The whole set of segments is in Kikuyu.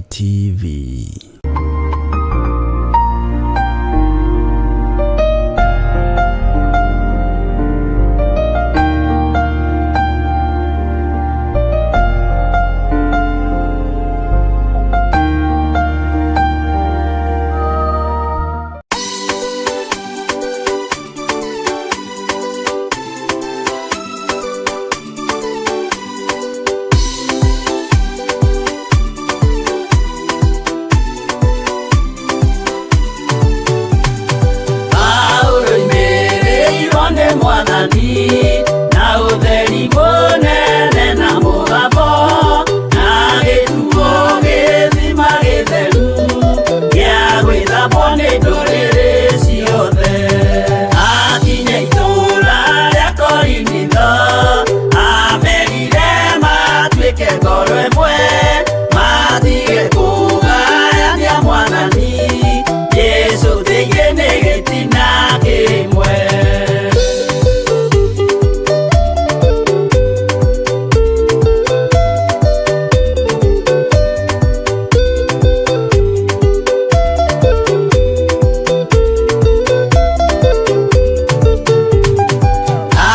TV. Paulo imĩrĩirwo nĩ Mwathani na ũtheri mũnene na mũgambo na gĩtuo gĩthima gĩtheru gĩa gwĩthambwo nĩ ndũrĩrĩ ciothe. Akinya itũũra rĩa Korinitho amerire matuĩke ngoro ĩmwe matige kũgayania Mwathani Jesũ thĩinĩ nĩ gĩtina kĩmwe.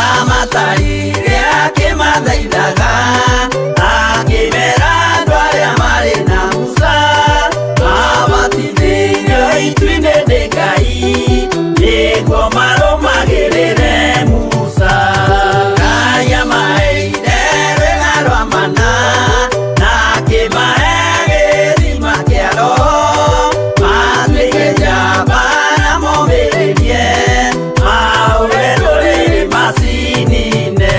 Amatarire akĩmathaithaga akĩmera andũ arĩa marĩ na Musa mabatithĩirio itu-inĩ nĩ Ngai nĩguo marũmagĩrĩre Musa. Ngai amaheire rwĩga rwa mana na akĩmahe gĩthima kĩa Roho matuĩke njamba na momĩrĩrie mahũre ndũrĩrĩ macinine.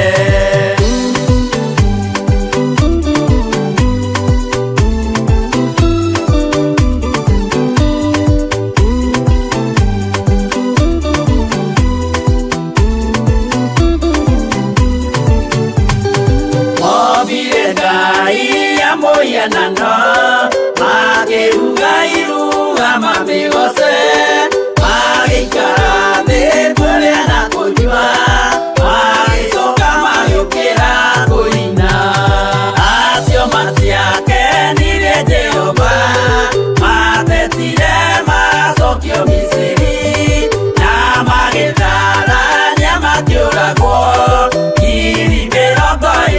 Ombire Ngai ya mũhianano makĩruga iruga mamĩgoce magĩikara thĩ kũrĩa na kũnyua magĩcoka magĩũkĩra kũina. Acio matiakenirie Jehova matetire macokio Misiri na magĩtharania makĩũragwo 23,000.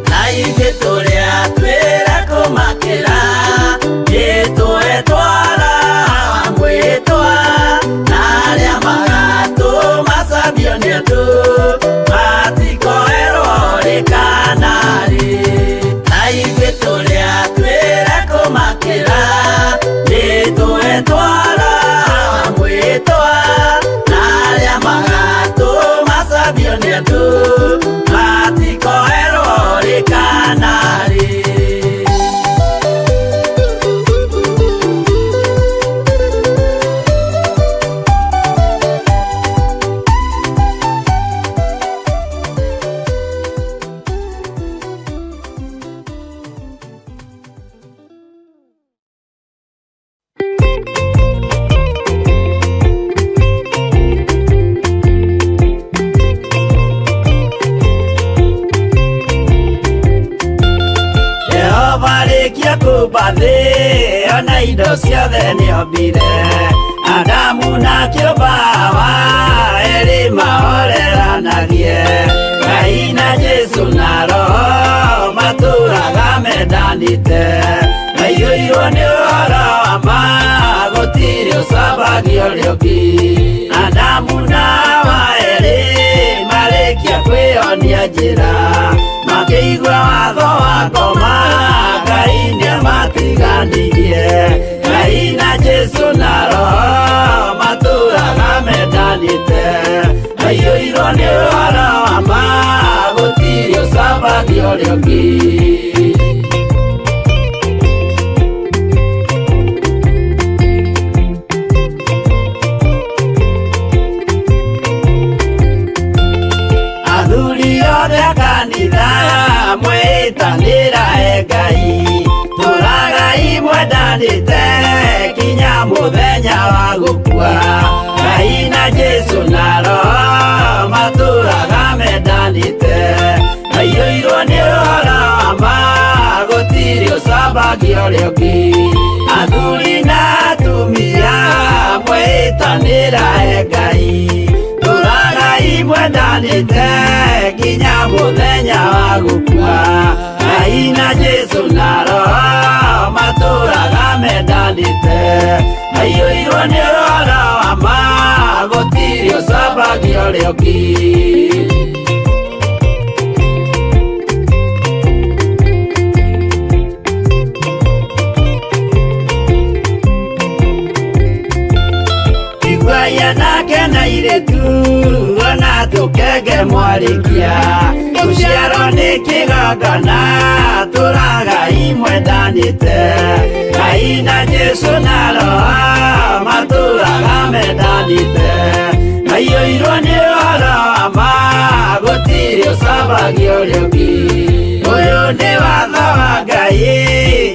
Na ithuĩ tũrĩa twĩra kũmakĩra nĩtũetwara mwĩtwa na arĩa magatũmacambio nĩ andũ matikoerwo rĩ kana rĩ. Na ithuĩ tũrĩa twĩra kũmakĩra nĩtũetwara mwĩtwa na arĩa magatũmacambio nĩ andũ matikoerwo rĩ kana rĩ. Jehova rĩkia kũmba thĩ ona indo ciothe nĩombire Adamu na kĩũmba Hawa erĩ mahoreranagie Ngai na Jesũ na Roho matũraga mendanĩte maiyũirwo nĩ ũhoro wa ma gũtirĩ ũcambagio ũrĩa ũngĩ. Adamu na Hawa erĩ marĩkia kwĩyonia njĩra makĩigua watho wa ngoma Ngai nĩamatiganirie Ngai na Jesũ na Roho matũraga mendanĩte maiyũirwo nĩ ũhoro wa ma gũtirĩ ũcambagio ũrĩa ũngĩ. Athuri othe a kanitha mwĩtanĩra Ngai tũragai mwendanĩte kinya mũthenya wa gũkua. Ngai na Jesũ na Roho matũraga mendanĩte, maiyũirwo nĩ ũhoro wa ma, gũtirĩ ũcambagia ũrĩa ũngĩ. Athuri na atumia mwĩtanĩra he Ngai, tũragai mwendanĩte nginya mũthenya wa gũkua. Ngai na Jesũ na Roho matũraga mendanĩte, maiyũirwo nĩ ũhoro wa ma, gũtirĩ ũcambagia ũrĩa ũngĩ. Iguai anake na airĩtu ona tũkenge mwarĩkia gũciarwo nĩ kĩgongona, tũragai mwendanĩte. Ngai na Jesũ na Roho matũraga mendanĩte, maiyũirwo nĩ ũhoro wa ma, gũtirĩ ũcambagia ũrĩa ũngĩ. Ũyũ nĩ watho wa Ngai,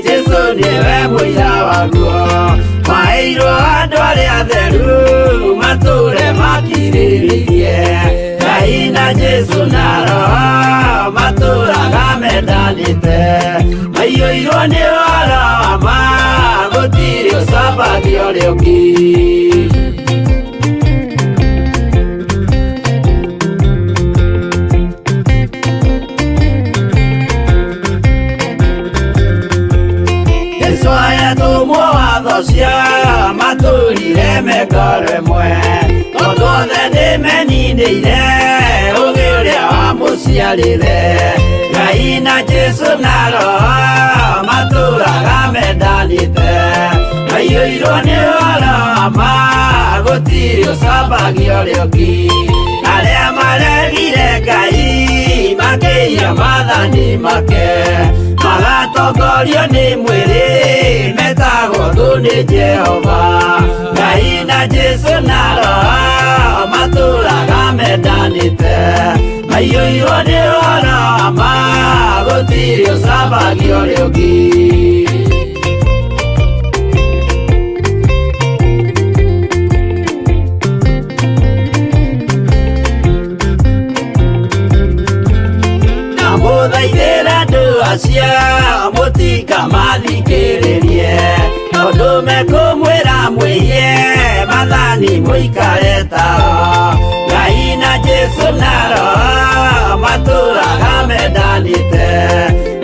Jesũ nĩwe mũira waguo, maheirwo andũ arĩa atheru matũre makirĩrĩirie. Ngai na Jesũ na Roho matũraga mendanĩte, maiyũirwo nĩ ũhoro wa ma, gũtirĩ ũcambagia ũrĩa ũngĩ. Jesũ ayatũmwo watho cia matũrire mengoro ĩmwe, tondũ othe nĩmeninĩire ũgĩ ũrĩa wamũciarire. Ngai na Jesũ na Roho matũraga mendanĩte, maiyũirwo nĩ ũhoro wa ma, gũtirĩ ũcambagia ũrĩa ũngĩ. Arĩa maregire Ngai makĩiya maathani make, magatongorio nĩ mwĩrĩ, metagwo thũ nĩ Jehova. Ngai na Jesũ na Roho matũraga mendanĩte, maiyũirwo nĩ ũhoro wa ma, gũtirĩ ũcambagia ũrĩa ũngĩ. Ndamũthaithĩra andũ acio mũtikamathikĩrĩrie, tondũ mekũmwĩra mwĩhie maathani mũikare tao. Ngai na Jesũ na Roho matũraga mendanĩte,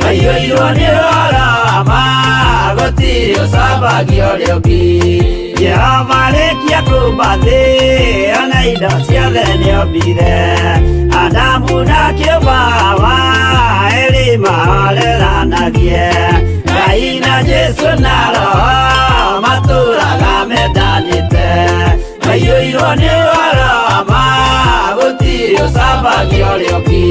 maiyũirwo nĩ ũhoro wa ma, gũtirĩ ũcambagia ũrĩa ũngĩ. Jehova arĩkia kũmba thĩ ona indo ciothe nĩombire, Adamu na kĩũmba Hawa erĩ mahoreranagie. Ngai na Jesũ na Roho matũraga mendanĩte, maiyũirwo nĩ ũhoro wa ma, gũtirĩ ũcambagia ũrĩa ũngĩ.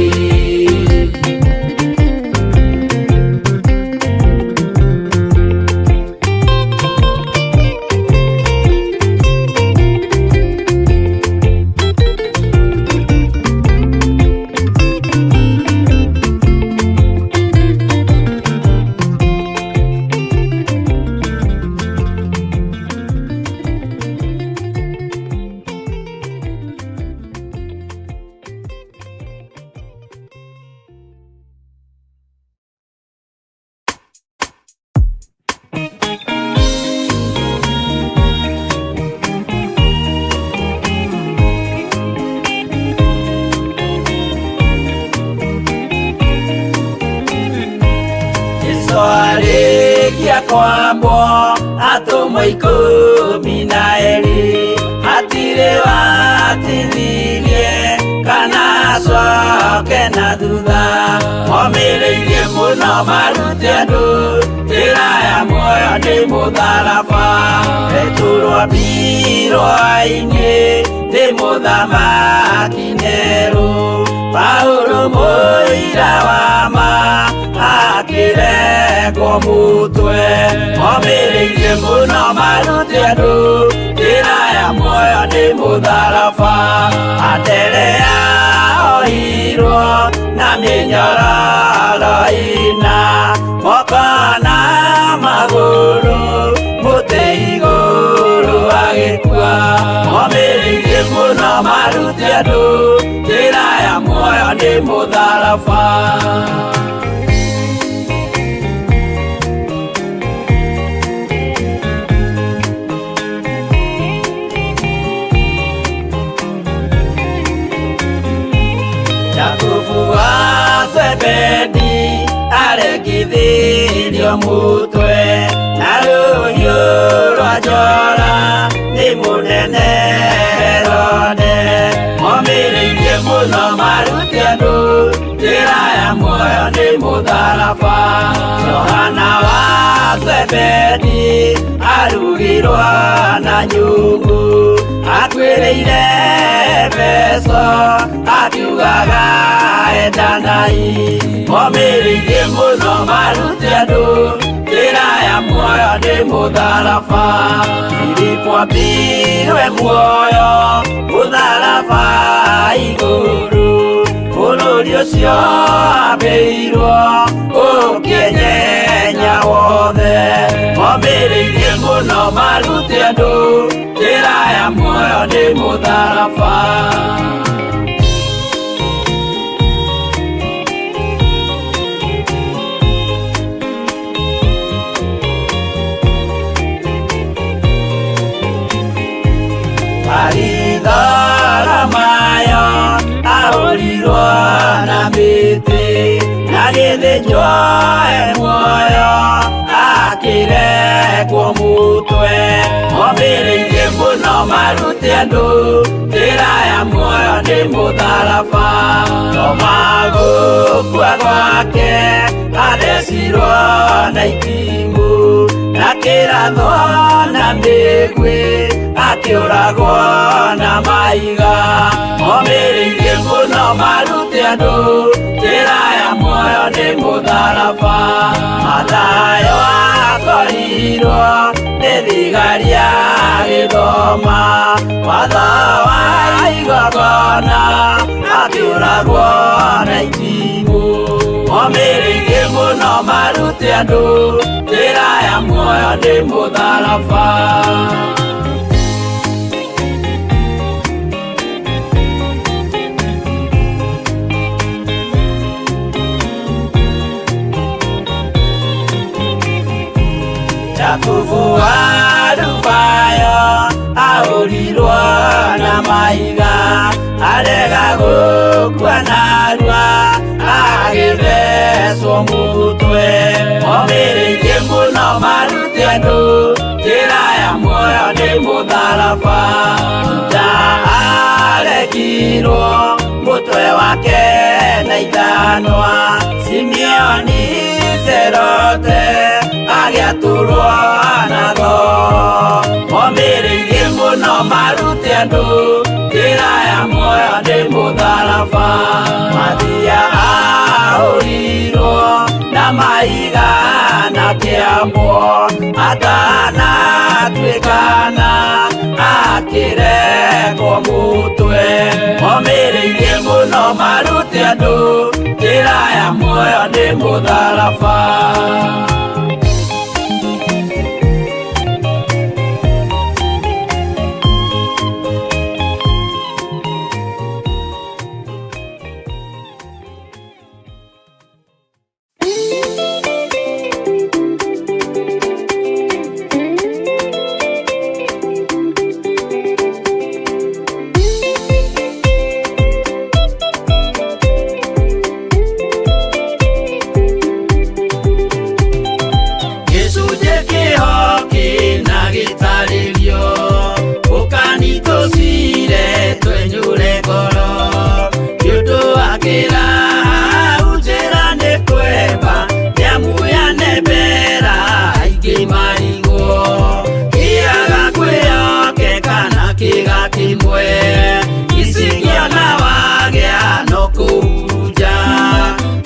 Jesũ arĩkia kwambwo atũmwo 12, hatirĩ watithirie kana acoke na thutha, momĩrĩirie mũno marute andũ njĩra ya muoyo nĩ mũtharaba. Petero ambirwo-inĩ nĩ mũthamaki Nero, Paulo mũira wa ma akĩrengwo mũtwe, momĩrĩirie mũno marute andũ njĩra ya muoyo nĩ mũtharaba. Anderea ohirwo na mĩnyororo ĩna moko Mũno marute andũ njĩra ya muoyo nĩ mũtharaba. Jakubu wa Zebedi arekithirio mutwe na rũhiũ rwa njora nĩ mũnene Herode. Momĩrĩirie mũno marute andũ njĩra ya muoyo nĩ mũtharaba. Johana wa Zebedi arugirwo na nyungu akuĩrĩire Efeso akiugaga endanai. Momĩrĩirie mũno marute andũ njĩra ya muoyo nĩ mũtharaba. Filipo ambirwe muoyo mũtharaba igũrũ bũrũri ũcio ambĩirwo ũkĩnyenya wothe. Momĩrĩirie mũno marute andũ njĩra ya muoyo nĩ mũtharaba. Baritholomayo ahũrirwo na mĩtĩ na gĩthĩnjwo e muoyo akĩrekwo mũtwe. Momĩrĩirie mũno marute andũ njĩra ya muoyo nĩ mũtharaba. Toma gũkua gwake athecirwo na itimũ na kĩrathwo na mĩguĩ akĩũragwo na mahiga. Momĩrĩirie mũno marute andũ njĩra ya muoyo nĩ mũtharaba. Mathayo akorirwo nĩ thigari agĩthoma watho wa igongona akĩũragwo na itimũ. Momĩrĩirie mũno marute andũ njĩra ya muoyo nĩ mũtharaba. Jakubu wa Alufayo ahũrirwo na mahiga arega gũkua narua agĩthecwo mũtwe. Momĩrĩirie mũno marute andũ njĩra ya muoyo nĩ mũtharaba. Juda arekirwo mũtwe wake na ithanwa Simeoni Serote agĩatũrwo na thoo. Momĩrĩirie mũno marute andũ njĩra ya muoyo nĩ mũtharaba. Mathia ahũrirwo na mahiga na kĩambwo atanatuĩkana akĩrekwo mũtwe. Momĩrĩirie mũno marute andũ njĩra ya muoyo nĩ mũtharaba. Gĩcunjĩ kĩho kĩna gĩtarĩrio ũkani tũcire twenyũre ngoro nĩ ũndũ wa kĩrahau njĩra nĩ kwemba nĩamu yanembera aingĩ marigwo kĩaga kwĩyokeka na kĩga kĩmwe icingĩona wagĩa no kũhurunja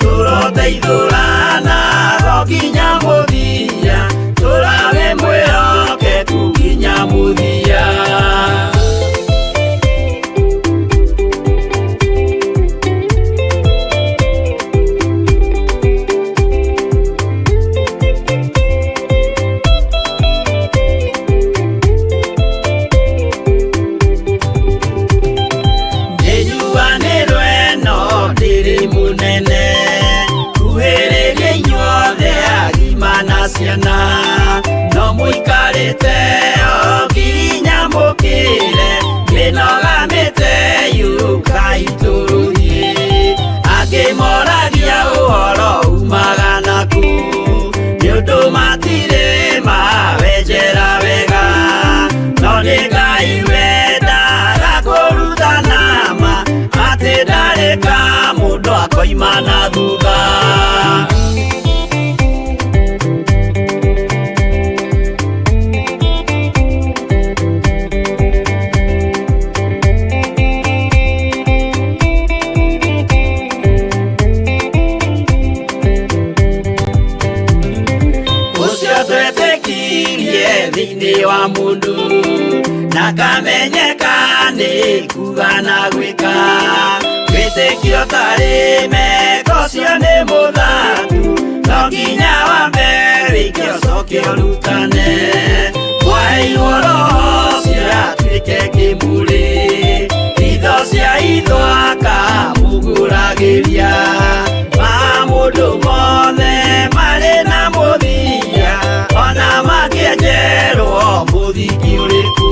tũroteithũrana go nginya mũthia tũrage mwĩhokeku nginya mũthia. Tũinamĩte yũkai tũthiĩ. Angĩ moragia ũhoro umaga naku, nĩ ũndũ matirĩ mawenjera wega. No nĩ Ngai wendaga kũrutana ma, atĩ ndarĩ ka mũndũ akoima na thutha. Ũcio twetĩkirie thĩinĩ wa mũndũ, na kamenyeka nĩ kuga na gwĩka. Wĩtĩkio tarĩ meko ũcio nĩ mũthatu, no nginya wambe wĩke ũcoke ũrutane. Mwaheirwo roho ũcio atuĩke kĩmũrĩ, itho cia itho akamũgũragĩria. Ma mũndũ mothe marĩ na mũthia, ona mangĩenjerwo mũthingi ũrĩkũ.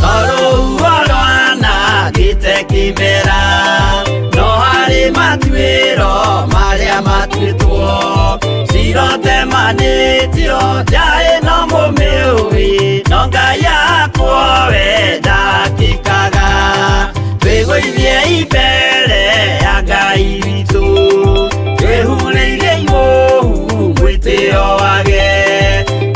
Tondũ rwanangĩte kĩmera, no harĩ matuĩro marĩa matuĩtwo. Cirotemanĩtio njaĩ no mũmĩũĩ, no Ngai akwo we ndakĩkaga. Twĩgũithie mbere ya Ngai witũ, twĩhurĩire imũhu mwĩtĩo wage.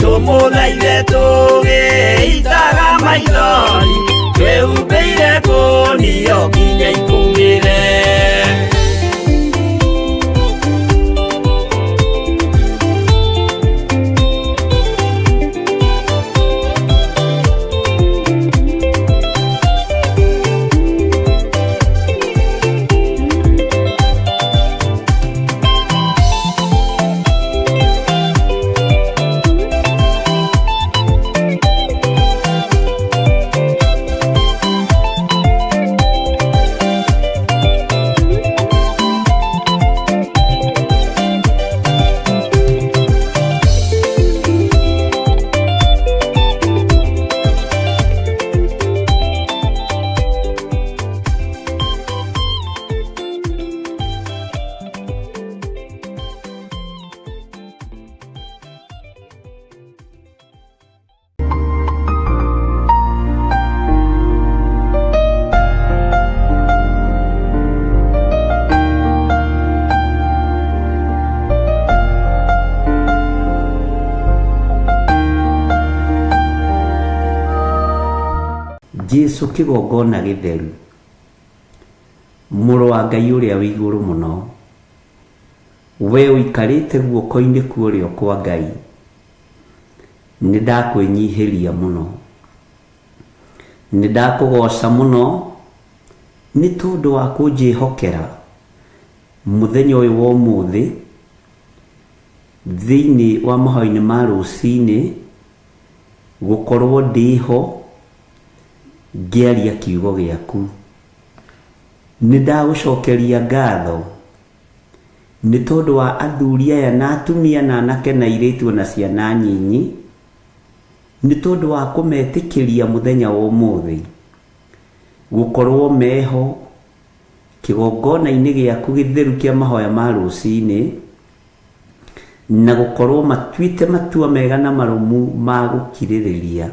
Tũmũthaithe tũgĩitaga maithori, twĩhumbĩire kũnio nginya ikũmĩre. Jesu kĩgongona gĩtheru, mũrũ wa Ngai ũrĩa wĩ igũrũ mũno, we ũikarĩte guoko-inĩ kwa ũrĩo kwa Ngai, nĩ ndakwĩnyihĩria mũno, nĩ ndakũgoca mũno nĩ tondũ wa kũnjĩhokera mũthenya ũyũ wa ũmũthĩ thĩinĩ wa mahoya-inĩ ma rũcinĩ gũkorwo ndĩho ngĩaria kiugo gĩaku. Nĩ ndagũcokeria ngatho nĩ tondũ wa athuri aya na atumia na anake na airĩtu ona ciana nyinyi, nĩ tondũ wa kũmetĩkĩria mũthenya wa ũmũthĩ gũkorwo meho kĩgongona-inĩ gĩaku gĩtheru kĩa mahoya ma rũcinĩ, na gũkorwo matuĩte matua mega na marũmu ma gũkirĩrĩria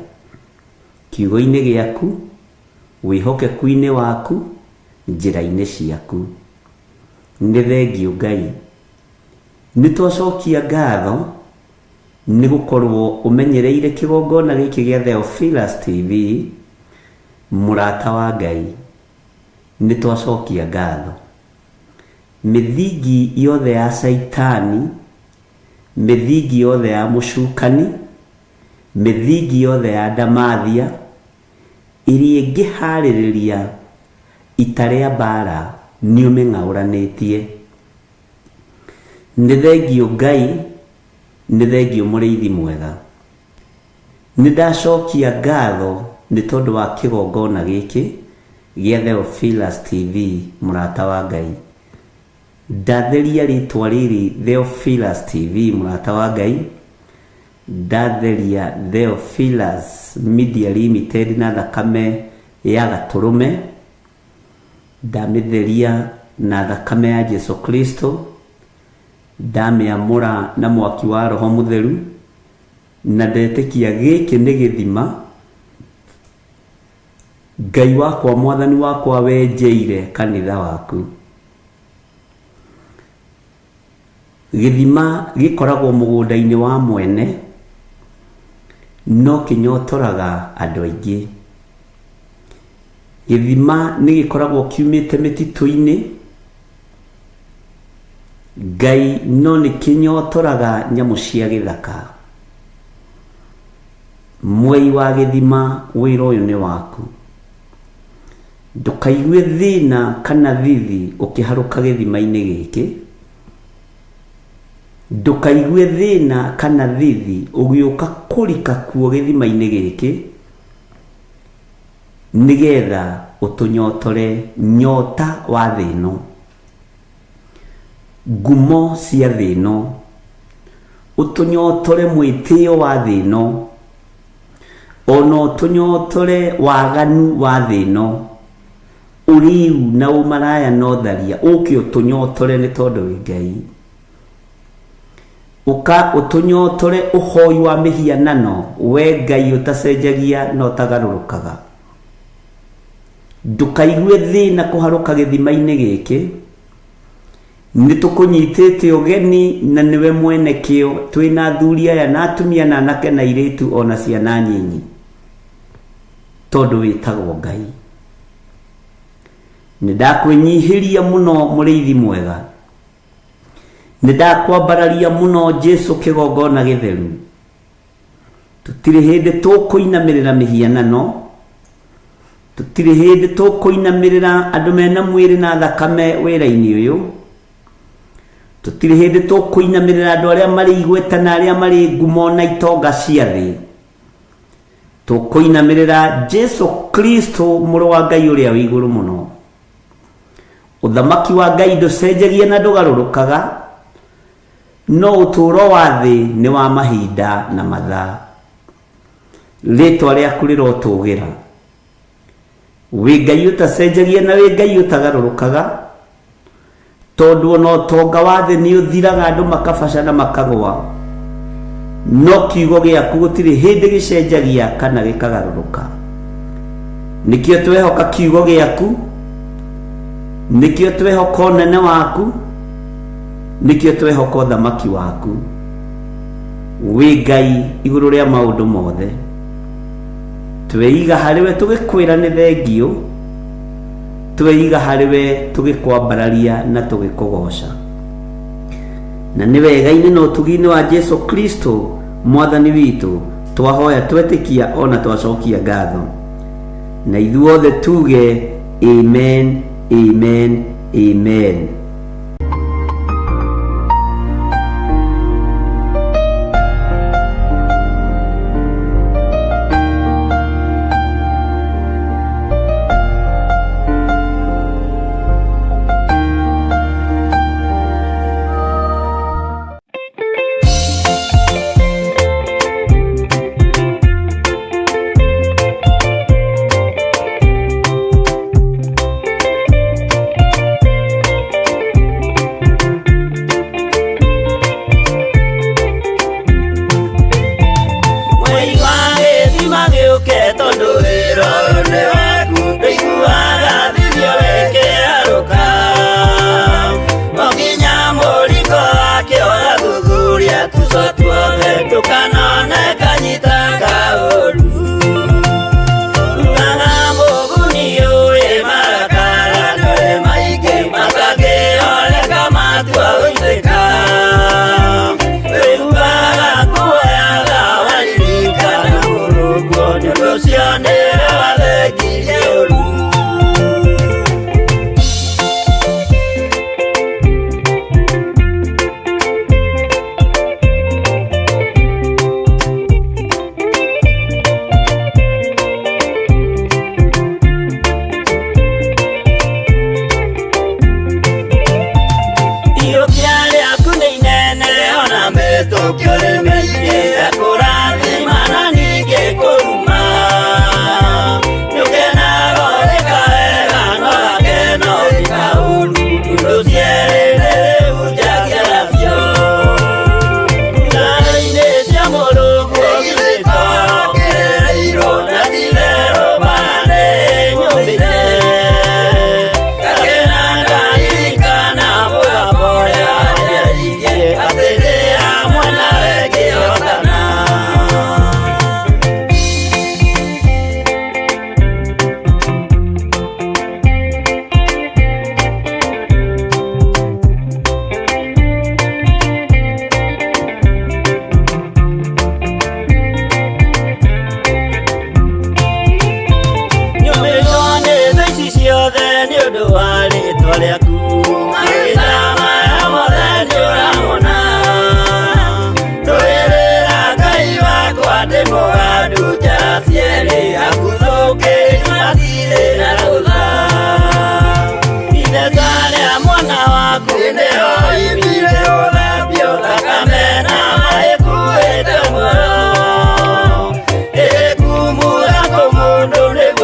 kiugo-inĩ gĩaku, wĩhokeku-inĩ waku, njĩra-inĩ ciaku. Nĩ thengiũ Ngai. Nĩ twacokia ngatho nĩ gũkorwo ũmenyereire kĩgongona gĩkĩ gĩa Theophilus TV, mũrata wa Ngai. Nĩ twacokia ngatho. Mĩthingi yothe ya Caitani, mĩthingi yothe ya mũcukani, mĩthingi yothe ya ndamathia, ĩrĩa ĩngĩharĩrĩria ita rĩa mbara nĩ ũmĩng'aũranĩtie. Nĩ thengiũ Ngai, nĩ thengiũ mũrĩithi mwega. Nĩ ndacokia ngatho nĩ tondũ wa kĩgongona gĩkĩ gĩa Theophilus TV mũrata wa Ngai. Ndatheria rĩtwa rĩrĩ Theophilus TV mũrata wa Ngai, ndatheria Theophilus Media Limited na thakame ya gatũrũme, ndamĩtheria na thakame ya Jesu Kristo, ndamĩamũra na mwaki wa Roho Mũtheru, na ndetĩkia gĩkĩ nĩ gĩthima Ngai wakwa mwathani wakwa wenjeire kanitha waku. Gĩthima gĩkoragwo mũgũnda-inĩ wa mwene, no kĩnyotoraga andũ aingĩ. Gĩthima nĩ gĩkoragwo kiumĩte mĩtitũ-inĩ, Ngai no nĩ kĩnyotoraga nyamũ cia gĩthaka. Mwei wa gĩthima wĩra ũyũ nĩ waku. Ndũkaigue thĩna kana thithi ũkĩharũka gĩthima-inĩ gĩkĩ. Ndũkaigue thĩna kana thithi ũgĩũka kũrika kuo gĩthima-inĩ gĩkĩ, nĩgetha ũtũnyotore nyota wa thĩ ĩno, ngumo cia thĩ ĩno, ũtũnyotore mwĩtĩo wa thĩ ĩno, ona ũtũnyotore waganu wa thĩ ĩno, ũrĩu na ũmaraya na ũtharia, ũke ũtũnyotore nĩ tondũ wĩ Ngai. Ũka ũtũnyotore ũhoi wa mĩhianano, we Ngai ũtacenjagia na ũtagarũrũkaga. Ndũkaigue thĩna kũharũka gĩthima-inĩ gĩkĩ, nĩ tũkũnyitĩte ũgeni na nĩwe mwene kĩo, twĩna athuri aya na atumia na anake na airĩtu ona ciana nyinyi, tondũ wĩtagwo Ngai. Nĩ ndakwĩnyihĩria mũno mũrĩithi mwega, nĩ ndakwambararia mũno Jesu kĩgongona gĩtheru. Tũtirĩ hĩndĩ tũkũinamĩrĩra mĩhianano, tũtirĩ hĩndĩ tũkũinamĩrĩra andũ mena mwĩrĩ na thakame wĩra-inĩ ũyũ, tũtirĩ hĩndĩ tũkũinamĩrĩra andũ arĩa marĩ igweta na arĩa marĩ ngumo na itonga cia thĩ. Tũkũinamĩrĩra Jesu Kristo mũrũ wa Ngai ũrĩa wĩ igũrũ mũno. Ũthamaki wa Ngai ndũcenjagia na ndũgarũrũkaga, no ũtũũro wa thĩ nĩ wa mahinda na mathaa. Rĩtwa rĩaku rĩrotũgĩra. Wĩ Ngai ũtacenjagia na wĩ Ngai ũtagarũrũkaga, tondũ ona ũtonga wa thĩ nĩ ũthiraga andũ makabaca na makagwa, no kiugo gĩaku gũtirĩ hĩndĩ gĩcenjagia kana gĩkagarũrũka. Nĩkĩo twehoka kiugo gĩaku, nĩkĩo twehoka ũnene waku, nĩkĩo twehoka ũthamaki waku. Wĩ Ngai igũrũ rĩa maũndũ mothe. Tweiga harĩ we tũgĩkwĩra nĩ thengiũ, tweiga harĩ we tũgĩkwambararia na tũgĩkũgoca. Na nĩ wega-inĩ na ũtugi-inĩ wa Jesu Kristo mwathani witũ twahoya twetĩkia ona twacokia ngatho. Na ithuothe tuge amen, amen, amen.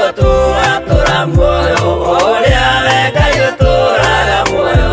Nĩngũtũra muoyo ũrĩa we Ngai ũtũraga muoyo.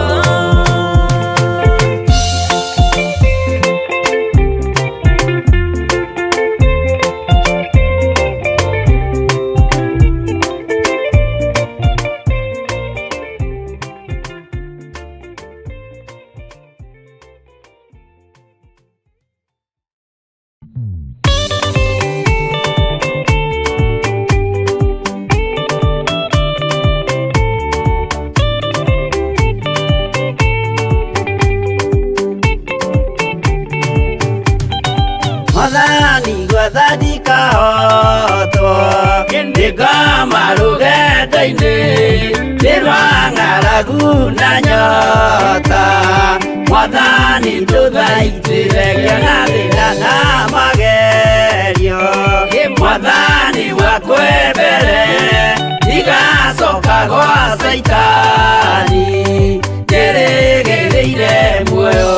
Mwathani gwatha ndikahotwo nĩngoma rũgendo-inĩ nĩ rwa ng'aragu na nyota. Mwathani ndũthaitĩre ngĩona thĩna na magerio. Mwathani wakwe mbere ndigacoka gwa Caitani njĩrĩgĩrĩire muoyo.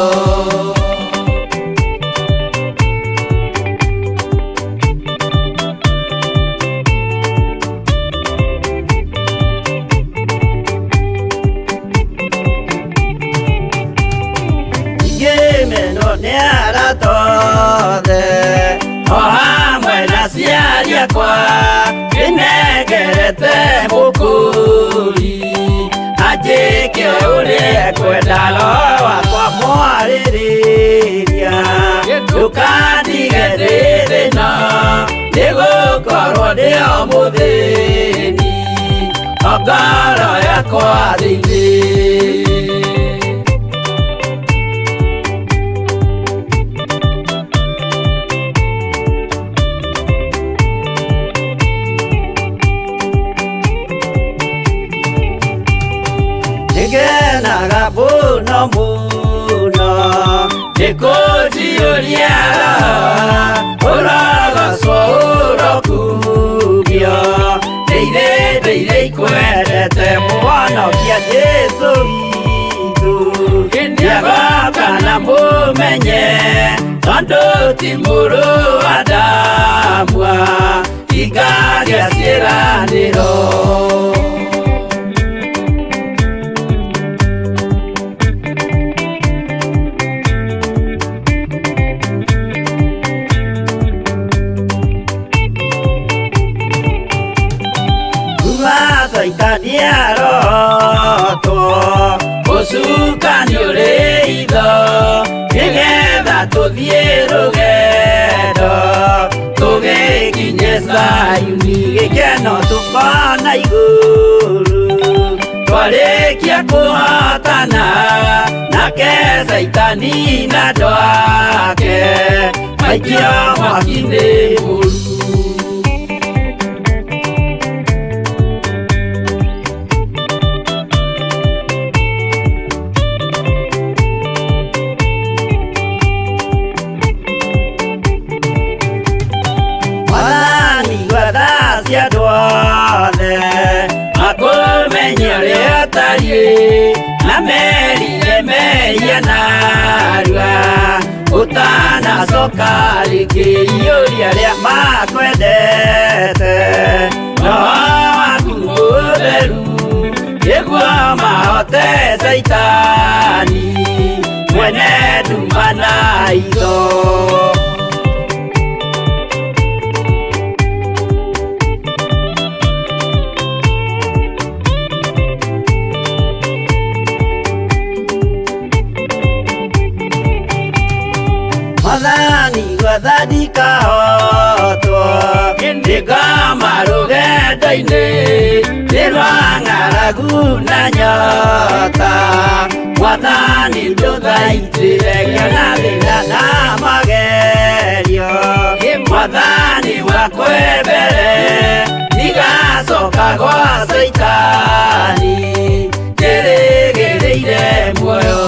Ngĩmenwo nĩ arata othe o hamwe na aciari akwa ndĩnengerete mũkũri anjĩke ũrĩa ekwenda roho wakwa mwarĩrĩria ndũkandige ndĩ thĩna nĩgũkorwo ndĩ o mũthĩni o ngoro yakwa thĩinĩ. Nĩngenaga mũno mũno nĩkũnjiyũria ũrogocwo ũrokumio ndĩire ndĩire ikwendete mũhonokia Jesũ witũ nĩagoka na mũmenye tondũ ti mũrũ wa Adamu ingagĩa ciĩranĩro. Kuma Caitani arotwo ũcukani ũrĩ itho nĩgetha tũthiĩ rũgendo tũgĩkinye Zayuni gĩkeno tũkona igũrũ twarĩkia kũhotana nake Caitani na andũ ake maikio mwaki-inĩ mũru. Mwathani gwatha cia andũ othe makũmenye ũrĩa ũtariĩ na merire mehia narua ũtanacoka rĩngĩ iyũria arĩa makwendete roho waku mũtheru nĩguo mahote Caitani mwene nduma na itho. Mwathani gwatha ndikahotwo nĩngoma rũgendo-inĩ nĩ rwa ng'aragu na nyota Mwathani ndũthaitĩre ngĩona thĩna na magerio Mwathani wakwe mbere ndigacoka gwa Caitani njĩrĩgĩrĩire muoyo.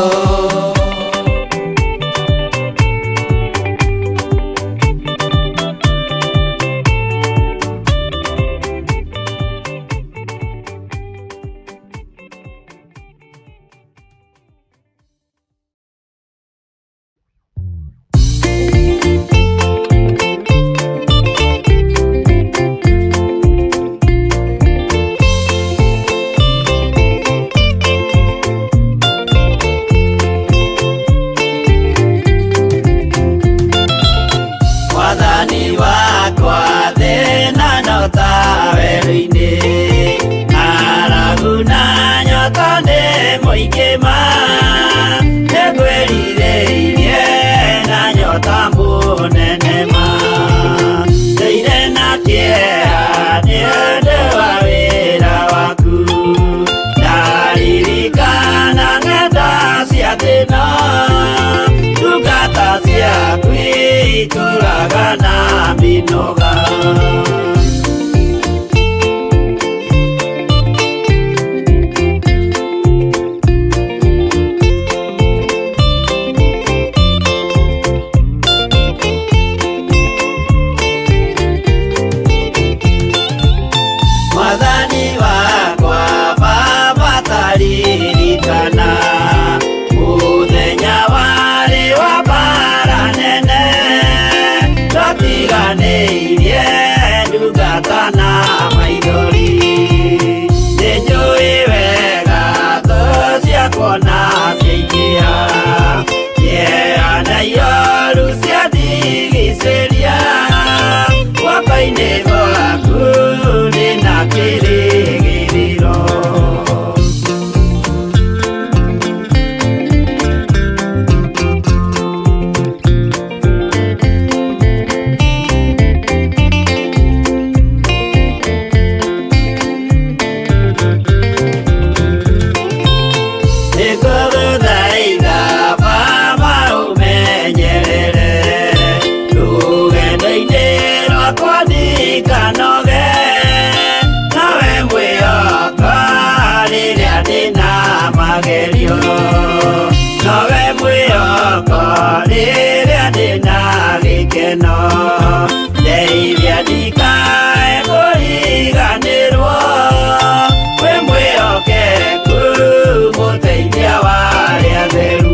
Maithori nĩnjũĩ wega thũ ciakwa na ciaingĩha kĩeha na ioru ciandigicĩria guoko-inĩ gwaku ndĩna kĩrĩgĩrĩro. Nĩngũgũthaitha Baba ũmenyerere rũgendo-inĩ rwakwa ndikanoge nawe mwĩhoko rĩrĩa ndĩna magerio nowe mwĩhoko rĩrĩa ndĩna gĩkeno ndeithia ndikae kũriganĩrwo wĩ mwĩhokeku mũteithia wa arĩa atheru.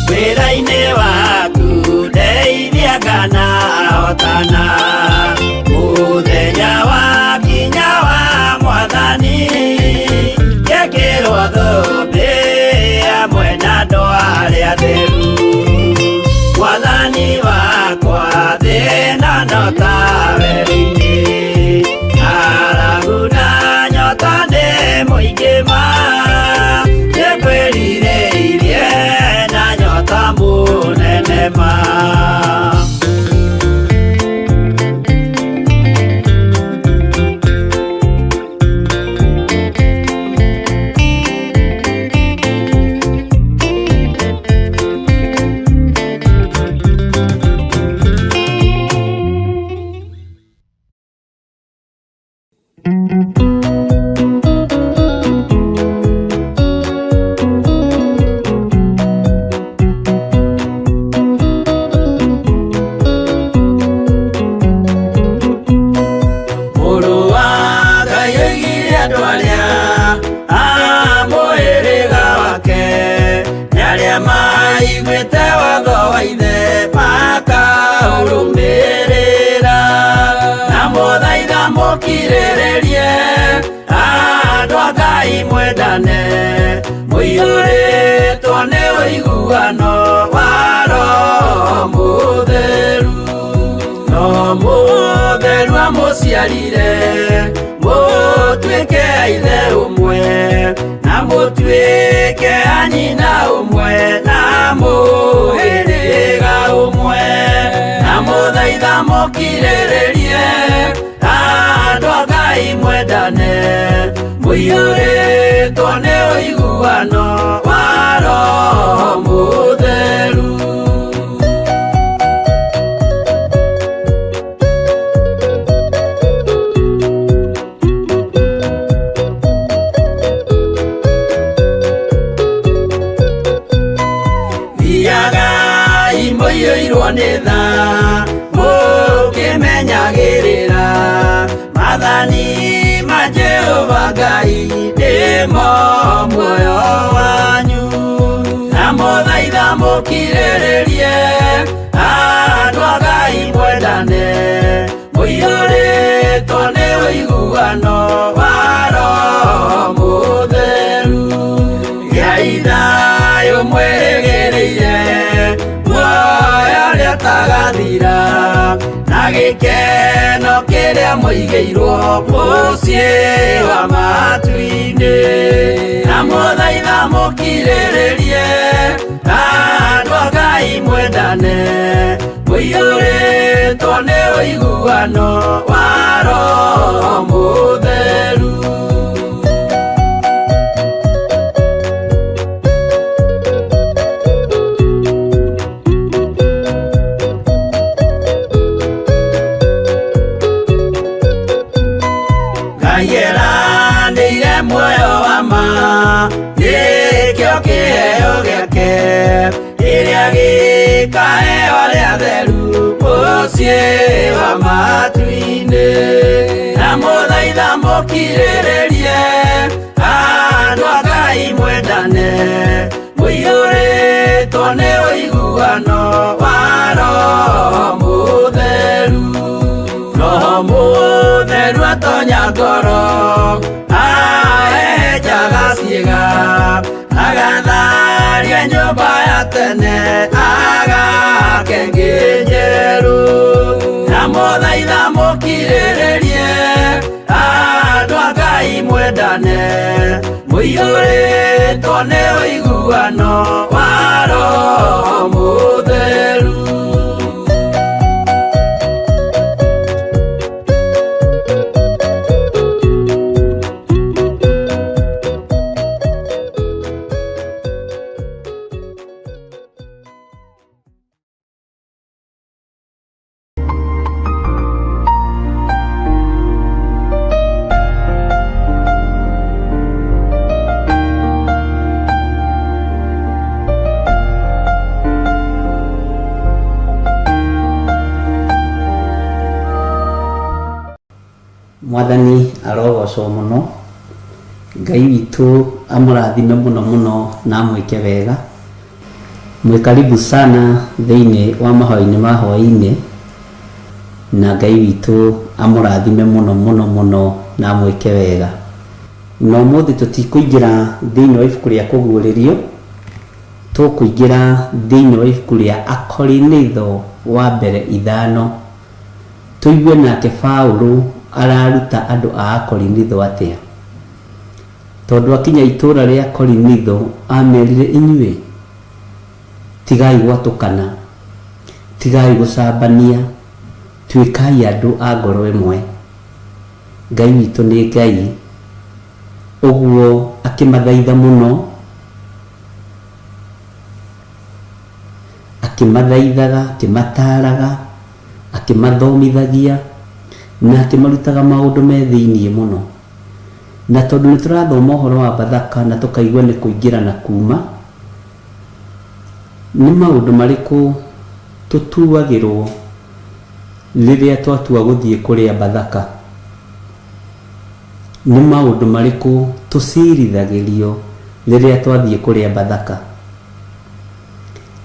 Wĩra-inĩ waku ndeithia kana hotana mũthenya wa kinya wa mwathani ngekĩrwo thũmbĩ hamwe na andũ arĩa atheru mwathani wakwa thĩna no ta werũ-inĩ ng'aragu na nyota nĩ mũingĩ ma nĩngwĩrirĩirie na nyota mũnene ma. Mũrũ wa Ngai oigire andũ arĩa a mũhĩrĩga wake nĩ arĩa maiguĩte watho wa ithe makaũrũmĩrĩra na mũthaitha mũkirĩrĩrie andũ a Ngai mwendane mũiyũrĩtwo nĩ ũiguano wa Roho Mũtheru no mũtheru amũciarire mũtuĩke a ithe ũmwe na mũtuĩke a nyina ũmwe na mũhĩrĩga ũmwe na mũthaitha mũkirĩrĩrie andũ a Ngai mwendane mũiyũrĩtwo nĩ ũiguano wa Roho Mũtheru. Thiagai mũiyũirwo nĩ tha mũkĩmenyagĩrĩra maathani ma Jehova Ngai nĩmo muoyo wanyu na mũthaitha mũkirĩrĩrie andũ a Ngai mwendane mũiyũrĩtwo nĩ ũiguano wa Roho Mũtheru gĩai thayũ mwĩrĩgĩrĩire muoyo ũrĩa ũtagathira na gĩkeno kĩrĩa mũigĩirwo mũciĩ wa matu-inĩ na mũthaitha mũkirĩrĩrie andũ a Ngai mwendane mũiyũrĩtwo nĩ ũiguano wa Roho Mũtheru. Ngai eranĩire muoyo wa ma nĩkĩo kĩheo gĩake kĩrĩa gĩkaheo arĩa atheru. Mũciĩ wa matu-inĩ. Ndamũthaitha mũkirĩrĩrie, andũ a Ngai mwendane, mũiyũrĩtwo nĩ ũiguano wa Roho Mũtheru. Roho Mũtheru atonya ngoro, ahehenjaga ciĩga, agatharia nyũmba ya tene, agake ĩngĩ njerũ. Ndamũthaitha mũkirĩrĩrie, andũ a Ngai mwendane, mũiyũrĩtwo nĩ ũiguano wa Roho Mũtheru. Mwathani arogocwo mũno. Ngai witũ amũrathime mũno mũno na amwĩke wega. Mwĩ karibu sana thĩinĩ wa mahoya-inĩ ma hwaĩ-inĩ, na Ngai witũ amũrathime mũno mũno mũno na amwĩke wega. Na ũmũthĩ tũtikũingĩra thĩinĩ wa ibuku rĩa Kũguũrĩrio, tũkũingĩra thĩinĩ wa ibuku rĩa Akorinitho wa mbere 5. Tũigue nake Paũlũ araruta andũ a Akorinitho atĩa. Tondũ akinya itũũra rĩa Korinitho amerire, inyuĩ tigai gwatũkana, tigai gũcambania, tuĩkai andũ a ngoro ĩmwe. Ngai witũ nĩ Ngai. Ũguo akĩmathaitha mũno, akĩmathaithaga, akĩmataaraga, akĩmathomithagia, na akĩmarutaga maũndũ me thĩiniĩ mũno. Na tondũ nĩ tũrathoma ũhoro wa Bathaka na tũkaigua nĩ kũingĩra na kuuma, nĩ maũndũ marĩkũ tũtuagĩrwo rĩrĩa twatua gũthiĩ kũrĩa Bathaka? Nĩ maũndũ marĩkũ tũcirithagĩrio rĩrĩa twathiĩ kũrĩa Bathaka?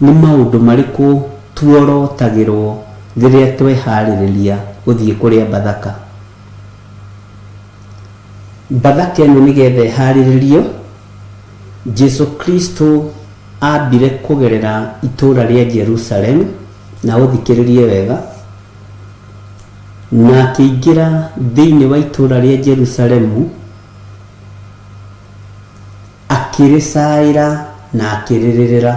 Nĩ maũndũ marĩkũ tuorotagĩrwo rĩrĩa tweharĩrĩria gũthiĩ kũrĩa Bathaka? Bathaka ĩno nĩgetha ĩharĩrĩrio, Jesu Kristo ambire kũgerera itũũra rĩa Jerusalem, na ũthikĩrĩrie wega, na akĩingĩra thĩinĩ wa itũũra rĩa Jerusalemu, akĩrĩcaĩra na akĩrĩrĩrĩra.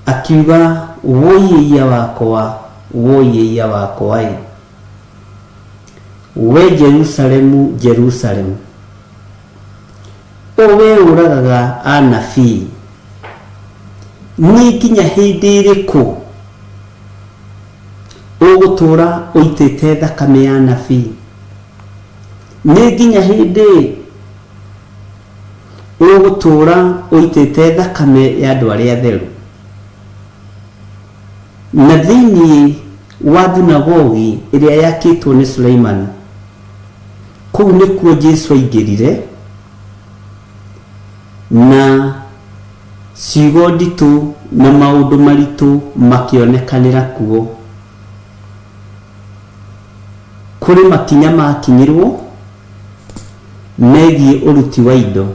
Akiuga, wũi ĩiya wakwa, wũi ĩiya wakwa-ĩ! We Jerusalemu, Jerusalemu, o we ũragaga anabii, nĩ nginya hĩndĩ ĩrĩkũ ũgũtũũra ũitĩte thakame ya anabii? Nĩ nginya hĩndĩ ũgũtũũra ũitĩte thakame ya andũ arĩa atheru? Na thĩinĩ wa thunagogi ĩrĩa yakĩtwo nĩ Suleimani, kũu nĩkuo Jesu aingĩrire na ciugo nditũ na maũndũ maritũ makĩonekanĩra kuo. Kũrĩ makinya makinyirwo megiĩ ũruti wa indo,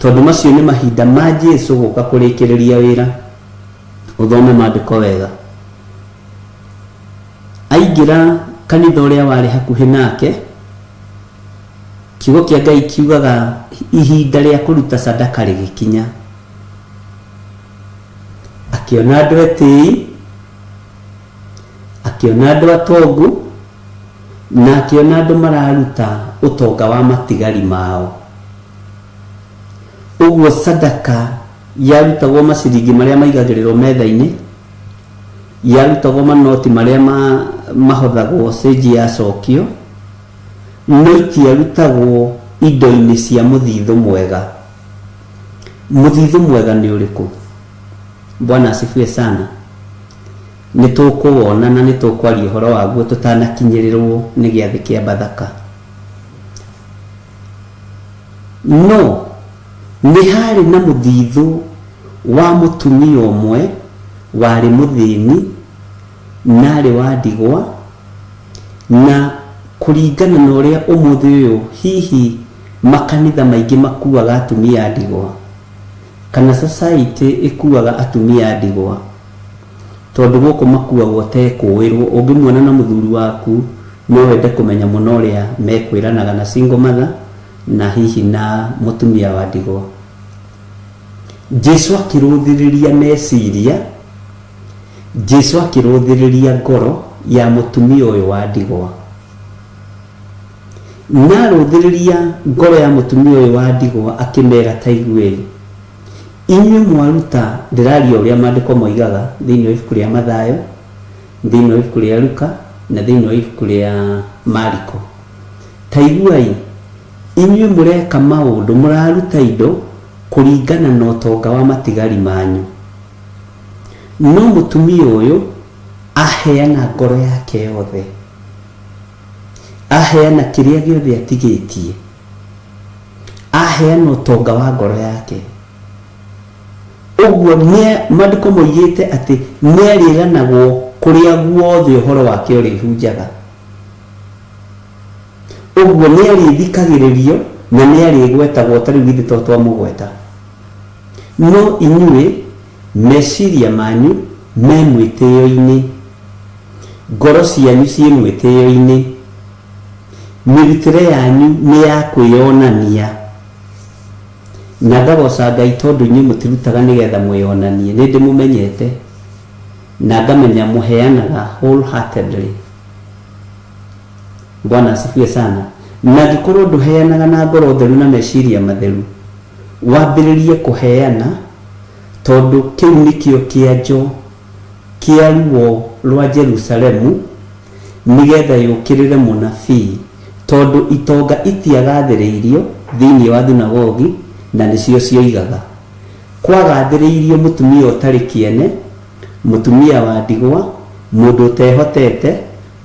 tondũ macio nĩ mahinda ma Jesu gũka kũrĩkĩrĩria wĩra. Ũthome maandĩko wega. Aingĩra kanitha ũrĩa warĩ hakuhĩ nake, kiugo kĩa Ngai kiugaga ihinda rĩa kũruta sadaka rĩgĩkinya. Akĩona andũ etĩi, akĩona andũ atongu, na akĩona andũ mararuta ũtonga wa matigari mao. Ũguo sadaka yarutagwo maciringi marĩa maigagĩrĩrwo metha-inĩ, yarutagwo manoti marĩa mahothagwo cĩnji yacokio, no itiarutagwo indo-inĩ cia mũthithũ mwega. Mũthithũ mwega nĩ ũrĩkũ? Bwana asifiwe sana. Nĩ tũkũwona na nĩ tũkwaria ũhoro waguo tũtanakinyĩrĩrwo nĩ gĩathĩ kĩa Bathaka. No nĩ haarĩ na mũthithũ wa mũtumia ũmwe warĩ mũthĩni na arĩ wa ndigwa, na kũringana na ũrĩa ũmũthĩ ũyũ hihi makanitha maingĩ makuaga atumia a ndigwa, kana society ĩkuaga atumia a ndigwa, tondũ gũkũ makuagwo ta ekũĩrwo, ũngĩmuona na mũthuri waku no wende kũmenya mũno ũrĩa mekwĩranaga na single mother na hihi na mũtumia wa ndigwa. Jesu akĩrũthĩrĩria meciria, Jesu akĩrũthĩrĩria ngoro ya mũtumia ũyũ wa ndigwa. Na arũthĩrĩria ngoro ya mũtumia ũyũ wa ndigwa akĩmera ta iguei, Inyuĩ mwaruta, ndĩraria ũrĩa maandĩko moigaga thĩinĩ wa ibuku rĩa Mathayo, thĩinĩ wa ibuku rĩa Luka, na thĩinĩ wa ibuku rĩa Mariko. Ta iguai, inyuĩ mũreka maũndũ, mũraruta indo kũringana na ũtonga wa matigari manyu. No mũtumia ũyũ aheana ngoro yake yothe, aheana kĩrĩa gĩothe atigĩtie. Aheana ũtonga wa ngoro yake. Ũguo nĩ maandĩko moigĩte atĩ nĩ arĩganagwo kũrĩa guothe ũhoro wake ũrĩhunjaga. Ũguo nĩ arĩthikagĩrĩrio na nĩ arĩgwetagwo ta rĩu githĩ to twamũgweta. No inyuĩ meciria manyu me mwĩtĩo-inĩ, ngoro cianyu ciĩ mwĩtĩo-inĩ. Mĩrutĩre yanyu nĩ ya kwĩyonania. Na ngagooca Ngai tondũ inyuĩ mũtirutaga nĩ getha mwĩyonanie. Nĩ ndĩmũmenyete na ngamenya mũheanaga wholeheartedly. Bwana asifiwe sana. Na angĩkorwo ndũheanaga na ngoro theru na meciria matheru, wambĩrĩrie kũheana tondũ kĩu nĩkĩo kĩanjo kĩa ruo rwa Jerusalemu nĩgeetha yũkĩrĩre mũnabii, tondũ itonga itiagathĩrĩirio thĩinĩ wa thunagogi, na nĩcio cioigaga. Kwagathĩrĩirio mũtumia ũtarĩ kĩene, mũtumia wa ndigwa, mũndũ ũtehotete,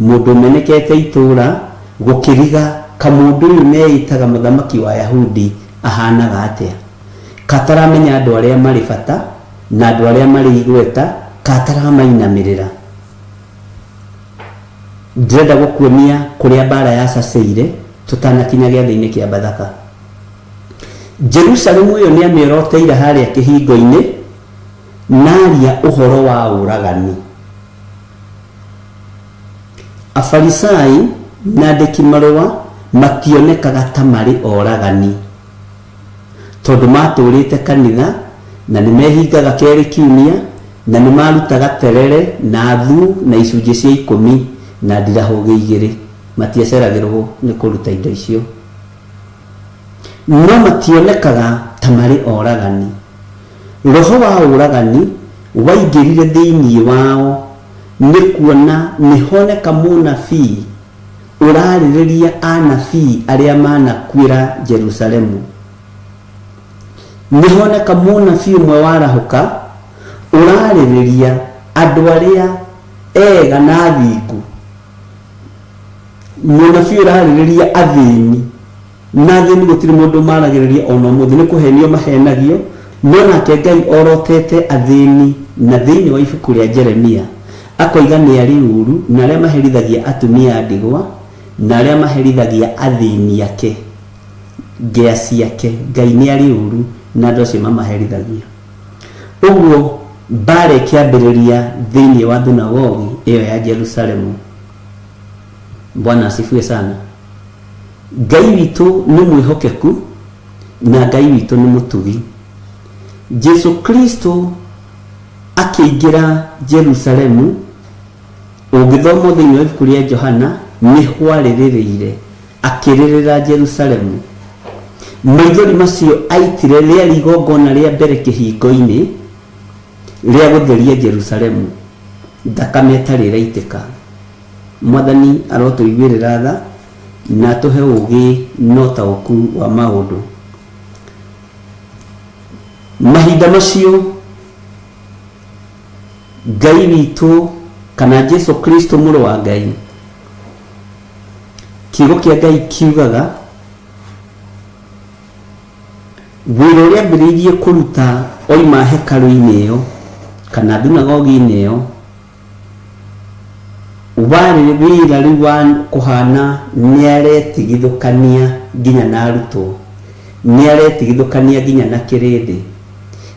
mũndũ ũmenekete itũũra, gũkĩriga kamũndũ ũyũ meĩtaga mũthamaki wa Ayahudi ahaanaga atĩa. Kataramenya andũ arĩa marĩ bata na andũ arĩa marĩ igweta, kataramainamĩrĩra. Ndĩrenda gũkuonia kũrĩa mbara yacacĩire tũtanakinya gĩathĩ-inĩ kĩa Bathaka. Jerusalemu ĩyo nĩamĩoroteire harĩa kĩhingo-inĩ na aria ũhoro wa ũragani. Afarisai na andĩki marũa mationekaga ta marĩ oragani. Tondũ maatũũrĩte kanitha, na nĩ mehingaga kerĩ kiumia, na nĩ maarutaga terere, na thuu, na icunjĩ cia ikũmi, na ndirahũgĩ igĩrĩ. Matiaceragĩrũo nĩ kũruta indo icio. No mationekaga ta marĩ oragani. Roho wa ũragani waingĩrire thĩinĩ wao nĩ kuona nĩ honeka mũnabii ũraarĩrĩria anabii arĩa manakuĩra Jerusalemu. Nĩhoneka mũnabii ũmwe warahũka ũraarĩrĩria andũ arĩa ega na athingu. Mũnabii ũraarĩrĩria athĩni. Na athĩni gũtirĩ mũndũ maragĩrĩria ona ũmũthĩ nĩ kũhenio mahenagio, no nake Ngai orotete athĩni na thĩinĩ wa ibuku rĩa Jeremia akoiga nĩ arĩ ũru na arĩa maherithagia atumia a ndigwa na arĩa maherithagia athĩni ake, ngĩa ciake. Ngai nĩ arĩ ũru na andũ acio mamaherithagia. Ũguo mbara ĩkĩambĩrĩria thĩinĩ wa thunagogi ĩyo ya Jerusalemu. Bwana asifiwe sana. Ngai witũ nĩ mwĩhokeku na Ngai witũ nĩ mũtugi. Jesu Kristo akĩingĩra Jerusalemu, ũngĩthoma thĩinĩ wa ibuku rĩa Johana, nĩ hwarĩrĩrĩire akĩrĩrĩra Jerusalemu. Maithori macio aitire rĩarĩ igongona rĩa mbere kĩhingo-inĩ rĩa gũtheria Jerusalemu, thakame ĩtarĩ ĩraitĩka. Mwathani arotũiguĩrĩra tha na atũhe ũũgĩ na ũtaũku wa maũndũ. Mahinda macio Ngai witũ Kana Jesu Kristo mũrũ wa Ngai. Kiugo kĩa Ngai kiugaga wĩra ũrĩa ambĩrĩirie kũruta oima hekarũ-inĩ ĩyo kana thunagogi-inĩ ĩyo warĩ wĩra rĩu wa kũhana nĩ aretigithũkania nginya na arutwo, nĩ aretigithũkania nginya na kĩrĩndĩ,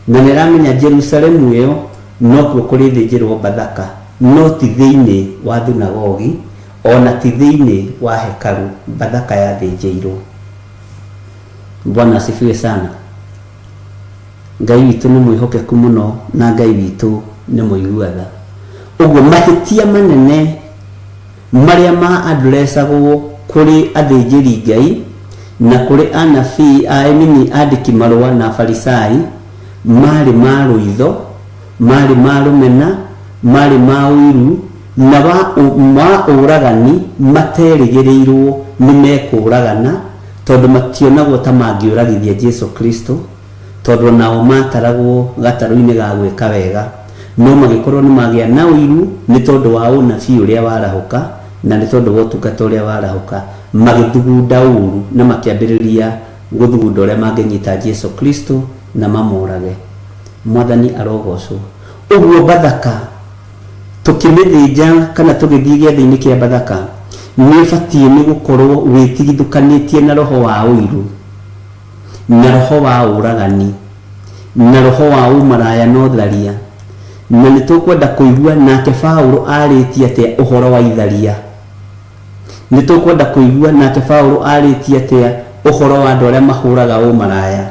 na nĩ aramenya Jerusalemu ĩyo nokuo kũrĩthĩnjĩrwo Bathaka, no ti thĩinĩ wa thunagogi, o na ti thĩinĩ wa hekarũ Bathaka yathĩnjĩirwo. Bwana asifiwe sana. Ngai witũ nĩ mwĩhokeku mũno na Ngai witũ nĩ mũigua tha. Ũguo mahĩtia manene marĩa ma addressagwo kũrĩ athĩnjĩri Ngai na kũrĩ anabii, I mean andĩki marũa na Afarisai marĩ ma rũitho, marĩ ma rũmena, marĩ ma ũiru na wa ma ũragani materĩgĩrĩirwo nĩ mekũragana tondũ mationagwo ta mangĩũragithia Jesu Kristo, tondũ o nao maataragwo gatarũ-inĩ ga gwĩka wega, no magĩkorwo nĩ magĩa na ũiru nĩ tondũ wa ũnabii ũrĩa warahũka, na nĩ tondũ wa ũtungata ũrĩa warahũka, magĩthugunda ũũru na makĩambĩrĩria gũthugunda ũrĩa mangĩnyita Jesu Kristo na mamũũrage. Mwathani arogocwo. Ũguo Bathaka tũkĩmĩthĩnja kana tũgĩthiĩ gĩathĩ-inĩ kĩa Bathaka, nĩ ũbatiĩ nĩ gũkorwo wĩtigithũkanĩtie na roho wa ũiru. na roho wa ũragani, na roho wa ũmaraya na ũtharia. Na nĩ tũkwenda kũigua nake Paulo arĩtie atĩa ũhoro wa itharia. Nĩ tũkwenda kũigua nake Paulo arĩtie atĩa ũhoro wa andũ arĩa mahũraga ũmaraya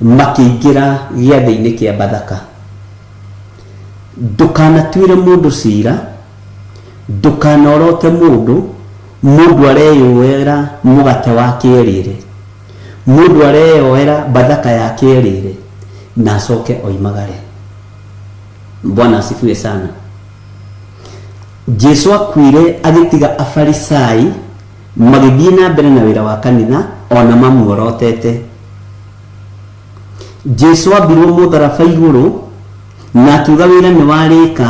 makĩingĩra gĩathĩ-inĩ kĩa Bathaka. Ndũkanatuĩre mũndũ cira, ndũkanorote mũndũ, mũndũ areyoera mũgate wake erĩre, mũndũ areyoera Bathaka yake erĩre, na acoke oimagare. Bwana asifiwe sana. Jesu akuire agĩtiga Afarisai magĩthiĩ na mbere na wĩra wa kanitha ona mamuorotete. Jesu ambirwo mũtharaba igũrũ na akiuga wĩra nĩ warĩka,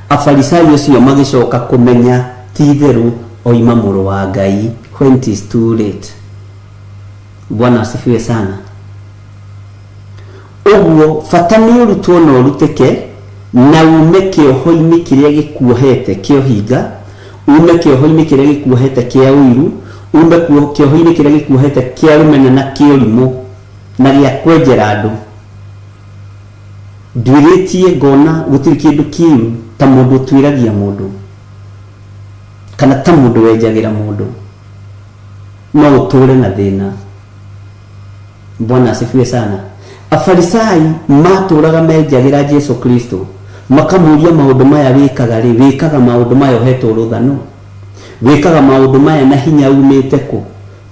Afarisai acio magĩcoka kũmenya ti itherũ oima mũrũ wa Ngai when it is too late. Bwana asifiwe sana. Ũguo bata nĩ ũrutwo na ũrutĩke na ume kĩoho-inĩ kĩrĩa gĩkuohete kĩa ũhinga, ume kĩoho-inĩ kĩrĩa gĩkuohete kĩa ũiru, ume kĩoho-inĩ kĩrĩa gĩkuohete kĩa rũmena na kĩa ũrimũ na gĩa kwenjera andũ. Nduĩrĩtie ngona gũtirĩ kĩndũ kĩũru ta mũndũ ũtuĩragia mũndũ kana ta mũndũ wenjagĩra mũndũ, no ũtũre na thĩna. Bwana asifiwe sana. Afarisai matũraga menjagĩra Jesu Kristo, makamũria maũndũ maya wĩkaga rĩ, wĩkaga maũndũ maya ũhetwo rũtha nũ? Wĩkaga maũndũ maya na hinya umĩte kũ?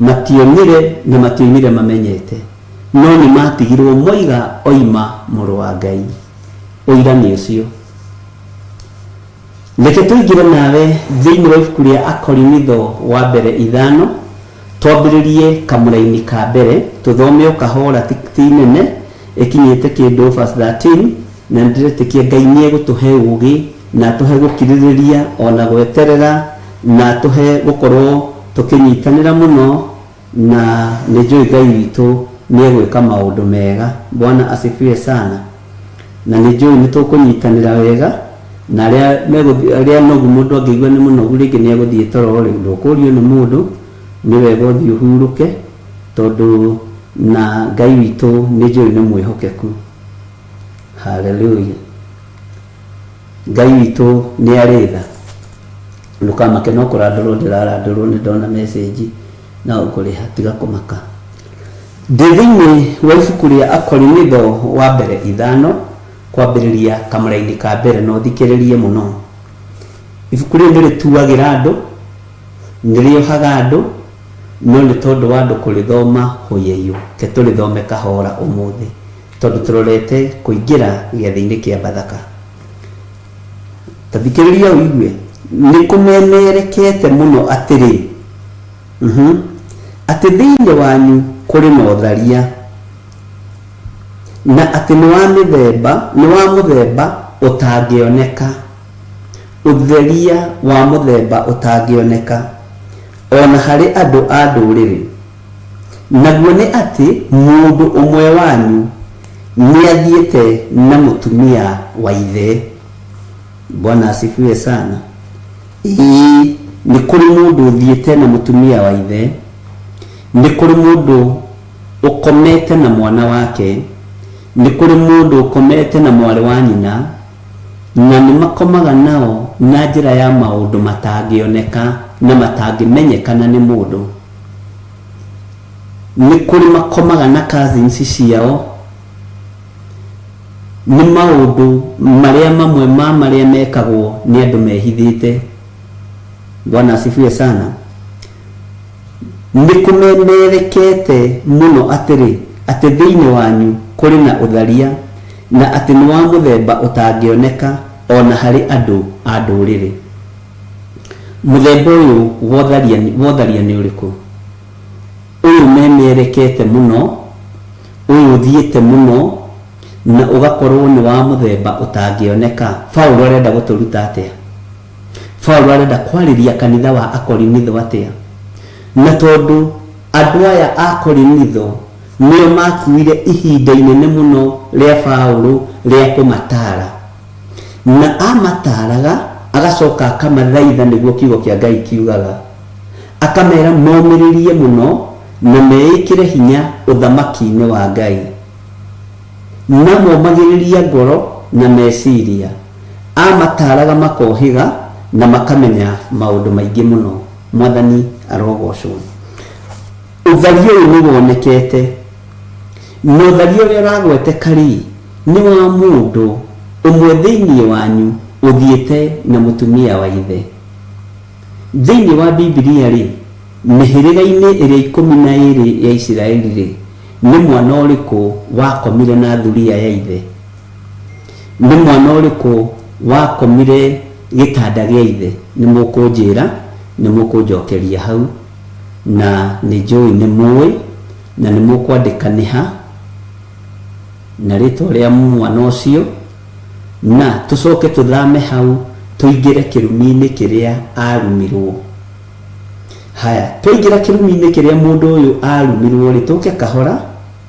Mationire na matioimire mamenyete, no nĩ matigirwo moiga oima mũrũ wa Ngai. Ũira nĩ ũcio. Reke tũingĩre nawe thĩinĩ wa ibuku rĩa Akorinitho wa mbere ithano, twambĩrĩrie kamũraini ka mbere, tũthome o kahora ti, ti nene, ĩkinyĩte kĩndũ verse 13, na nĩndĩretĩkia Ngai nĩ egũtũhe ũgĩ, na atũhe gũkirĩrĩria ona gweterera, na atũhe gũkorwo tũkĩnyitanĩra mũno, na nĩ njũĩ Ngai witũ nĩ egwĩka maũndũ mega. Bwana asifiwe sana. Na nĩ njũĩ nĩ tũkũnyitanĩra wega, na arĩa megũthiĩ, arĩa anogu mũndũ angĩigua nĩ mũnogu rĩngĩ nĩ egũthiĩ toro rĩ, ndũkũrio nĩ mũndũ, nĩ wega ũthiĩ ũhurũke, tondũ na Ngai witũ nĩ njũĩ nĩ mwĩhokeku. Hallelujah. Ngai witũ nĩ arĩ tha. Ndũkamake no kũrandũrwo ndĩrarandũrwo nĩ ndona message no ngũrĩha tiga kũmaka. Ndĩ thĩinĩ wa ibuku rĩa Akorinitho wa mbere ithano kwambĩrĩria kamũraini ka mbere na ũthikĩrĩrie mũno. Ibuku rĩrĩ nĩ rĩtuagĩra andũ, nĩ rĩohaga andũ, no nĩ tondũ wa andũ kũrĩthoma hũyũyũ, reke tũrĩthome kahora ũmũthĩ tondũ tũrorete kũingĩra gĩathĩ-inĩ kĩa Bathaka. Ta thikĩrĩria ũigue, nĩ kũmemerekete mũno atĩrĩ, atĩ thĩinĩ wanyu kũrĩ na ũtharia, na atĩ nĩ wa mĩthemba, nĩ wa mũthemba ũtangĩoneka, ũtheria wa mũthemba ũtangĩoneka o na harĩ andũ a ndũrĩrĩ, naguo nĩ atĩ mũndũ ũmwe wanyu nĩathiĩte na mũtumia wa ithe. Bwana asifiwe sana. Ĩĩ, nĩ kũrĩ mũndũ ũthiĩte na mũtumia wa ithe, nĩ kũrĩ mũndũ ũkomete na mwana wake, nĩ kũrĩ mũndũ ũkomete na mwarĩ wa nyina, na nĩ makomaga nao na njĩra ya maũndũ matangĩoneka na matangĩmenyekana nĩ mũndũ. Nĩ kũrĩ makomaga na cousins ciao, nĩ maũndũ marĩa mamwe ma marĩa mekagwo nĩ andũ mehithĩte. Bwana asifiwe sana. Nĩ kũmemerekete mũno atĩrĩ, atĩ thĩinĩ wanyu kũrĩ na ũtharia, na atĩ nĩ wa mũthemba ũtangĩoneka o na harĩ andũ a ndũrĩrĩ. Mũthemba ũyũ wa ũtharia nĩ ũrĩkũ? Ũyũ ũmemerekete mũno, ũyũ ũthiĩte mũno, na ũgakorwo nĩ wa mũthemba ũtangĩoneka. Paulo arenda gũtũruta atĩa? Paulo arenda kwarĩria kanitha wa Akorinitho atĩa? Na tondũ andũ aya a Korinitho nĩo makuire ihinda inene mũno rĩa Paulo rĩa kũmataara, na amataaraga agacoka akamathaitha nĩguo kiugo kĩa Ngai kiugaga, akamera momĩrĩrie mũno na meĩkĩre hinya ũthamaki-inĩ wa Ngai. Na momagĩrĩria ngoro na meciria. Amataaraga makohĩga na makamenya maũndũ maingĩ mũno. Mwathani arogocwo. Ũtharia ũyũ nĩ wonekete. Na ũtharia ũrĩa ũragweteka rĩ, nĩ wa mũndũ ũmwe thĩinĩ wanyu ũthiĩte na mũtumia wa ithe. Thĩinĩ wa Bibilia rĩ, mĩhĩrĩga-inĩ ĩrĩa 12 ya Isiraeli rĩ, nĩ mwana ũrĩkũ wakomire na thuriya ya ithe? Nĩ mwana ũrĩkũ wakomire gĩtanda gĩa ithe? Nĩ mũkũnjĩra, nĩ mũkũnjokeria hau, na nĩ njũĩ nĩ mũĩ, na nĩ mũkwandĩka nĩ ha, na rĩtwa rĩa mwana ũcio, na tũcoke tũthame hau tũingĩre kĩrumi-inĩ kĩrĩa arumirwo. Haya, twaingĩra kĩrumi-inĩ kĩrĩa mũndũ ũyũ arumirwo rĩ, tũke kahora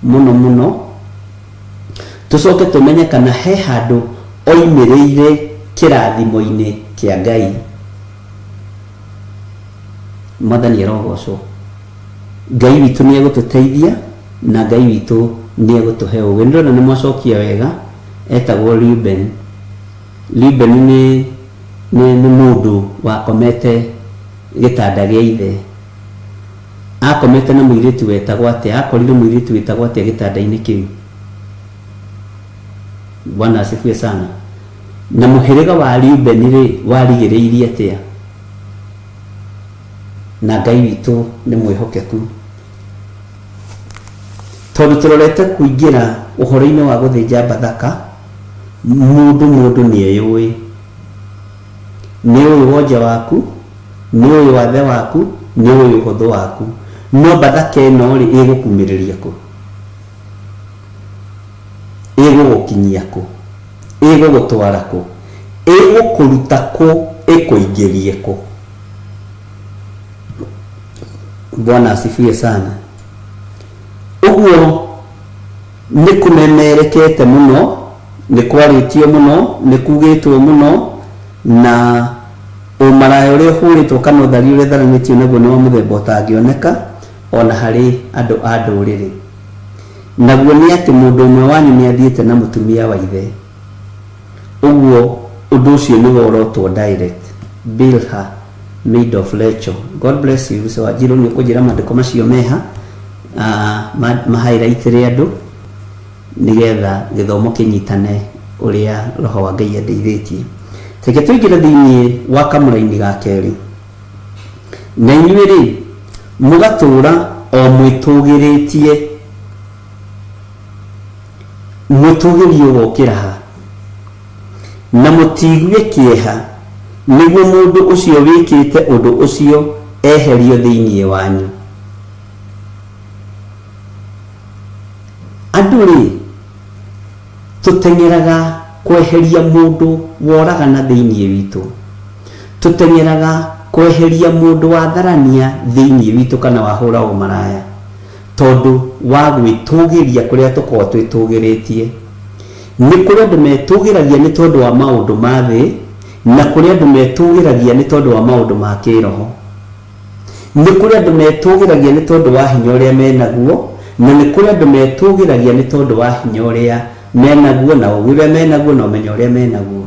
mũno mũno, Tũcoke tũmenye kana he handũ oimĩrĩire kĩrathimo-inĩ kĩa Ngai. Mwathani arogocwo. Ngai witũ nĩ egũtũteithia na Ngai witũ nĩ egũtũhe ũgĩ. Nĩ ndĩrona nĩ mwacokia wega, etagwo Reuben. Reuben nĩ nĩ nĩ mũndũ wakomete gĩtanda gĩa ithe. Akomete na mũirĩtu wetagwo atĩa? Akorire mũirĩtu wĩtagwo atĩa gĩtanda-inĩ kĩu? Bwana asifiwe sana. Na mũhĩrĩga wa Reubeni-rĩ, warigĩrĩirie atĩa? Na Ngai witũ nĩ mwĩhokeku. Tondũ tũrorete kũingĩra ũhoro-inĩ wa gũthĩnja Bathaka, mũndũ mũndũ nĩ eyũĩ. Nĩ ũĩ wonje waku, nĩ ũĩ wathe waku, nĩ ũĩ ũhũthũ waku. No Bathaka ĩno-rĩ, ĩgũkumĩrĩria kũ? Ĩgũgũkinyia kũ? Ĩgũgũtwara kũ? Ĩgũkũruta kũ ĩkũingĩrie kũ? Bwana asifiwe sana. Ũguo nĩ kũmemerekete mũno, nĩ kwarĩtio mũno, nĩ kugĩtwo mũno, na ũmaraya ũrĩa ũhũrĩtwo kana ũthari ũrĩa ũtharanĩtio naguo nĩ wa mũthemba ũtangĩoneka o na harĩ andũ a ndũrĩrĩ. Naguo nĩ atĩ mũndũ ũmwe wanyu nĩ athiĩte na mũtumia wa ithe. Ũguo ũndũ ũcio nĩ worotwo direct. Bilha, maid of Rachel. God bless you. Mr. Wanjiru nĩ ũkũnjĩra maandĩko macio meha ma highlight rĩ andũ nĩgetha gĩthomo kĩnyitane ũrĩa roho wa Ngai andeithĩtie. Reke tũingĩre thĩinĩ wa kamũraini ga kerĩ. Na inyuĩ-rĩ, mũgatũũra o mwĩtũũgĩrĩtie. Mwĩtũũgĩrio ũgokĩra ha? Na mũtiigue kĩeha nĩguo mũndũ ũcio wĩkĩte ũndũ ũcio eherio thĩinĩ wanyu. Andũ-rĩ, tũteng'eraga kweheria mũndũ woragana thĩinĩ witũ. Tũteng'eraga kweheria mũndũ watharania thĩinĩ witũ kana wahũra ũmaraya tondũ wa gwĩtũgĩria kũrĩa tũkoragwo twĩtũgĩrĩtie. Nĩ kũrĩ andũ metũgĩragia nĩ tondũ wa maũndũ ma thĩ na kũrĩ andũ metũgĩragia nĩ tondũ wa maũndũ ma kĩroho. Nĩ kũrĩ andũ metũgĩragia nĩ tondũ wa hinya ũrĩa menaguo na nĩ kũrĩ andũ metũgĩragia nĩ tondũ wa hinya ũrĩa menaguo na ũgĩ ũrĩa menaguo na ũmenyo ũrĩa menaguo.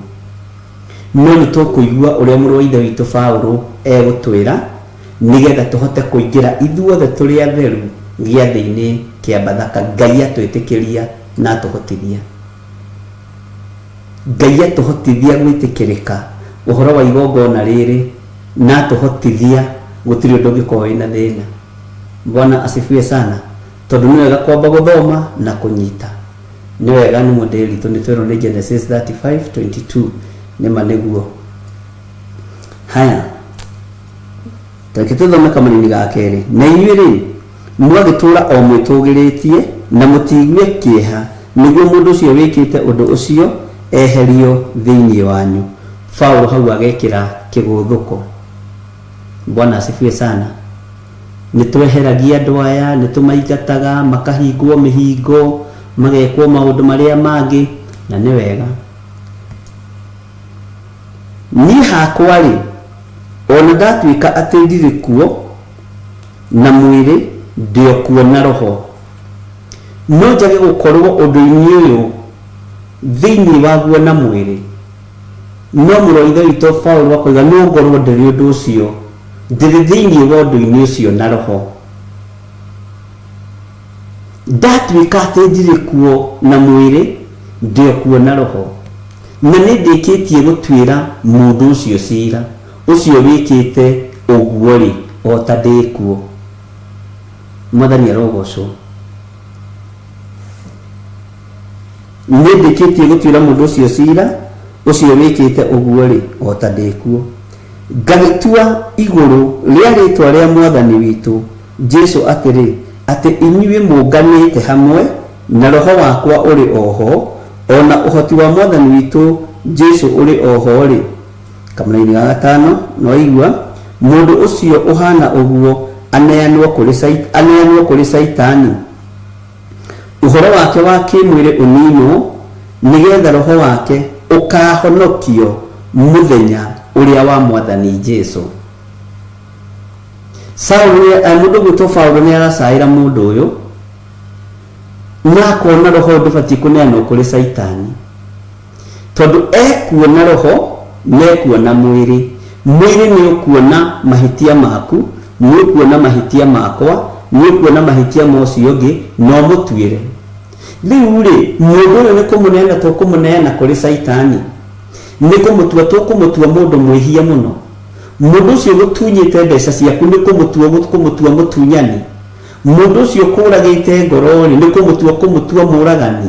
No nĩ tũkũigua ũrĩa mũrũ wa Ithe witũ Paulo egũtwĩra nĩgetha tũhote kũingĩra ithuothe tũrĩ atheru gĩathĩ-inĩ kĩa Bathaka Ngai atwĩtĩkĩria na atũhotithia. Ngai atũhotithia gwĩtĩkĩrĩka ũhoro wa igongona rĩrĩ na atũhotithia gũtirĩ ũndũ ũngĩkorwo wĩna thĩna. Bwana asifiwe sana. Tondũ nĩ wega kwamba gũthoma na kũnyita. Nĩ wega nĩ mũndĩritũ nĩ twerwo nĩ Genesis 35:22 nĩ ma nĩguo. Haya, reke tũthome kamũnini ga kerĩ. Na inyuĩ rĩ, mũgagĩtũũra o mwĩtũgĩrĩtie na mũtiigue kĩeha nĩguo mũndũ ũcio wĩkĩte ũndũ ũcio eherio thĩinĩ wanyu. Paulo hau agekĩra kĩgũthũko. Bwana asifiwe sana. Nĩ tweheragia andũ aya, nĩ tũmaingataga, makahingwo mĩhingo, magekwo maũndũ marĩa mangĩ, na nĩ wega. Niĩ hakwa-rĩ, o na ndatuĩka atĩ ndirĩ kuo na mwĩrĩ, ndĩ o kuo na roho. No njage gũkorũo ũndũ-inĩ ũyũ thĩinĩ waguo na mwĩrĩ, no mũrũ wa Ithe witũ Paulo akoiga no ngorũo ndĩrĩ ũndũ ũcio, ndĩrĩ thĩinĩ wa ũndũ-inĩ ũcio na roho. Ndatuĩka atĩ ndirĩ kuo na mwĩrĩ, ndĩ o kuo na roho. Na nĩ ndĩkĩtie gũtuĩra mũndũ ũcio ciira, ũcio wĩkĩte ũguo-rĩ, o ta ndĩ kuo. Mwathani arogocwo. Nĩ ndĩkĩtie gũtuĩra mũndũ ũcio ciira, ũcio wĩkĩte ũguo-rĩ, o ta ndĩ kuo. Ngagĩtua igũrũ rĩa rĩĩtwa rĩa Mwathani witũ Jesu atĩrĩ, atĩ inyuĩ mũnganĩte hamwe, na roho wakwa ũrĩ o ho, o na ũhoti wa Mwathani witũ Jesu ũrĩ o ho-rĩ, kamũraini ga gatano, nĩwaigua, mũndũ ũcio ũhaana ũguo aneanwo kũrĩ aneanwo kũrĩ Caitani, ũhoro wake wa kĩĩmwĩrĩ ũninwo, nĩgetha roho wake ũkaahonokio mũthenya ũrĩa wa Mwathani Jesu. Saũlũ nĩ eh, mũndũ ũgwĩtwo Paũlũ nĩ aracaĩra mũndũ ũyũ na akona roho ndũbatiĩ kũneanwo kũrĩ Caitani tondũ ekuona roho na ekuona mwĩrĩ. Mwĩrĩ nĩ ũkuona mahĩtia maku, nĩ ũkuona mahĩtia makwa, nĩ ũkuona mahĩtia ma ũcio ũngĩ na ũmũtuĩre. Rĩu rĩ, mũndũ ũyũ nĩ kũmũneana tũkũmũneana kũrĩ Caitani? Nĩ kũmũtua tũkũmũtua mũndũ mwĩhia mũno? Mũndũ ũcio ũgũtunyĩte mbeca ciaku nĩ kũmũtua ũkũmũtua mũtunyani? Mũndũ ũcio ũkũũragĩte ngoro-rĩ, nĩ kũmũtua ũkũmũtua mũũragani?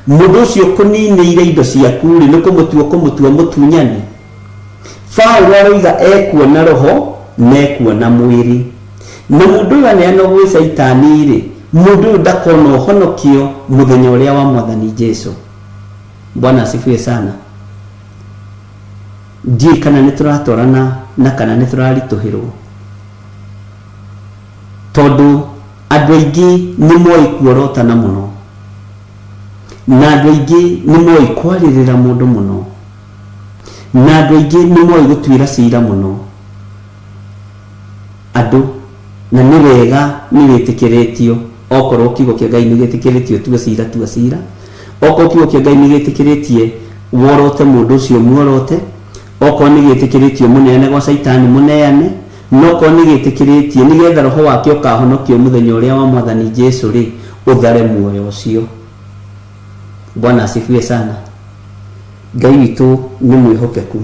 Mũndũ ũcio ũkũninĩire indo ciaku-rĩ, nĩ kũmũtua ũkũmũtua mũtunyani? Paũlũ aroiga ekuona roho na ekuona mwĩrĩ. Na mũndũ ũyũ aneanwo gwĩ Caitani-rĩ, mũndũ ũyũ ndakona ũhonokio mũthenya ũrĩa wa Mwathani Jesu. Bwana asifiwe sana. Ndiũĩ kana nĩ tũratwarana na kana nĩ tũraritũhĩrwo. Tondũ andũ aingĩ nĩ moĩ kuorotana mũno. Na andũ aingĩ nĩ moĩ kwarĩrĩra mũndũ mũno. Na andũ aingĩ nĩ moĩ gũtuĩra cira mũno andũ. Na nĩ wega nĩ wĩtĩkĩrĩtio okorwo kiugo kĩa Ngai nĩ gĩtĩkĩrĩtio tua cira tua cira. Okorwo kiugo kĩa Ngai nĩ gĩtĩkĩrĩtie worote mũndũ ũcio muorote. Okorwo nĩ gĩtĩkĩrĩtio mũneane gwa Caitani mũneane. No okorwo nĩ gĩtĩkĩrĩtie nĩgetha roho wake ũkahonokio mũthenya ũrĩa wa Mwathani Jesu rĩ, ũthare muoyo ũcio. Bwana asifiwe sana. Ngai witũ nĩ mwĩhokeku.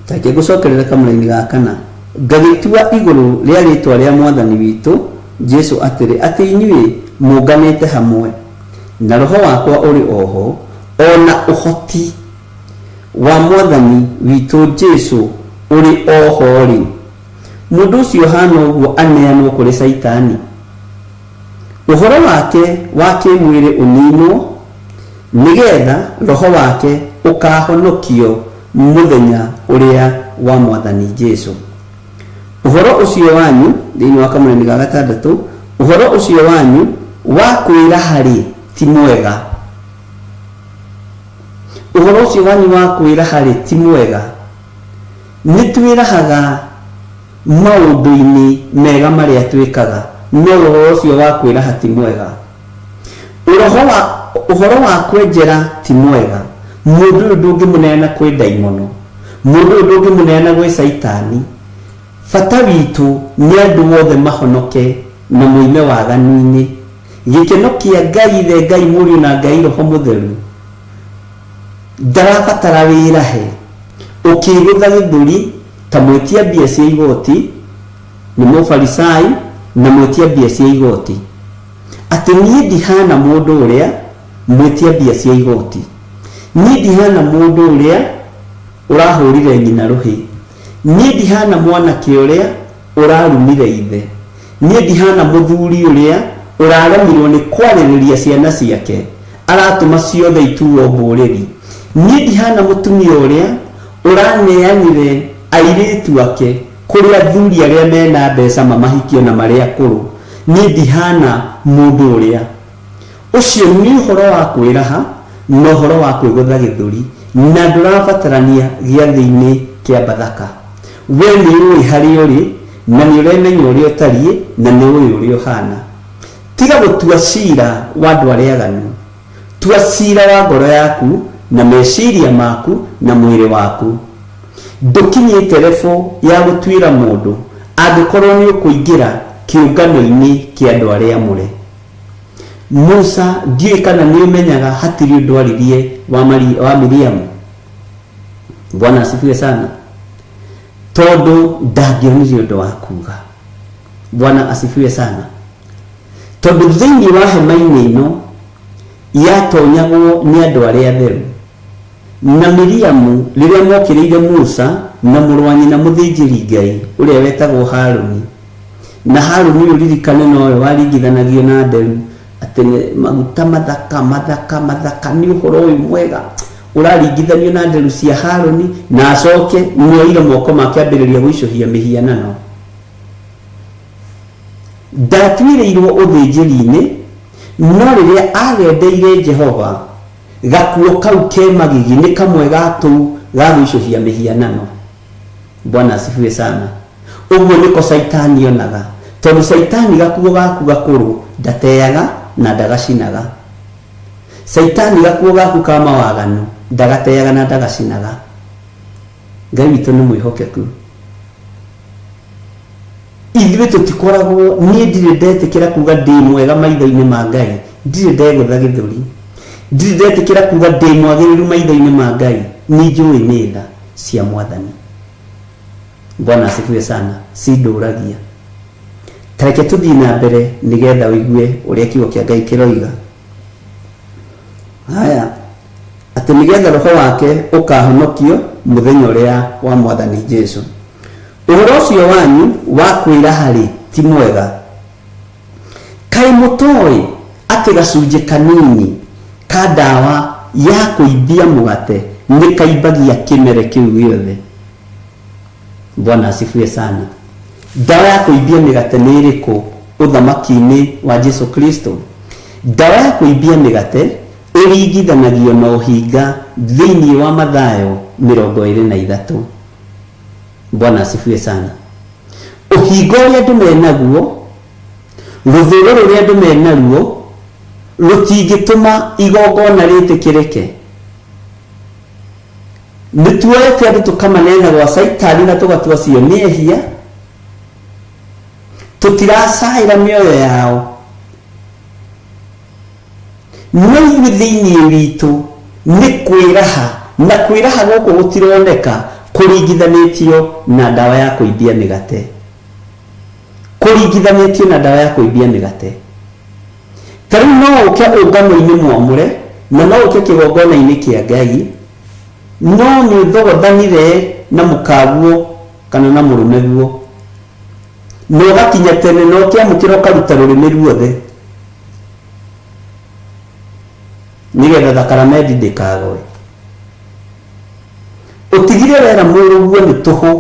Reke ngũcokerere kamũraini ga kana. Ngagĩtua igũrũ rĩa rĩĩtwa rĩa Mwathani witũ Jesu atĩrĩ, atĩ inyuĩ mũnganĩte hamwe, na roho wakwa ũrĩ o ho, o na ũhoti wa Mwathani witũ Jesu ũrĩ o ho-rĩ, mũndũ ũcio ũhaana ũguo aneanwo kũrĩ Caitani, ũhoro wake wa kĩĩmwĩrĩ ũninwo, nĩgetha roho wake ũkaahonokio Mũthenya ũrĩa wa Mwathani Jesu. Ũhoro ũcio wanyu, thĩinĩ wa kamũreni ga gatandatũ, ũhoro ũcio wanyu wa kwĩraha-rĩ, ti mwega. Ũhoro ũcio wanyu wa kwĩraha-rĩ, ti mwega. Nĩ twĩrahaga maũndũ-inĩ mega marĩa twĩkaga, no ũhoro ũcio wa kwĩraha ti mwega. Ũroho wa, ũhoro wa kwenjera ti mwega. Mũndũ ũyũ ndũngĩmũneana kwĩ ndaimono. Mũndũ ũyũ ndũngĩmũneana gwĩ caitani. Bata witũ nĩ andũ othe mahonoke na moime waganu-inĩ. Gĩkeno kĩa Ngai Ithe, Ngai Mũriũ na Ngai Roho Mũtheru ndarabatara wĩrahe ũkĩgũtha gĩthũri ta mwĩtia mbia cia igoti nĩ Mũfarisai na mwĩtia mbia cia igoti. Atĩ niĩ ndihana mũndũ ũrĩa mwĩtia mbia cia igoti. Niĩ ndihana mũndũ ũrĩa ũrahũrire nyina rũhĩ. Niĩ ndihana mwanake ũrĩa ũrarumire ithe. Niĩ ndihana mũthuri ũrĩa ũraremirwo nĩ kwarĩrĩria ciana ciake, aratũma ciothe ituo mbũrĩri. Niĩ ndihana mũtumia ũrĩa ũraneanire airĩtu ake kũrĩ athuri arĩa mena mbeca mamahikie ona marĩ akũrũ. Niĩ ndihana mũndũ ũrĩa. Ũcio nĩ ũhoro wa kwĩraha na ũhoro wa kwĩgũtha gĩthũri, na ndũrabatarania gĩathĩ-inĩ kĩa Bathaka. Wee nĩ ũĩ harĩa ũrĩ, na nĩ ũremenya ũrĩa ũtariĩ, na nĩ ũĩ ũrĩa ũhaana. Tiga gũtua ciira wa andũ arĩa aganu. Tua ciira wa ngoro yaku, na meciria maku, na mwĩrĩ waku. Ndũkinyĩte level ya gũtuĩra mũndũ angĩkorwo nĩ ũkũingĩra kĩũngano-inĩ kĩa andũ arĩa amũre. Musa ndiũĩ kana nĩ ũmenyaga hatirĩ ũndũ aririe wa, Mari, wa Miriamu. Bwana asifiwe sana. Tondũ ndangĩonire ũndũ wa kuga. Bwana asifiwe sana. Tondũ thĩinĩ wa hema-inĩ ĩno yatonyagwo nĩ andũ arĩa atheru. Na Miriamu rĩrĩa mokĩrĩire Musa na mũrũ wa nyina mũthĩnjĩri Ngai ũrĩa wetagwo Haruni, na Haruni ũyũ ririkane nowe waringithanagio na nderu atĩ nĩ maguta mathaka mathaka mathaka nĩ ũhoro ũyũ mwega ũraringithanio na nderu cia Haruni, na acoke nĩoire moko make ambĩrĩria gũicũhia mĩhianano. Ndatuĩrĩirwo ũthĩnjĩri-inĩ, no rĩrĩa agendeire Jehova, gakuo kau ke magigi nĩ kamwe ga tũu ga gũicũhia mĩhianano. Bwana asifiwe sana. Ũguo nĩko Caitani onaga, tondũ Caitani gakuo gaku gakũrũ ndateaga na ndagacinaga. Caitani gakuo gaku ka mawaganu ndagateaga na ndagacinaga. Ngai witũ nĩ mwĩhokeku. Ithuĩ tũtikoragwo, niĩ ndirĩ ndetĩkĩra kuga ndĩ mwega maitho-inĩ ma Ngai, ndirĩ ndegũtha gĩthũri, ndirĩ ndetĩkĩra kuga ndĩ mwagĩrĩru maitho-inĩ ma Ngai, nĩ njũĩ nĩ tha cia Mwathani. Bwana asifiwe sana, cindũragia. Ta reke tũthiĩ na mbere nĩgetha ũigue ũrĩa kiugo kĩa Ngai kĩroiga. Haya, atĩ nĩgetha roho wake ũkahonokio mũthenya ũrĩa wa Mwathani Jesu. Ũhoro ũcio wanyu wa kwĩraha-rĩ, ti mwega. Kaĩ mũtoĩ atĩ gacunjĩ kanini ka ndawa ya kũimbia mũgate nĩ kaimbagia kĩmere kĩu gĩothe? Bwana asifiwe sana. Ndawa ya kũimbia mĩgate nĩ ĩrĩkũ ũthamaki-inĩ wa Jesu Kristo? Ndawa ya kũimbia mĩgate ĩringithanagio na ũhinga thĩinĩ wa Mathayo 23. Bwana asifiwe sana. Ũhinga ũrĩa andũ menaguo, rũthũũro rũrĩa andũ menaruo, rũtingĩtũma igongona rĩtĩkĩrĩke. Nĩ tuoete andũ tũkamaneana gwa Caitani na tũgatua acio nĩ ehia. Tũtiracaĩra mĩoyo yao. No ithuĩ thĩinĩ witũ nĩ kwĩraha, na kwĩraha gũkũ gũtironeka kũringithanĩtio na ndawa ya kũimbia mĩgate. Kũringithanĩtio na ndawa ya kũimbia mĩgate. Ta rĩu no ũke ũngano-inĩ mwamũre, na no ũke kĩgongona-inĩ kĩa Ngai, no nĩ ũthogothanire na mũkaguo kana na mũrũmeguo, na ũgakinya tene na ũkĩamũkĩra ũkaruta rũrĩmĩ ruothe. Nĩgetha thakaramendi ndĩkagwe. Ũtigire wera mũrũguo nĩ tũhũ,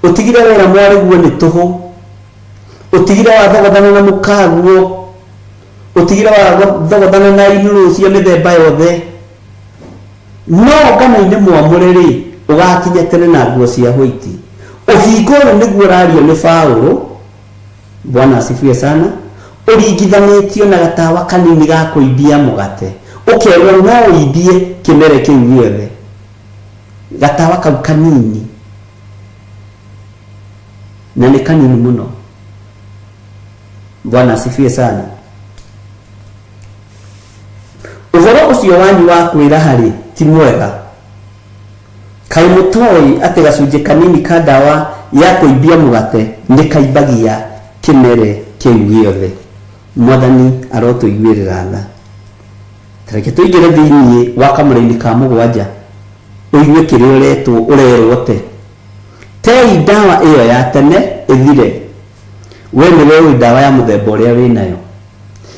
ũtigire wera mwarĩguo nĩ tũhũ, ũtigire wathogothana na mũkaguo, ũtigire wathogothana na inũrũ cia mĩthemba yothe. No ngano-inĩ mwamũre rĩ, ũgakinya tene na nguo cia hwaiti. Ũhinga ũyũ nĩguo ũrario nĩ Paũlũ, Bwana asifiwe sana, ũringithanĩtio na gatawa kanini ga kũimbia mũgate, ũkerwo no ũimbie kĩmere kĩu gĩothe. Gatawa kau kanini, na nĩ kanini mũno. Bwana asifiwe sana. Ũhoro ũcio wanyu wa kwĩraha-rĩ, ti mwega. Kaĩ mũtoĩ atĩ gacunjĩ kanini ka ndawa ya kũimbia mũgate nĩ kaimbagia kĩmere kĩu gĩothe? Mwathani arotũiguĩrĩra tha. Ta reke tũingĩre thĩinĩ wa kamũraini ka mũgwanja ũigue kĩrĩa ũretwo ũrerwo te. Tei ndawa ĩyo ya tene ĩthire. We nĩwe ũĩ ndawa ya mũthemba ũrĩa wĩ nayo.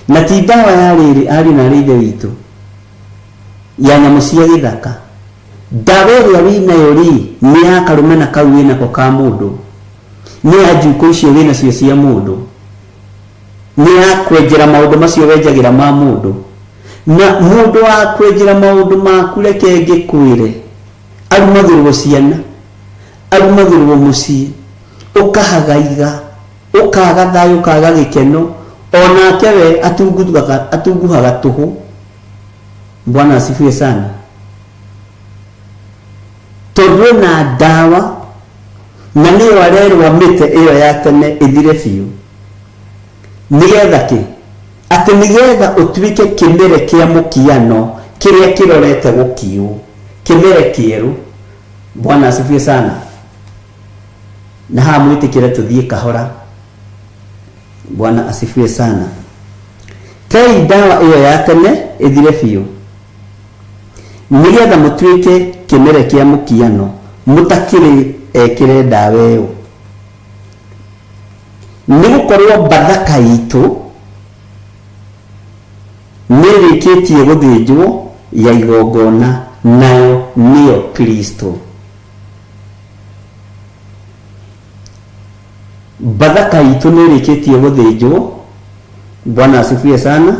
Na ti ndawa ya rĩrĩ, ariũ na aarĩ a Ithe witũ, ya nyamũ cia gĩthaka. Ndawa ĩrĩa wĩ nayo rĩ, nĩ ya karũmena kau wĩ nako ka mũndũ? Nĩ ya njuko icio wĩ nacio cia mũndũ? Nĩ ya kwenjera maũndũ macio wenjagĩra ma mũndũ? Na mũndũ wa kwenjera maũndũ maku reke ngĩkwĩre, arumagĩrwo ciana, arumagĩrwo mũciĩ, ũkahagaiga, ũkaga thayũ, ũkaga gĩkeno, onake we atunguhaga, atunguhaga tũhũ. Bwana asifiwe sana. Tondũ ena ndawa na nĩyo arerwo mĩte ĩyo ya tene ĩthire biũ. Nĩgetha kĩ? Atĩ nĩgetha ũtuĩke kĩmere kĩa mũkiano kĩrĩa kĩrorete gũkiũ, kĩmere kĩerũ. Bwana asifiwe sana. Na haha mwĩtĩkĩre tũthiĩ kahora. Bwana asifiwe sana. Tei ndawa ĩyo ya tene ĩthire biũ, nĩgetha mũtuĩke kĩmere kĩa mũkiano mũtakĩrĩ ekĩre ndawa ĩyo. Nĩ gũkorwo Bathaka itũ nĩĩrĩkĩtie gũthĩnjwo ya igongona, nayo nĩyo Kristo. Bathaka itũ nĩ ĩrĩkĩtie gũthĩnjwo, Bwana asifiwe sana,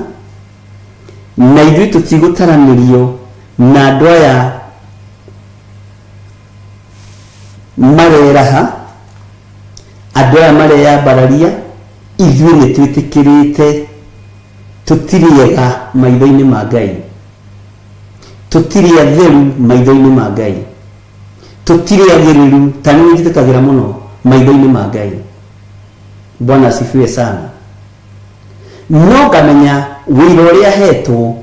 na ithuĩ tũtigũtaranĩrio na andũ aya mareraha, andũ aya mareyambararia, ithuĩ nĩ twĩtĩkĩrĩte tũtirĩ ega maitho-inĩ ma Ngai, tũtirĩ atheru maitho-inĩ ma Ngai. Tũtirĩ agĩrĩru, ta nĩ njĩtĩkagĩra mũno maitho-inĩ ma Ngai. Bwana asifiwe sana. No ngamenya wĩra ũrĩa hetwo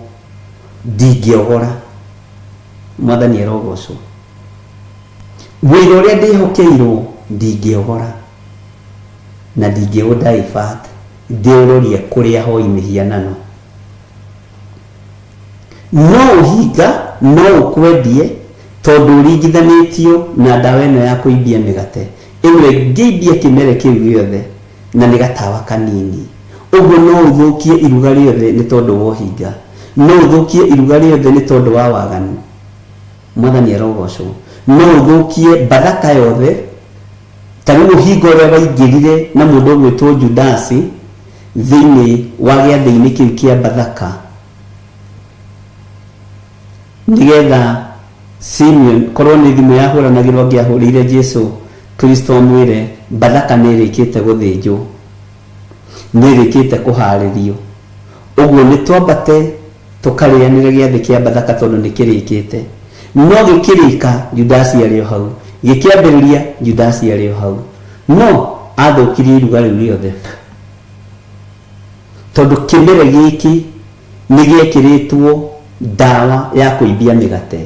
ndingĩogora. Mwathani arogocwo. Wĩra ũrĩa ndĩhokeirwo ndingĩogora na ndingĩũ divert ndĩũrorie kũrĩa hoi mĩhianano. No ũhinga no ũkwendie tondũ ũringithanĩtio na ndawa ĩno ya kũimbia mĩgate ĩno ĩngĩimbia kĩmere kĩu gĩothe na nĩ gatawa kanini. Ũguo no ũthũkie iruga rĩothe nĩ tondũ wa ũhinga. No ũthũkie iruga rĩothe nĩ tondũ wa waganu. Mwathani arogocwo. No ũthũkie Bathaka yothe ta rĩu ũhinga ũrĩa waingĩrire na mũndũ ũgwĩtwo Judasi thĩinĩ wa gĩathĩ-inĩ kĩu kĩa Bathaka. Nĩgetha Simeon, korwo nĩ thimũ yahũranagĩrwo angĩahũrĩire Jesu Kristo amwĩre Bathaka nĩ ĩrĩkĩte gũthĩnjwo, nĩ ĩrĩkĩte kũharĩrio, ũguo nĩ twambate tũkarĩanĩre gĩathĩ kĩa Bathaka tondũ nĩ kĩrĩkĩte. No gĩkĩrĩka Judasi arĩ o hau, gĩkĩambĩrĩria Judasi arĩ o hau. No athũkirie iruga rĩu rĩothe. Tondũ kĩmere gĩkĩ nĩ gĩekĩrĩtwo ndawa ya kũimbia mĩgate,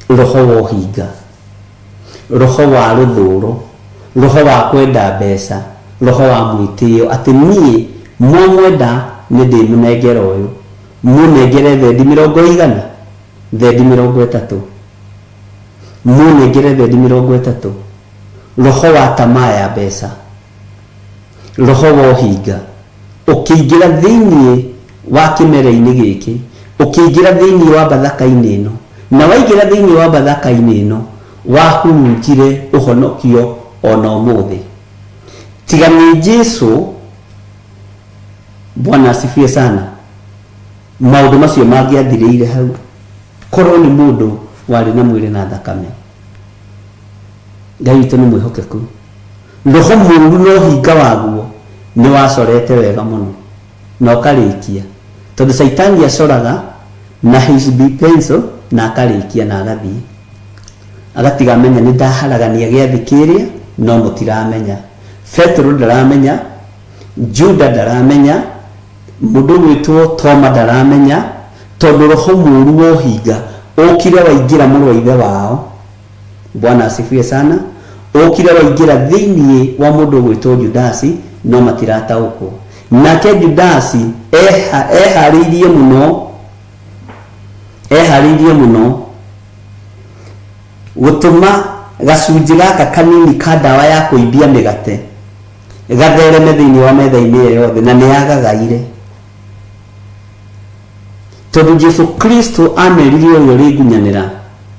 roho wa ũhinga, roho wa rũthũro, roho wa kwenda mbeca, roho wa mwĩtĩo, atĩ niĩ mwamwenda nĩ ndĩmũnengera ũyũ, mũnengere thendi mĩrongo ĩigana? Thendi mĩrongo ĩtatũ. Mũnengere thendi mĩrongo ĩtatũ. Roho wa tamaa ya mbeca. Roho wa ũhinga ũkĩingĩra thĩinĩ wa kĩmere-inĩ gĩkĩ, ũkĩingĩra thĩinĩ wa Bathaka-inĩ ĩno, Na waingĩra thĩinĩ wa Bathaka-inĩ ĩno, wahurunjire ũhonokio ona ũmũthĩ. Tiga nĩ Jesu, Bwana asifiwe sana, maũndũ macio mangĩathirĩire hau. Korwo nĩ mũndũ warĩ na mwĩrĩ na thakame. Ngai witũ nĩ mwĩhokeku. Roho mũũru na ũhinga waguo nĩ wacorete wega mũno na ũkarĩkia. Tondũ Caitani acoraga na HB pencil na akarĩkia na agathiĩ. Agatiga amenya nĩ ndaharagania gĩathĩ kĩrĩa no mũtiramenya. Petero ndaramenya, Juda ndaramenya, mũndũ ũgwĩtwo Toma ndaramenya, tondũ roho mũũru wa ũhinga ũkire waingĩra mũrũ wa ithe wao. Bwana asifiwe sana. Ũkire waingĩra thĩinĩ wa mũndũ ũgwĩtwo Judasi, no matirataũkwo. Nake Judasi eharĩirie mũno, eharĩirie mũno gũtũma gacunjĩ gaka kanini ka ndawa ya kũimbia mĩgate gathereme thĩinĩ wa metha-inĩ ĩyo yothe, na nĩ yagagaire. Tondũ Jesu Kristo amerire ũrĩa ũrĩngunyanĩra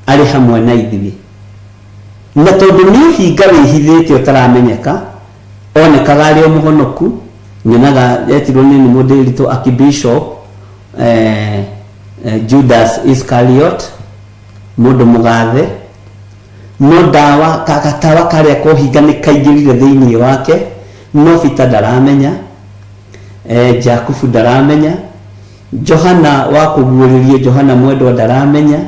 arĩ hamwe na ithuĩ. Na tondũ nĩ ũhinga wĩhithĩte ũtaramenyeka, onekaga arĩ o mũhonoku, nyonaga etirwo nĩ nĩ mũndĩritũ Archbishop Judas Iscariot, mũndũ mũgathe, no ndawa gatawa karĩa kohinga nĩ kaingĩrire thĩinĩ wake, no Peter ndaramenya, Jakubu ndaramenya, Johana wa kũguũrĩrio Johana mwendwa ndaramenya,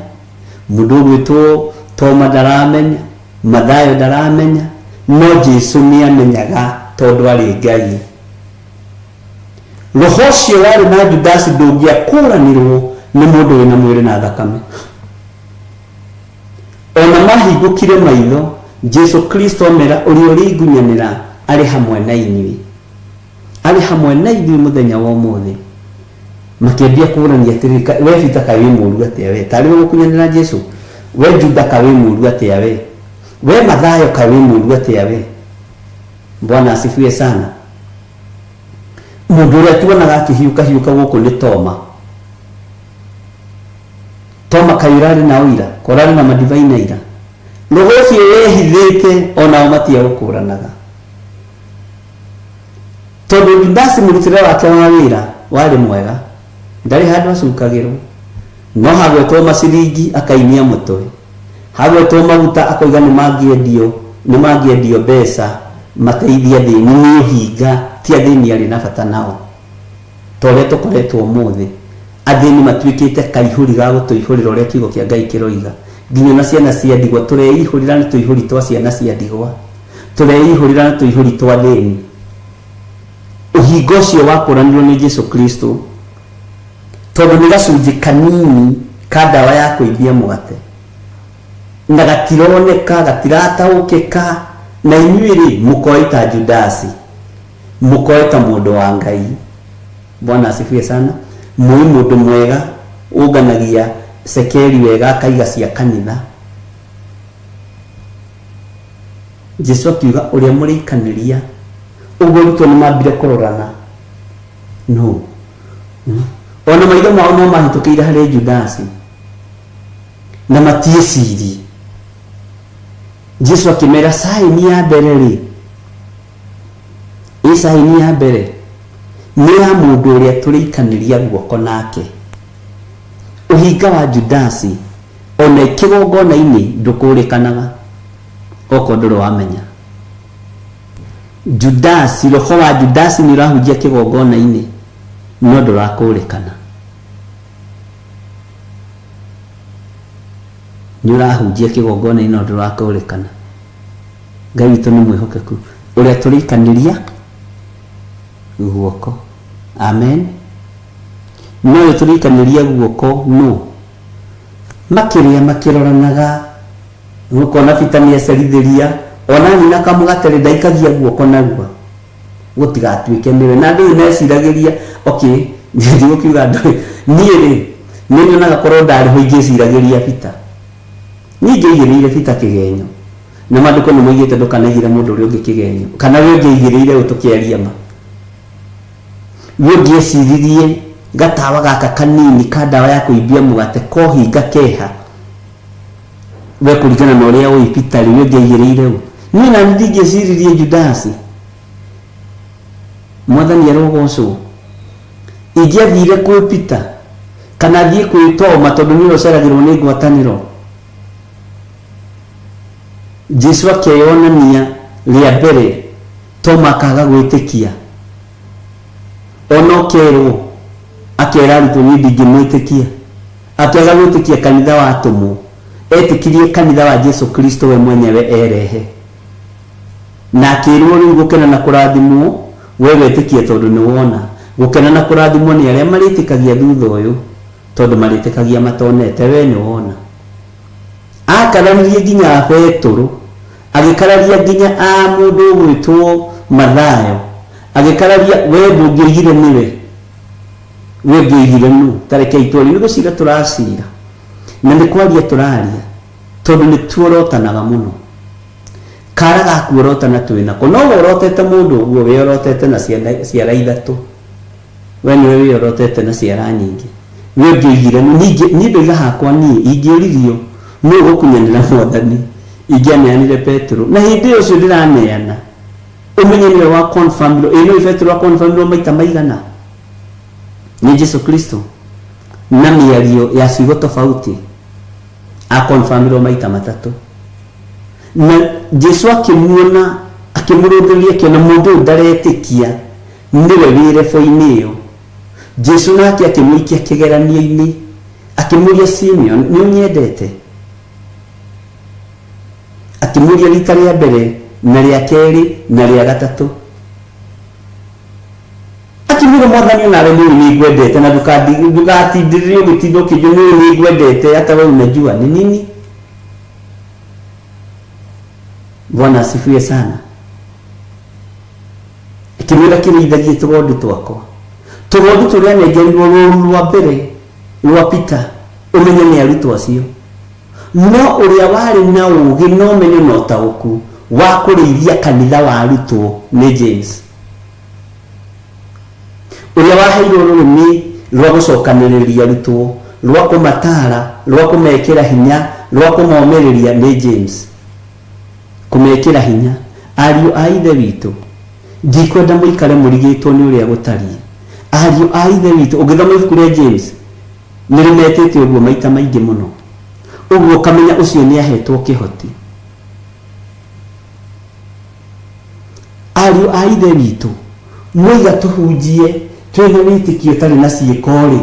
mũndũ ũgwĩtwo Toma ndaramenya, Mathayo ndaramenya, no Jesu nĩ amenyaga tondũ arĩ Ngai. Roho ũcio warĩ na Judasi ndũngĩakũranirwo nĩ mũndũ wĩna mwĩrĩ na thakame. Ona mahingũkire maitho, Jesu Kristo amera ũrĩa ũrĩngunyanĩra arĩ hamwe na inyuĩ. Arĩ hamwe na ithuĩ mũthenya wa ũmũthĩ. Makĩambia kũũrania atĩrĩrĩ, we Peter kaĩ wĩ mũũru atĩa we? Tarĩ we ũgũkunyanĩra Jesu? We Juda kaĩ wĩ mũũru atĩa we? We Mathayo kaĩ wĩ mũũru atĩa we? Bwana asifiwe sana. Mũndũ ũrĩa tuonaga akĩhiũka hiũka gũkũ nĩ Toma. Toma kaĩ ũrarĩ na ũira, ka ũrarĩ na madivai na ira. Roho ũcio wehithĩte onao matiaũkũranaga. Tondũ Judasi mũrutĩre wake wa wĩra warĩ mwega, ndarĩ handũ acukagĩrwo. No hagwetwo maciringi akainia mũtwe. Hagwetwo maguta akoiga nĩ mangĩendio, nĩ mangĩendio mbeca mateithie athĩni. Nĩ ũhinga, ti athĩni arĩ na bata nao. Ta ũrĩa tũkoretwo ũmũthĩ, athĩni matuĩkĩte kaihũri ga gũtũihũrĩra ũrĩa kiugo kĩa Ngai kĩroiga. Nginya ona ciana cia ndigwa, tũreihũrĩra na tũihũri twa ciana cia ndigwa. Tũreihũrĩra na tũihũri twa athĩni. Ũhinga ũcio wakũranirwo nĩ Jesu Kristo tondũ nĩ gacunjĩ kanini ka ndawa ya kũimbia mũgate na gatironeka, gatirataũkĩka, na inyuĩ-rĩ mũkoĩ ta Judasi, mũkoĩ ta mũndũ wa Ngai. Bwana asifiwe sana. Mũĩ mũndũ mwega ũnganagia cekeri wega akaiga cia kanitha. Jesu akiuga ũrĩa mũrĩikanĩria. Ũguo arutwo nĩ mambire kũrorana. No. Ona maitho mao no mahĩtũkĩire harĩ Judasi na matiĩcirie. Jesu akĩmera saini ya mbere rĩ, ĩ saini ya mbere nĩ ya mũndũ ũrĩa tũrĩikanĩria guoko nake. Ũhinga wa Judasi ona kĩgongona-inĩ ndũkũrĩkanaga okorwo ndũrĩ wamenya. Judasi, roho wa Judasi nĩ ũrahunjia kĩgongona-inĩ no ndũrakũrĩkana. Nĩ ũrahunjia kĩgongona-inĩ no ndũrakũrĩkana. Ngai witũ nĩ mwĩhokeku ũrĩa tũrĩikanĩria guoko. Amen. No ũrĩa tũrĩikanĩria guoko nũ? Makĩrĩa makĩroranaga, ũkona Peter nĩ acerithĩria, ona nyina kamũgate rĩ ndaikagia guoko narua gũtigatuĩke nĩwe. Na andũ rĩu meciragĩria, okay, ndigũkiuga andũ rĩ, niĩ rĩ nĩ nyonaga korwo ndarĩ ho ingĩciragĩria Peter. Niĩ ingĩaigĩrĩire Peter kĩgenyo. Na maandĩko nĩ moigĩte ndũkanaigĩre mũndũ ũrĩa ũngĩ kĩgenyo. Kana we ũngĩaigĩrĩire ũ tũkĩaria ma. We ũngĩeciririe gatawa gaka kanini ka ndawa ya kũimbia mũgate kohinga keha. We kũringana na ũrĩa ũĩ Peter rĩ, we ũngĩaigĩrĩire ũ? Niĩ nani ndingĩeciririe Judasi. Mwathani arogocwo. Ingĩathire kwĩ Peter kana thiĩ kwĩ Toma tondũ nĩwe ũceragĩrwo nĩ ngwatanĩro. Jesu akeyonania rĩa mbere Toma akaga gwĩtĩkia. Ona ũkerwo akera arutwo niĩ ndingĩmwĩtĩkia. Akĩaga gwĩtĩkia kanitha wa atũmwo. Etĩkirie kanitha wa Jesu Kristo we mwenyewe erehe. Na akĩrwo rĩu gũkena na kũrathimwo we wetĩkia tondũ nĩ wona. Gũkena na kũrathimwo nĩ arĩa marĩtĩkagia thutha ũyũ tondũ marĩtĩkagia matonete we nĩ wona. Akararirie nginya Betũrũ, agĩkararia nginya a mũndũ ũgwĩtwo Mathayo, agĩkararia we ndũngĩoigire nĩwe, we ũngĩoigire nũ? Ta rekei twarie, nĩ gũcira tũracira na nĩ kwaria tũraria tondũ nĩ tuorotanaga mũno. Kara gakuorotana twĩ nako, no worotete mũndũ ũguo wĩorotete na ciara ithatũ. We nĩwe wĩorotete na ciara nyingĩ. We ũngĩoigire nũ? Ningĩ niĩ ndoiga hakwa niĩ ingĩũririo nũ ũgũkunyanĩra Mwathani, ingĩaneanire Petero. Na hĩndĩ ĩyo ũcio ndĩraneana, ũmenye nĩwe wa confirm-irwo. Ĩ nĩũĩ Petero a confirm-irwo maita maigana nĩ Jesu Kristo na mĩario ya ciugo tofauti? A confirm-irwo maita matatũ. Na Jesu akĩmuona, akĩmũrũthĩrĩria, akĩona mũndũ ũyũ ndaretĩkia nĩwe wĩ rebo-inĩ ĩyo. Jesu nake akĩmũikia kĩgeranio-inĩ, akĩmũria Simeon, nĩ ũnyendete? Akĩmũria rita rĩa mbere na rĩa kerĩ na rĩa gatatũ. Akĩmwĩra Mwathani onawe nĩ ũĩ nĩ ngwendete na ndũgatindĩrĩre ũgĩtinda ũkĩnjũria nĩ ũĩ nĩ ngwendete hata wewe unajua ni nini. Bwana asifiwe sana. Akĩmwĩra kĩrĩithagie tũgondu twakwa. Tũgondu tũrĩa anengerirwo rũru rwa mbere rwa Peter, ũmenye nĩ arutwo acio. No ũrĩa warĩ na ũũgĩ na ũmenyo na ũtaũku wa kũrĩithia kanitha wa arutwo nĩ James. Ũrĩa waheirwo rũrĩmĩ rwa gũcokanĩrĩria arutwo, rwa kũmataara, rwa kũmekĩra hinya, rwa kũmomĩrĩria nĩ James. Kũmekĩra hinya. Ariũ a Ithe witũ, ndikwenda mũikare mũrigĩtwo nĩ ũrĩa gũtariĩ. Ariũ a Ithe witũ, ũngĩthoma ibuku rĩa James, nĩ rĩmetĩte ũguo maita maingĩ mũno. Ũguo ũkamenya ũcio nĩ ahetwo kĩhoti. Ariũ a Ithe witũ, mwoiga tũhunjie twĩ na wĩtĩkio ũtarĩ na ciĩko-rĩ,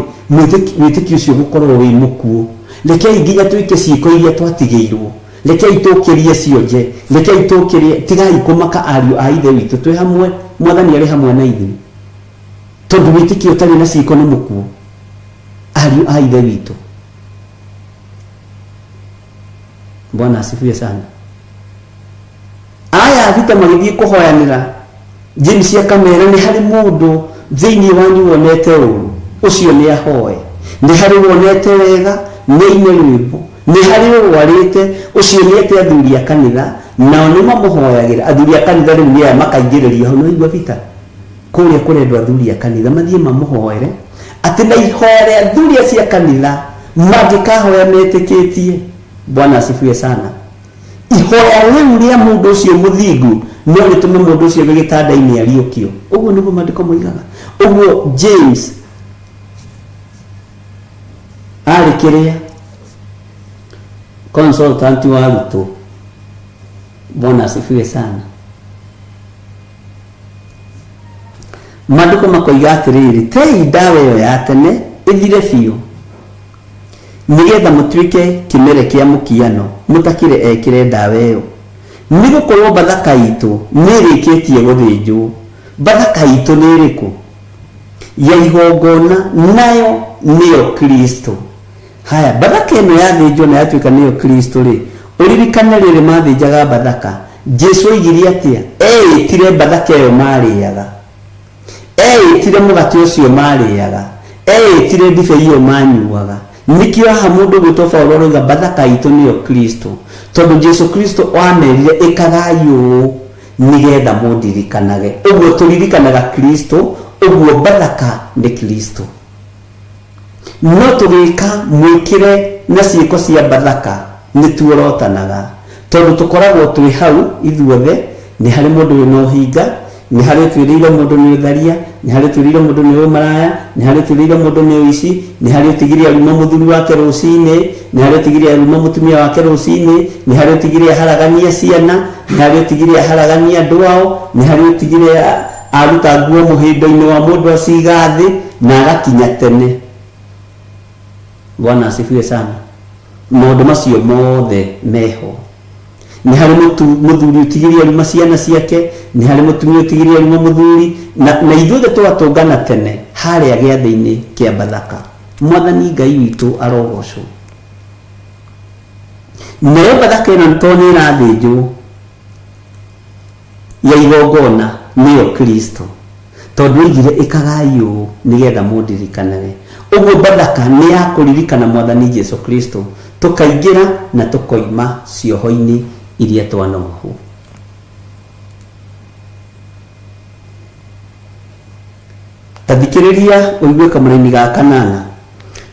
wĩtĩkio ũcio ũgũkorwo wĩ mũkuũ. Rekei nginya twĩke ciĩko iria twatigĩirwo. Rekei tũkĩrie cionje, rekei tũkĩrie, tigai kũmaka ariũ a Ithe witũ, twĩ hamwe, Mwathani arĩ hamwe na ithuĩ. Tondũ wĩtĩkio ũtarĩ na ciĩko nĩ mũkuũ, ariũ a Ithe witũ. Bwana asifiwe sana. Aya thita magĩthiĩ kũhoyanĩra, James akamera nĩ harĩ mũndũ thĩinĩ wanyu wonete ũru, ũcio nĩ ahoe. Nĩ harĩ wonete wega, nĩ aine rwĩmbo. Nĩ harĩ ũrwarĩte, ũcio nĩ ete athuri a kanitha, nao nĩ mamũhoyagĩra. Athuri a kanitha rĩu nĩ aya makaingĩrĩrio hau, nĩ waigua Peter? Kũrĩa kũrendwo athuri a kanitha mathiĩ mamũhoere, atĩ na ihoya rĩa athuri acio a kanitha mangĩkahoya metĩkĩtie. Bwana asifiwe sana. Ihoya rĩu rĩa mũndũ ũcio mũthingu no rĩtũme mũndũ ũcio wĩ gĩtanda-inĩ ariũkio. Ũguo nĩguo maandĩko moigaga. Ũguo James arĩ kĩrĩa consultant wa arutwo. Bwana asifiwe sana. Maandĩko makoiga atĩrĩrĩ, tei ndawa ĩyo ya tene ĩthire biũ. Nĩgeetha mũtuĩke kĩmere kĩa mũkiano mũtakĩrĩ ekĩre ndawa ĩyo. Nĩgũkorwo Bathaka iitũ nĩĩrĩkĩtie gũthĩnjwo. Bathaka iitũ nĩ ĩrĩkũ? Ya igongona, nayo nĩyo Kristũ. Haya, Bathaka ĩno yathĩnjwo na yatuĩka nĩyo Kristũ-rĩ, ũririkane rĩrĩ mathĩnjaga Bathaka, Jesũ oigire atĩa? Eĩtire Bathaka ĩyo maarĩaga. Eĩtire mũgate ũcio maarĩaga. Eĩtire ndibei ĩyo maanyuaga. Nĩkĩo haha mũndũ ũgwĩtwo Paulo aroiga Bathaka itũ nĩyo Kristo. Tondũ Jesu Kristo aamerire ĩkagai ũũ nĩgetha mũndirikanage. Ũguo tũririkanaga Kristo, ũguo Bathaka nĩ Kristo. No tũgĩka mwĩkĩre na ciĩko cia Bathaka. Nĩ tuorotanaga tondũ tũkoragwo twĩ hau ithuothe. Nĩ harĩ mũndũ wĩna ũhinga, nĩ harĩ ũtuĩrĩire mũndũ nĩ ũtharia, nĩ harĩ ũtuĩrĩire mũndũ nĩ ũmaraya, nĩ harĩ ũtuĩrĩire mũndũ nĩ ũici, nĩ harĩ ũtigire aruma mũthuri wake rũcinĩ, nĩ harĩ ũtigire aruma mũtumia wake rũcinĩ, nĩ harĩ ũtigire aharagania ciana, nĩ harĩ ũtigire aharagania andũ ao, nĩ harĩ ũtigire aruta nguo mũhĩndo-inĩ wa mũndũ aciga thĩ na agakinya tene. Bwana asifiwe sana. Maũndũ macio mothe meho. Nĩ harĩ mũthuri ũtigĩrie aruma ciana ciake, nĩ harĩ mũtumia ũtigĩrie aruma mũthuri, na ithuothe tũgatũngana tene harĩa gĩathĩ-inĩ kĩa Bathaka. Mwathani Ngai witũ arogocwo. Nayo Bathaka ĩno to nĩ ĩrathĩnjwo ya igongona nĩyo Kristo, tondũ oigire ĩkagai ũũ nĩgetha mũndirikanage. Ũguo Bathaka nĩ ya kũririkana Mwathani Jesu Kristo, tũkaingĩra na tũkoima cioho-inĩ iria twanohwo. Ta thikĩrĩria ũigue kamũraini ga kanana.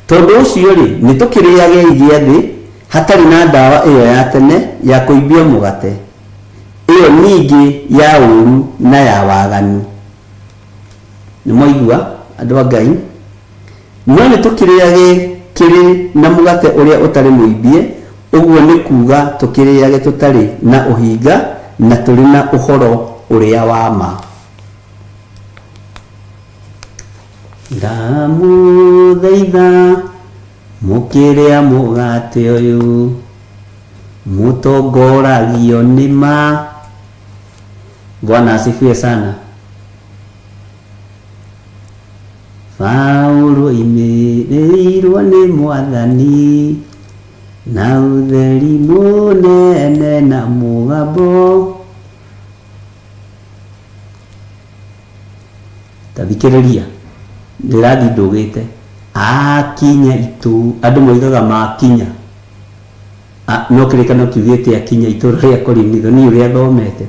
Tondũ ũcio-rĩ, nĩtũkĩrĩagei gĩathĩ hatarĩ na ndawa ĩyo ya tene ya kũimbia mũgate, ĩyo ningĩ ya ũũru na ya waganu. Nĩmwaigua, andũ a Ngai? No nĩtũkĩrĩage kĩrĩ na mũgate ũrĩa ũtarĩ mũimbie, ũguo nĩ kuuga tũkĩrĩage tũtarĩ na ũhinga na tũrĩ na ũhoro ũrĩa wa ma. Ndamũthaitha mũkĩrĩa mũgate ũyũ, mũtongoragio nĩ ma. Bwana asifiwe sana. Paulo oimĩrĩirwo nĩ Mwathani na ũtheri mũnene na mũgambo. Ta thikĩrĩria, ndĩrathiĩ ndũgĩte. Akinya itũ, andũ moigaga makinya. No kĩrĩkanĩro kiugĩte akinya itũũra rĩa Korinitho, niĩ ũrĩa thomete.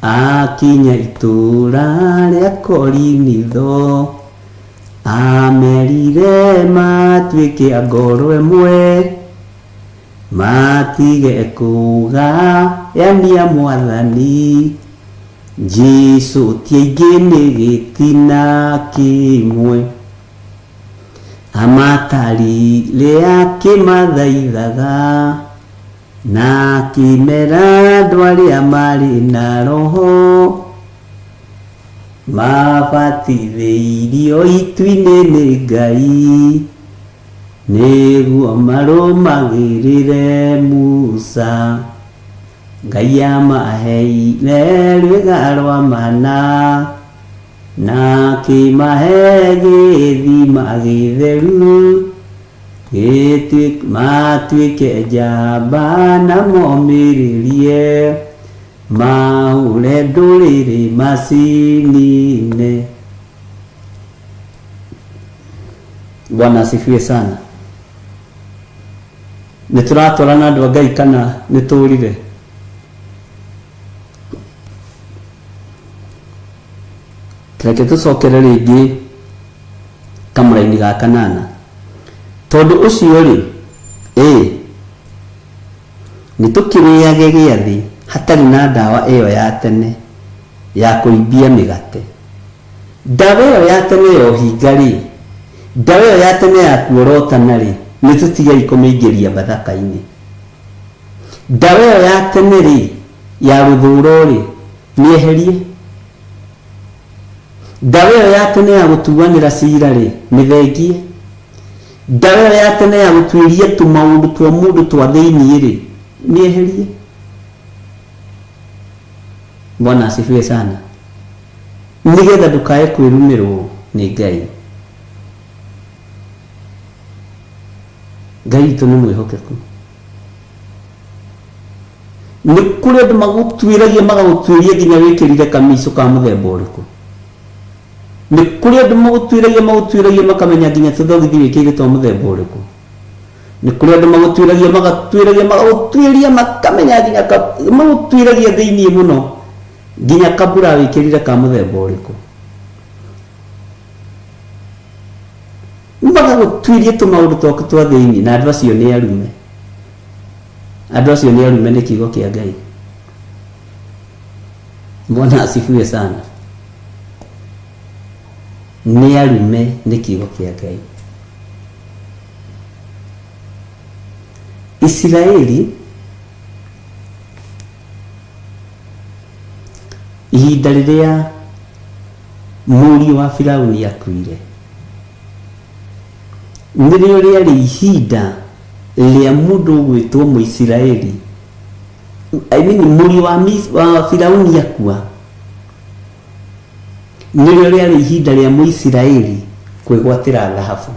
Akinya itũũra rĩa Korinitho, amerire matuĩke a ngoro ĩmwe, matige kũgayania Mwathani. Jesu ti aingĩ nĩ gĩtina kĩmwe. Amatarire akĩmathaithaga, na akĩmera andũ arĩa marĩ na Roho, mabatithĩirio itu-inĩ nĩ Ngai, nĩguo marũmagĩrĩre Musa. Ngai amaheire rwĩga rwa mana, Na akĩmahe gĩthima gĩtheru, matuĩke njamba na momĩrĩrie, mahũre ndũrĩrĩ macinine. Bwana asifiwe sana. Nĩ tũratwarana andũ a Ngai kana nĩ tũrire? Reke tũcokere rĩngĩ kamũraini ga kanana. Tondũ ũcio-rĩ, ĩ, nĩtũkĩrĩage gĩathĩ hatarĩ na ndawa ĩyo ya tene ya kũimbia mĩgate. Ndawa ĩyo ya tene ya ũhinga-rĩ, ndawa ĩyo ya tene ya kuorotana-rĩ, nĩtũtigei kũmĩingĩria Bathaka-inĩ. Ndawa ĩyo ya tene-rĩ, ya rũthũũro-rĩ, mĩeherie. Ndawa ĩyo ya tene ya gũtuanĩra cira-rĩ, mĩthengie. Ndawa ĩyo ya tene ya gũtuĩria tũmaũndũ twa mũndũ twa thĩiniĩ-rĩ, mĩeherie. Bwana asifiwe sana. Nĩgetha ndũkae kwĩrumĩrwo nĩ Ngai. Ngai witũ nĩ mwĩhokeku. Nĩ kũrĩ andũ magũtuĩragia magagũtuĩria nginya wĩkĩrire kamicũ ka mũthemba ũrĩkũ. Nĩ kũrĩ andũ magũtuĩragia magũtuĩragia makamenya nginya tũthogithi wĩkĩrire twa mũthemba ũrĩkũ. Nĩ kũrĩ andũ magũtuĩragia magatuĩragia magagũtuĩria makamenya nginya magũtuĩragia thĩiniĩ mũno nginya kabura wĩkĩrire ka mũthemba ũrĩkũ. Magagũtuĩria tũmaũndũ twaku twa thĩiniĩ na andũ acio nĩ arume. Andũ acio nĩ arume nĩ kiugo kĩa Ngai. Bwana asifiwe sana. Nĩ arume nĩ kiugo kĩa Ngai. Isiraeli ihinda rĩrĩa mũriũ wa Firauni akuire nĩrĩo rĩarĩ ihinda rĩa mũndũ ũgwĩtwo Mũisiraeli, I mean, mũriũ wa, wa Firauni akua nĩrĩo rĩarĩ ihinda rĩa Mũisiraeli kwĩgwatĩra thahabu.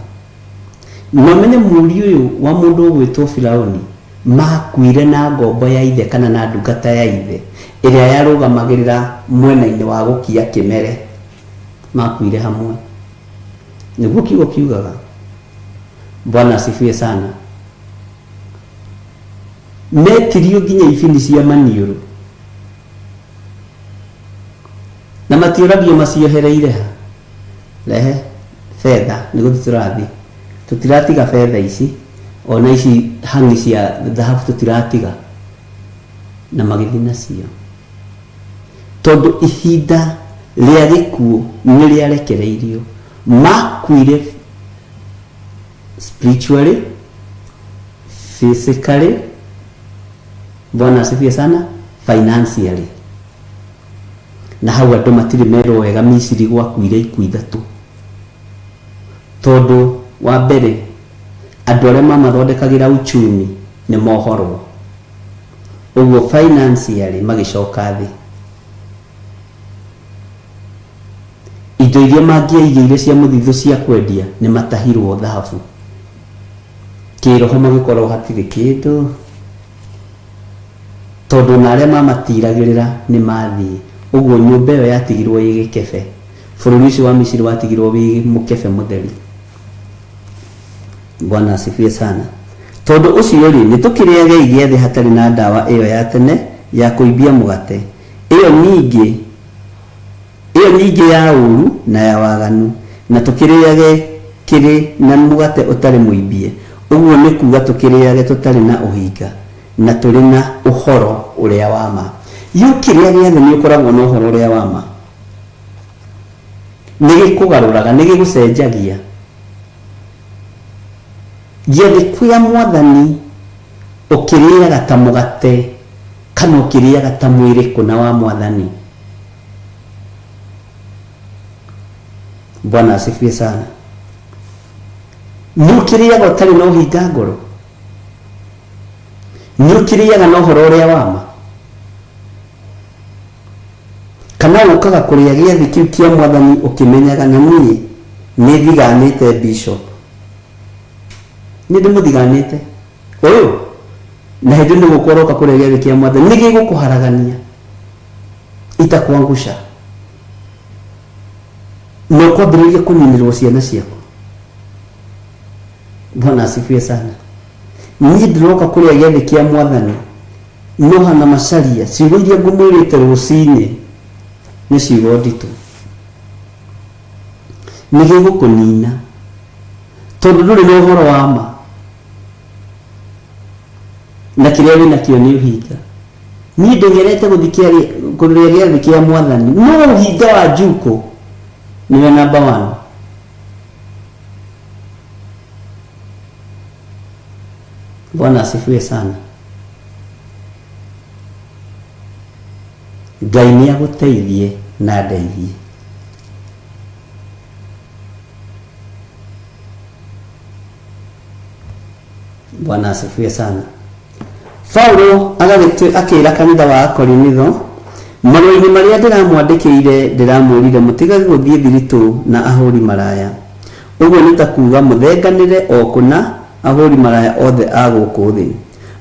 Na ũmenye mũriũ ũyũ wa mũndũ ũgwĩtwo Firauni makuire na ngombo ya ithe kana na ndungata ya ithe ĩrĩa yarũgamagĩrĩra mwena-inĩ wa gũkia kĩmere, makuire hamwe. Nĩguo kiugo kiugaga. Bwana asifiwe sana. Metirio nginya ibini cia maniũrũ na matiũragio maciohereire ha. Rehe betha nĩ gũthiĩ tũrathiĩ, tũtiratiga betha ici ona ici hang'i cia thahabu tũtiratiga, na magĩthiĩ nacio tondũ ihinda rĩa gĩkuũ nĩ rĩarekereirio. Makuire spiritually, physically, Bwana asifiwe sana, financially. Na hau andũ matirĩ merwo wega Misiri gwakuire ikuũ ithatũ, tondũ wa mbere andũ arĩa mamathondekagĩra uchumi nĩ mohorwo, ũguo financially magĩcoka thĩ. Indo iria mangĩaigĩire cia mũthithũ cia kwendia nĩ matahirwo thahabu. Kĩroho magĩkorwo hatirĩ kĩndũ, tondũ ona arĩa mamatiragĩrĩra nĩ mathiĩ. Ũguo nyũmba ĩyo yatigirwo ĩ gĩkebe. Bũrũri ũcio wa Misiri watigirwo wĩ mũkebe mũtheri. Bwana asifiwe sana. Tondũ ũcio-rĩ, nĩtũkĩrĩagei gĩathĩ hatarĩ na ndawa ĩyo ya tene ya kũimbia mũgate, ĩyo ningĩ ĩyo ningĩ ya ũũru na ya waganu, na tũkĩrĩage kĩrĩ na mũgate ũtarĩ mũimbie, ũguo nĩ kuuga tũkĩrĩage tũtarĩ na ũhinga, na tũrĩ na ũhoro ũrĩa wa ma. Yu kĩrĩa gĩathĩ nĩ ũkoragwo na ũhoro ũrĩa wa ma. Nĩ gĩkũgarũraga, nĩ gĩgũcenjagia. Gĩathĩ kĩa Mwathani ũkĩrĩaga ta mũgate kana ũkĩrĩaga ta mwĩrĩ kũna wa Mwathani. Bwana asifiwe sana. Nĩ ũkĩrĩaga ũtarĩ na ũhinga ngoro? Nĩ ũkĩrĩaga na ũhoro ũrĩa wa ma? Kana ũkaga kũrĩa gĩathĩ kĩu kĩa Mwathani ũkĩmenyaga na niĩ nĩ thiganĩte bishop? Nĩ ndĩmũthiganĩte ũyũ na hĩndĩ nĩ gũkũ ũroka kũrĩa gĩathĩ kĩa Mwathani nĩ gĩgũkũharagania itakuangusha na ũkwambĩrĩria kũninĩrwo ciana ciaku. Bwana asifiwe sana. Niĩ ndĩroka kũrĩa gĩathĩ kĩa Mwathani no hana macaria ciugo iria ngũmwĩrĩte rũcinĩ nĩ ciugo nditũ, nĩ gĩgũkũnina tondũ ndũrĩ na ũhoro wa ma na kĩrĩa wĩ nakĩo nĩ ũhinga. Niĩ ndeng'erete gũthiĩ kũrĩa gĩathĩ kĩa Mwathani no ũhinga wa njukũ nĩwe number one. Bwana asifiwe sana. Ngai nĩ agũteithie na ndeithie. Bwana asifiwe sana. Paulo akĩra kanitha wa Akorinitho, marũa-inĩ marĩa ndĩramwandĩkĩire ndĩramwĩrire mũtigage gũthiĩ thiritũ na ahũri maraya. Ũguo nĩ ta kuuga mũthenganĩre o kũna ahũri maraya othe a gũkũ thĩ,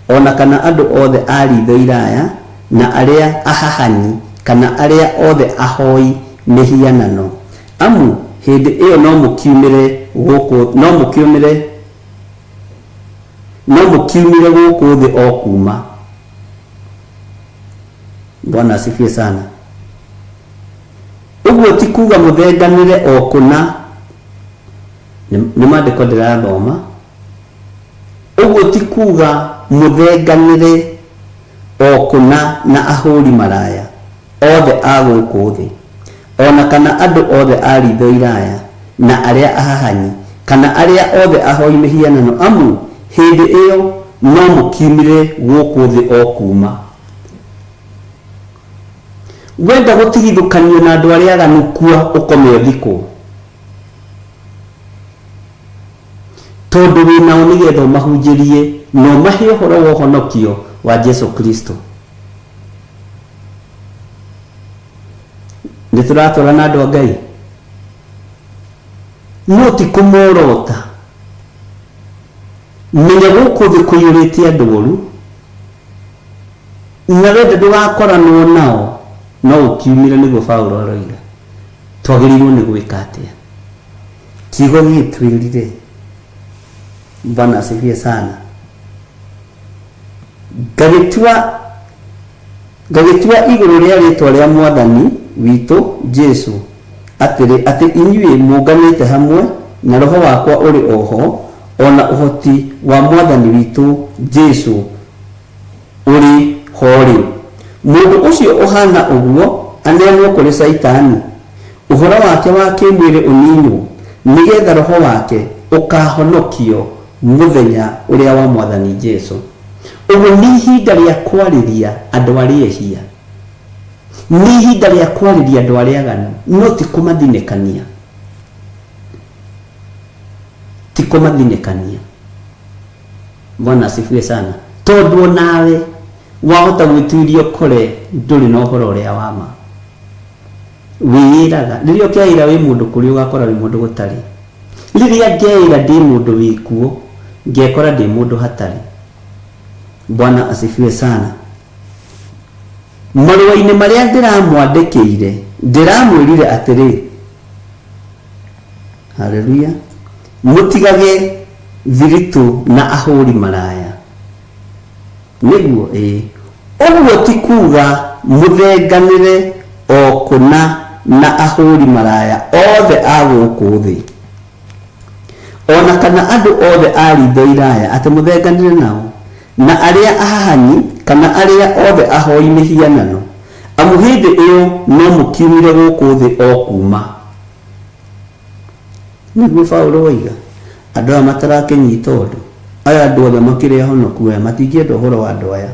o na kana andũ othe a riitho iraya, na arĩa ahahanyi, kana arĩa othe ahoi mĩhianano. Amu hĩndĩ ĩyo no mũkiumĩre gũkũ, no mũkiumĩre, no mũkiumire gũkũ thĩ o kuuma. Bwana asifiwe sana. Ũguo ti kuuga mũthenganĩre o kũna, nĩ maandĩko ndĩrathoma. Ũguo ti kuuga mũthenganĩre o kũna na ahũri maraya othe a gũkũ thĩ, o na kana andũ othe a riitho iraya, na arĩa ahahanyi, kana arĩa othe ahoi mĩhianano, amu hĩndĩ ĩyo no mũkiumire gũkũ thĩ o kuuma. Wenda gũtigithũkanio na andũ arĩa aganu kua ũkome ũthikwo. Tondũ wĩ nao nĩgetha ũmahunjĩrie na ũmahe ũhoro wa ũhonokio wa Jesu Kristo. Nĩ tũratwarana andũ a Ngai? No ti kũmorota. Menya gũkũ thĩ kũiyũrĩte andũ oru, na wenda ndũgakoranwo nao no ũkiumĩre, nĩguo Paulo aroiga. Twagĩrĩirwo nĩ gwĩka atĩa? Kiugo gĩtwĩrire, Bwana asifiwe sana, ngagĩtua ngagĩtua igũrũ rĩa rĩtwa rĩa Mwathani witũ Jesu atĩrĩ, atĩ inyuĩ mũnganĩte hamwe na roho wakwa ũrĩ o ho, o na ũhoti wa Mwathani witũ Jesu ũrĩ ho-rĩ, mũndũ ũcio ũhaana ũguo aneanwo kũrĩ Caitani, ũhoro wake wa kĩĩmwĩrĩ ũniinwo, nĩ getha roho wake ũkaahonokio mũthenya ũrĩa wa Mwathani Jesu. Ũguo nĩ ihinda rĩa kwarĩria andũ arĩa ehia. Nĩ ihinda rĩa kwarĩria andũ arĩa aganu, no ti kũmathinĩkania. Ti kũmathinĩkania. Bwana asifiwe sana. Tondũ onawe wahota gwĩtuiria ũkore ndũrĩ na ũhoro ũrĩa wa ma. Wĩĩraga, rĩrĩa ũkeĩra wĩ mũndũ kũrĩ ũgakora wĩ mũndũ gũtarĩ. Rĩrĩa ngeĩra ndĩ mũndũ wĩ kuo, ngekora ndĩ mũndũ hatarĩ. Bwana asifiwe sana. Marũa-inĩ marĩa ndĩramwandĩkĩire, ndĩramwĩrire atĩrĩ, Haleluya, mũtigage thiritũ na ahũri maraya. Nĩguo ĩĩ. Ũguo ti kuuga mũthenganĩre o kũna na ahũri maraya othe a gũkũ thĩ, o na kana andũ othe a riitho iraya, atĩ mũthenganĩre nao, na arĩa ahahanyi, kana arĩa othe ahoi mĩhianano, amu hĩndĩ ĩyo no mũkiumire gũkũ thĩ o kuuma. Nĩguo Paulo oiga, andũ aya matarakĩnyita ũndũ, aya andũ othe makĩrĩ ahonoku aya matingĩenda ũhoro wa andũ aya.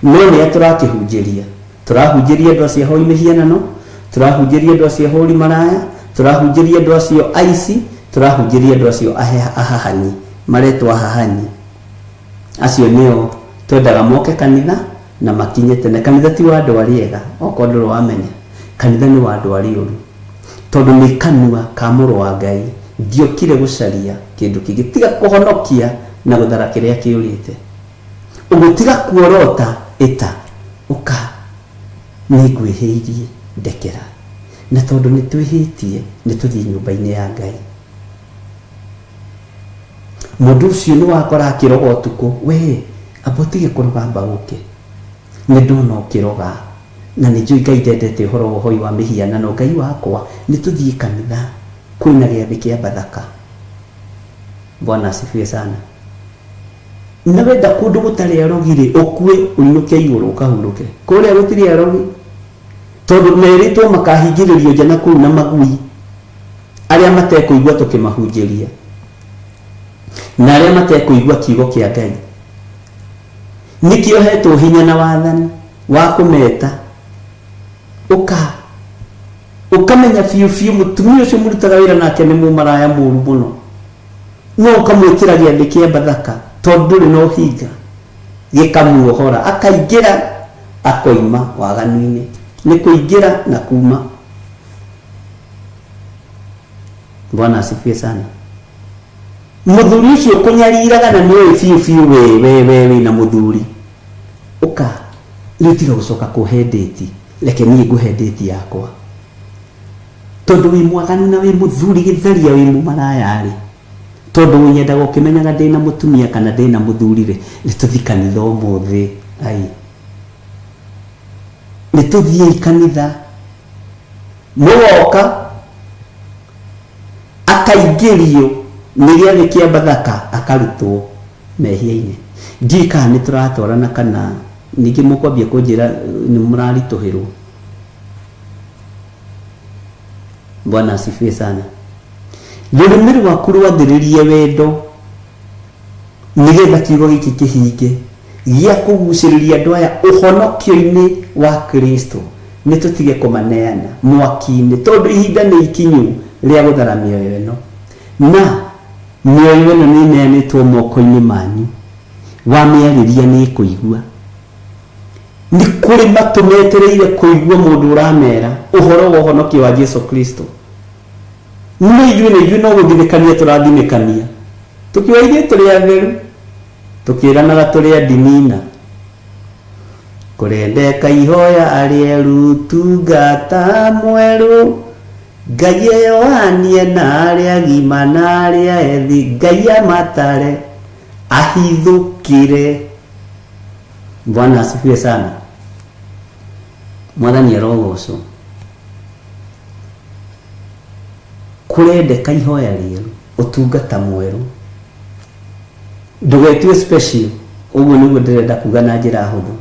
No nĩ a tũrakĩhunjĩria? Tũrahunjĩria andũ acio ahoi mĩhianano, tũrahunjĩria andũ acio ahũri maraya, tũrahunjĩria andũ acio aici, tũrahunjĩria andũ acio ahahanyi, maretwo ahahanyi. Acio nĩo twendaga moke kanitha na makinye tene. Kanitha ti wa andũ arĩa ega, okorwo ndũrĩ wamenya. Kanitha nĩ wa andũ arĩa oru. Tondũ nĩ kanua ka mũrũ wa Ngai, ndiokire gũcaria kĩndũ kĩngĩ tiga kũhonokia na gũthara kĩrĩa kĩũrĩte. Ũguo tiga kuorota ĩta, ũka nĩngwĩhĩirie ndekera. Na tondũ nĩtwĩhĩtie nĩtũthiĩ nyũmba-inĩ ya Ngai. Mũndũ ũcio nĩ wakora akĩroga ũtukũ, we amba ũtige kũroga amba ũke. Nĩ ndona ũkĩroga na nĩ njũĩ Ngai ndendete ũhoro wa ũhoi wa mĩhianano. Ngai wakwa nĩ tũthiĩ kanitha kwĩna gĩathĩ kĩa Bathaka. Bwana asifiwe sana. Na wenda kũndũ gũtarĩ arogi rĩ, ũkue ũinũke igũrũ ũkahurũke. Kũrĩa gũtirĩ arogi tondũ merĩtwo makahingĩrĩrio nja na kũu na magui arĩa matekũigua tũkĩmahunjĩria na arĩa matekũigua kiugo kĩa Ngai. Nĩkĩo hetwo hinya na wathani wa kũmeta ũka ũkamenya biũ biũ mũtumia ũcio mũrutaga wĩra nake nĩ mũmaraya mũru mũno, no ũkamwĩkĩra gĩathĩ kĩa Bathaka tondũ ndũrĩ na ũhinga, gĩkamuohora akaingĩra akoima waganu-inĩ. Nĩ kũingĩra na kuma. Bwana asifiwe sana. Mũthuri ũcio ũkũnyariraga na nĩũĩ biũ biũ we we we wĩna mũthuri, ũka rĩu tiga gũcoka kũhe ndĩti, reke niĩ ngũhe ndĩti yakwa. Tondũ wĩ mwaganu na wĩ mũthuri gĩtharia wĩ mũmaraya-rĩ, tondũ ũnyendaga ũkĩmenyaga ndĩna mũtumia kana ndĩna mũthuri-rĩ, nĩtũthiĩ kanitha ũmũthĩ. Ai, nĩtũthiĩi kanitha. Mũgoka akaingĩrio nĩ gĩathĩ kĩa Bathaka akarutwo mehia-inĩ. Ndiũĩ kana nĩ tũratwarana kana ningĩ mũkwambia kũnjĩra nĩ mũraritũhĩrwo. Bwana asifiwe sana. Rũrĩmĩ rwaku rwathĩrĩrie wendo nĩgetha kiugo gĩkĩ kĩhinge gĩa kũgucĩrĩria andũ aya ũhonokio-inĩ wa Kristo. Nĩ tũtige kũmaneana mwaki-inĩ tondũ ihinda nĩ ikinyu rĩa gũthara mĩoyo ĩno, na mĩoyo ĩno nĩ ĩneanĩtwo moko-inĩ manyu. Wamĩarĩria nĩ ĩkũigua. Nĩ kũrĩ matũ metereire kũigua mũndũ ũramera ũhoro wa ũhonokio wa Jesu Kristo. No ithuĩ na ithuĩ no gũthinĩkania tũrathinĩkania, tũkiuga ithuĩ tũrĩ atheru, tũkĩranaga tũrĩ a ndinina. Kũrendeka ihoya arĩeru tungata mwerũ, Ngai eyohanie na arĩa agima na arĩa ethĩ, Ngai amatare ahithũkĩre. Bwana asifiwe sana. Mwathani arogocwo. Kũrendeka ihoya rĩerũ, ũtungata mwerũ. Ndũgetue special, ũguo nĩguo ndĩrenda kuga na njĩra hũthũ.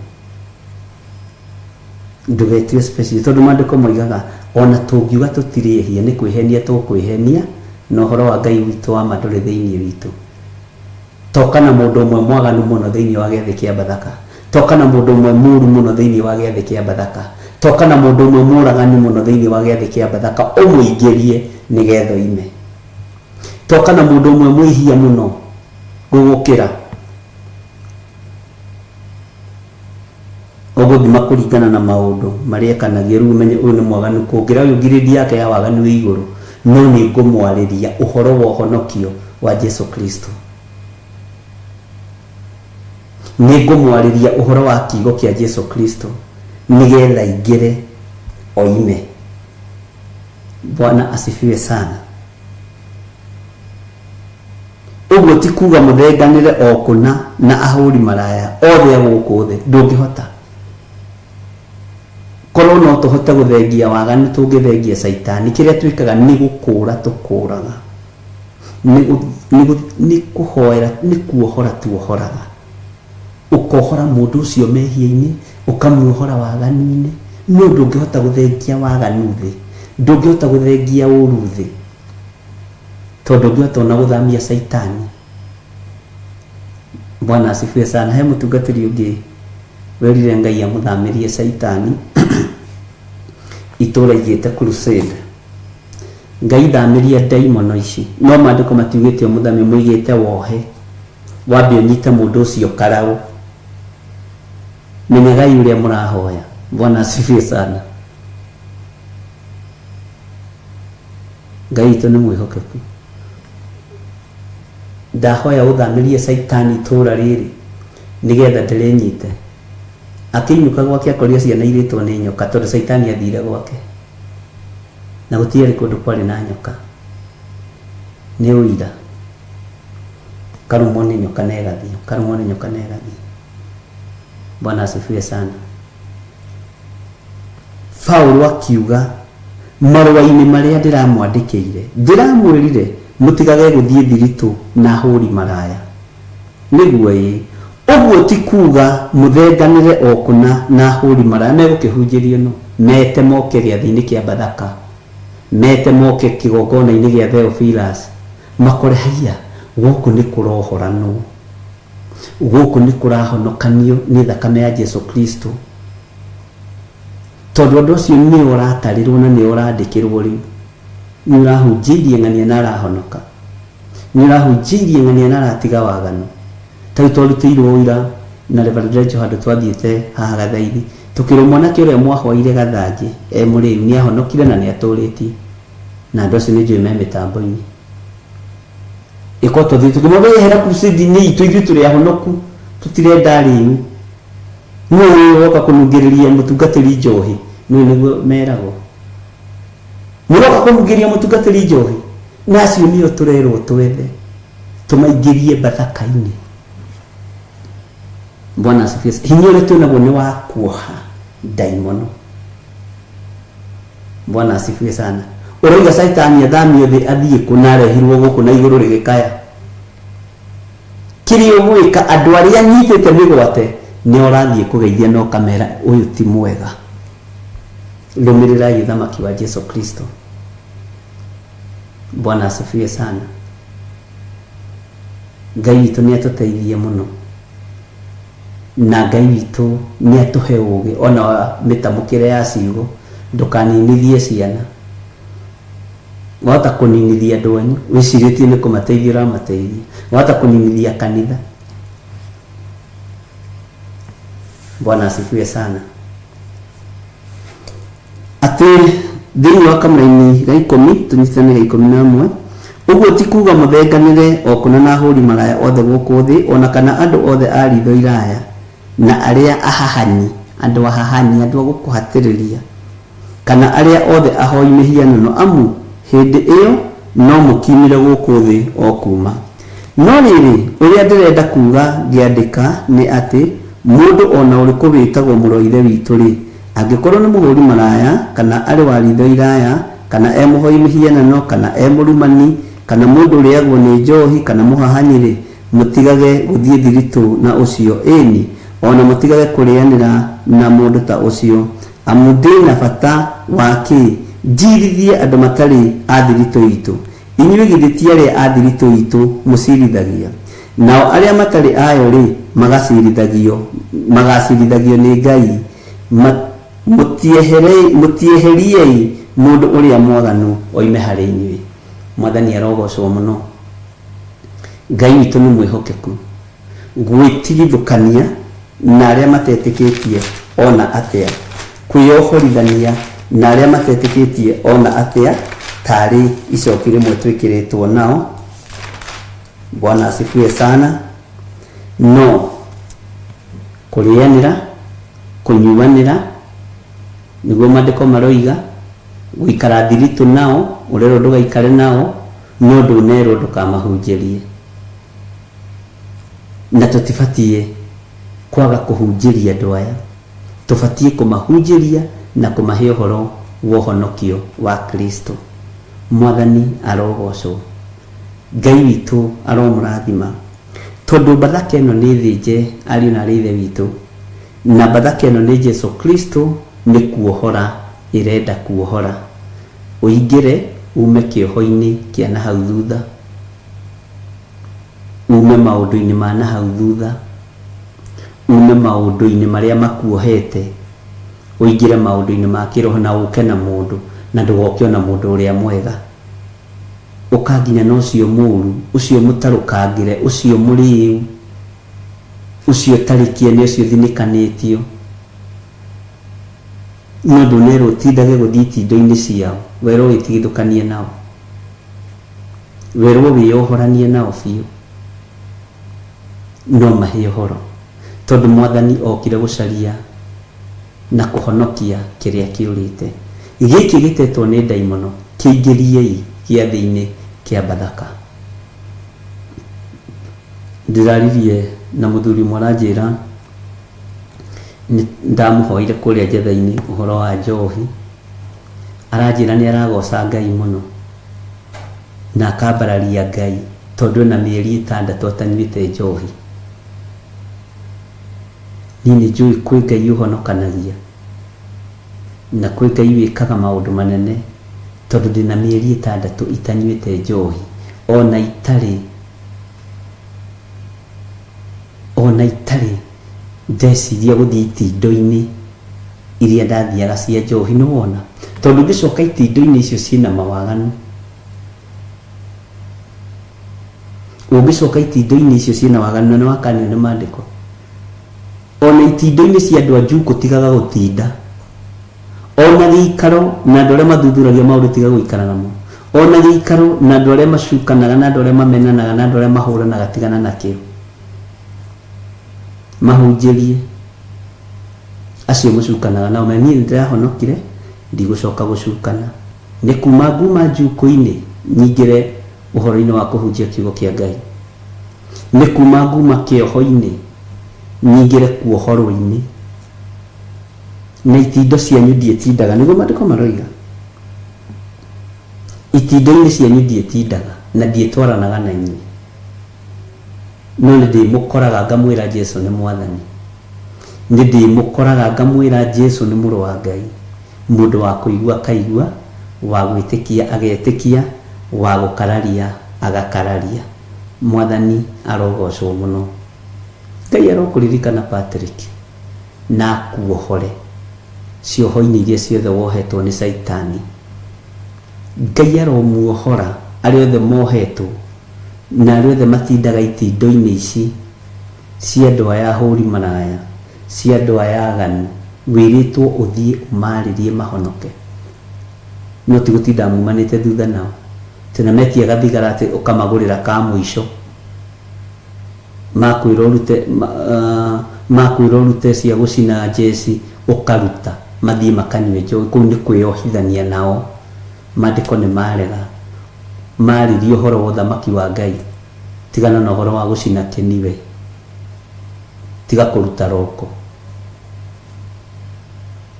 Ndũgetue special tondũ maandĩko moigaga ona tũngiuga tũtirĩ ehia nĩ kwĩhenia tũkwĩhenia na ũhoro wa Ngai witũ wa ma ndũrĩ thĩinĩ witũ. Toka na mũndũ ũmwe mwaganu mũno thĩinĩ wa gĩathĩ kĩa Bathaka. Toka na mũndũ ũmwe mũũru mũno thĩinĩ wa gĩathĩ kĩa Bathaka. Toka na mũndũ ũmwe mũũragani mũno thĩinĩ wa gĩathĩ kĩa Bathaka, ũmũingĩrie nĩgetha oime. Toka na mũndũ ũmwe mwĩhia mũno gũgũkĩra. Ũgũthima kũringana na maũndũ marĩa ekanagio, rĩu ũmenye ũyũ nĩ mwaganu kũngĩra ũyũ, ngirĩndi yake ya waganu ĩ igũrũ, no nĩ ngũmwarĩria ũhoro wa ũhonokio wa Jesu Kristo. Nĩ ngũmwarĩria ũhoro wa kiugo kĩa Jesu Kristo nĩgetha aingĩre oime. Bwana asifiwe sana. Ũguo ti kuga mũthenganĩre o kũna na ahũri maraya othe a gũkũ thĩ. Ndũngĩhota. Korwo no tũhote gũthengia waganu tũngĩthengia Caitani. Kĩrĩa twĩkaga nĩ gũkũũra tũkũũraga. Nĩ kũhoera, nĩ kuohora tuohoraga. Ũkohora mũndũ ũcio mehia-inĩ, ũkamuohora waganu-inĩ. No ndũngĩhota gũthengia waganu thĩ. Ndũngĩhota gũthengia ũru thĩ. Tondũ ndũngĩhota ona gũthamia Caitani. Bwana asifiwe sana. He mũtungatĩri ũngĩ werire Ngai amũthamĩrie Caitani itũra igĩte crusade. Ngai thamĩria ndaimono ici. No maandĩko matiugĩte ũmũthamie, moigĩte wohe. Wambe ũnyite mũndũ ũcio karaũ. Menyagai ũrĩa mũrahoya. Bwana asifiwe sana. Ngai witũ nĩ mwĩhokeku. Ndahoya ũthamĩrie Caitani itũũra rĩrĩ nĩgetha ndĩrĩnyite. Akĩinũka gwake akorire ciana irĩtwo nĩ nyoka tondũ Caitani athire gwake. Na gũtiarĩ kũndũ kwarĩ na nyoka. Nĩ ũira. Karũmwo nĩ nyoka na ĩgathiĩ, karũmwo nĩ nyoka na ĩgathiĩ. Bwana asifiwe sana. Paulo akiuga, Marũa-inĩ marĩa ndĩramwandĩkĩire, ndĩramwĩrire mũtigage gũthiĩ thiritũ na ahũri maraya. Nĩguo ĩĩ, ũguo ti kuuga mũthenganĩre o kũna na ahũri maraya. Megũkĩhunjĩrio nũ? Mete moke gĩathĩ-inĩ kĩa Bathaka, mete moke kĩgongona-inĩ gĩa Theophilus, makore haiya, gũkũ nĩ kũrohoranwo, gũkũ nĩ kũrahonokanio nĩ thakame ya Jesu Kristo. Tondũ andũ acio nĩo ũratarĩrwo na nĩo ũrandĩkĩrwo rĩu. Nĩ ũrahunjĩirie ng'ania na arahonoka. Nĩ ũrahunjĩirie ng'ania na aratiga waganu. Ta rĩu twarutĩirwo ũira na Reverend Rachel handũ twathiĩte haha Gathaithi, tũkĩrwo mwanake ũrĩa mwahoeire gathanjĩ e mũrĩu nĩ ahonokire na nĩ atũrĩtie. Na andũ acio nĩ njũĩ me mĩtambo-inĩ. Ĩko twathiĩ tũkĩmwĩra we ehera crusade-inĩ itũ ithuĩ tũrĩ ahonoku tũtirenda arĩu. Nũ ũyũ ũroka kũnungĩrĩria mũtungatĩri njohi? Nĩũĩ nĩguo meragwo. Mũroka kũnungĩrĩria mũtungatĩri njohi? Na acio nĩo tũrerwo twethe, tũmaingĩrie Bathaka-inĩ. Bwana asifiwe. Hinya ũrĩa twĩnaguo nĩ wa kuoha ndaimono. Bwana asifiwe sana. Ũroiga Caitani athamio thĩ athiĩ kũ na arehirwo gũkũ na igũrũ rĩgĩkaya. Kĩrĩa ũgwĩka andũ arĩa nyitĩte mĩgwate nĩ ũrathiĩ kũgeithia na ũkamera ũyũ ti mwega. Rũmĩrĩrai ũthamaki wa Jesu Kristo. Bwana asifiwe sana. Ngai witũ nĩ atũteithie mũno na Ngai witũ nĩ atũhe ũgĩ ona mĩtamũkĩre ya ciugo. Ndũkaninithie ciana. Wahota kũninithia andũ anyu wĩcirĩtie nĩ kũmateithia ũramateithia. Wahota kũninithia kanitha. Bwana asifiwe sana. Atĩ thĩinĩ wa kamũraini ga ikũmi tũnyitane ga 11, ũguo ti kuga mũthenganĩre o kũna na ahũri maraya othe gũkũ thĩ, ona kana andũ othe a ritho iraya na arĩa ahahanyi, andũ ahahanyi, andũ a gũkũhatĩrĩria, kana arĩa othe ahoi mĩhianano, amu hĩndĩ ĩyo no mũkiumire gũkũ thĩ o kuma. No rĩrĩ, ũrĩa ndĩrenda kuuga ngĩandĩka nĩ atĩ, mũndũ o na ũrĩkũ wĩtagwo mũrũ wa Ithe witũ-rĩ, angĩkorwo nĩ mũhũri maraya, kana arĩ wa riitho iraya, kana e mũhoi mĩhianano, kana e mũrumani, kana mũndũ ũrĩagwo nĩ njohi, kana mũhahanyi-rĩ, mũtigage gũthiĩ thiritũ na ũcio, ĩĩ-ni, o na mũtigage kũrĩanĩra na mũndũ ta ũcio. Amu ndĩ na bata wa kĩ njirithie andũ matarĩ a thiritũ iitũ? Inyuĩ githĩ ti arĩa a thiritũ iitũ mũciirithagia? Nao arĩa matarĩ ayo-rĩ, magaciirithagio, magaciirithagio nĩ Ngai. Mũtieheriei mũndũ ũrĩa mwaganu oime harĩ inyuĩ. Mwathani arogocwo mũno. Ngai witũ nĩ mwĩhokeku. Gwĩtigithũkania na arĩa matetĩkĩtie o na atĩa, kwĩyohorithania na arĩa matetĩkĩtie o na atĩa, tarĩ icoki rĩmwe twĩkĩrĩtwo nao. Bwana asifiwe sana. No kũrĩanĩra, kũnyuanĩra, nĩguo maandĩko maroiga, gũikara thiritũ nao, ũrerwo ndũgaikare nao, no ndũnerwo ndũkamahunjĩrie. Na tũtibatiĩ kwaga kũhunjĩria andũ aya, tũbatiĩ kũmahunjĩria na kũmahe ũhoro wa ũhonokio wa Kristo. Mwathani arogocwo. Ngai witũ aromũrathima. Tondũ Bathaka ĩno nĩ thĩnje ariũ na arĩ Ithe witũ, na Bathaka ĩno nĩ Jesu Kristo nĩ kuohora ĩrenda kuohora. Ũingĩre ume kĩoho-inĩ kĩa na hau thutha. Ume maũndũ-inĩ ma na hau thutha, ume maũndũ-inĩ marĩa makuohete, ũingĩre maũndũ-inĩ ma kĩroho na ũke na mũndũ, na ndũgoke o na mũndũ ũrĩa mwega. Ũka nginya na ũcio mũũru, ũcio mũtarũkangĩre, ũcio mũrĩu, ũcio ũtarĩ kĩene, ũcio ũthinĩkanĩtio. No ndũnerwo ũtindage gũthiĩ itindo-inĩ ciao, werwo wĩtigithũkanie nao. Werwo wĩyohoranie nao biũ, no mahe ũhoro, tondũ Mwathani okire gũcaria na kũhonokia kĩrĩa kĩũrĩte. Gĩkĩ gĩtetwo nĩ ndaimono, kĩingĩriei gĩathĩ-inĩ kĩa Bathaka. Ndĩraririe na mũthuri ũmwe aranjĩra nĩ ndamũhoire kũrĩa njetha-inĩ ũhoro wa njohi, aranjĩra nĩ aragoca Ngai mũno. Na akambararia Ngai tondũ ena mĩeri 6 atanyuĩte njohi. Niĩ nĩ njũĩ kwĩ Ngai ũhonokanagia na kwĩ Ngai wĩkaga maũndũ manene tondũ ndĩna mĩeri 6 itanyuĩte njohi ona itarĩ ona itarĩ ndeciria gũthiĩ itindo-inĩ iria ndathiaga cia njohi. Nĩ wona tondũ ngĩcoka itindo-inĩ icio ciĩna mawaganu, ũngĩcoka itindo-inĩ icio ciĩna waganu na nĩ wakanio nĩ maandĩko, ona itindo-inĩ cia andũ a njukũ tigaga gũtinda, ona gĩikaro na andũ arĩa mathuthuragia maũndũ tiga gũikara namo, ona gĩikaro na andũ arĩa macukanaga na andũ arĩa mamenanaga na andũ arĩa mahũranaga tigana nakĩo, mahunjĩrie acio mũcukanaga nao. Niĩ nĩ ndĩrahonokire, ndigũcoka gũcukana. Nĩ kuma nguma njukũ-inĩ nyingĩre ũhoro-inĩ wa kũhunjia kiugo kĩa Ngai. Nĩ kuma nguma kĩoho-inĩ nyingĩre kuohorwo-inĩ. Na itindo cianyu ndiĩtindaga, nĩguo maandĩko maroiga. Itindo-inĩ cianyu ndiĩtindaga na ndiĩtwaranaga na inyuĩ. No nĩ ndĩmũkoraga ngamwĩra Jesu nĩ mwathani. Nĩ ndĩmũkoraga ngamwĩra Jesu nĩ mũrũ wa Ngai. Mũndũ wa kũigua akaigua, wa gwĩtĩkia agetĩkia, wa gũkararia agakararia. Mwathani arogocwo mũno. Ngai arokũririkana Patrick na akuohore cioho-inĩ iria ciothe wohetwo nĩ Caitani. Ngai aromuohora arĩa othe mohetwo na arĩa othe matindaga itindo-inĩ ici cia andũ aya ahũri maraya, cia andũ aya aganu, wĩrĩtwo ũthiĩ ũmarĩrie mahonoke. No ti gũtinda mumanĩte thutha nao. Atĩ na metia gathigara atĩ ũkamagũrĩra ka mũico. Makwĩra ũrute makwĩra ũrute cia gũcina njeci ũkaruta mathiĩ makanyue njohi kũu nĩ kwĩyohithania nao. Mandĩko nĩ marega. Marĩrie ũhoro wa ũthamaki wa Ngai. Tigana na ũhoro wa gũcina kĩni we. Tiga kũruta roko.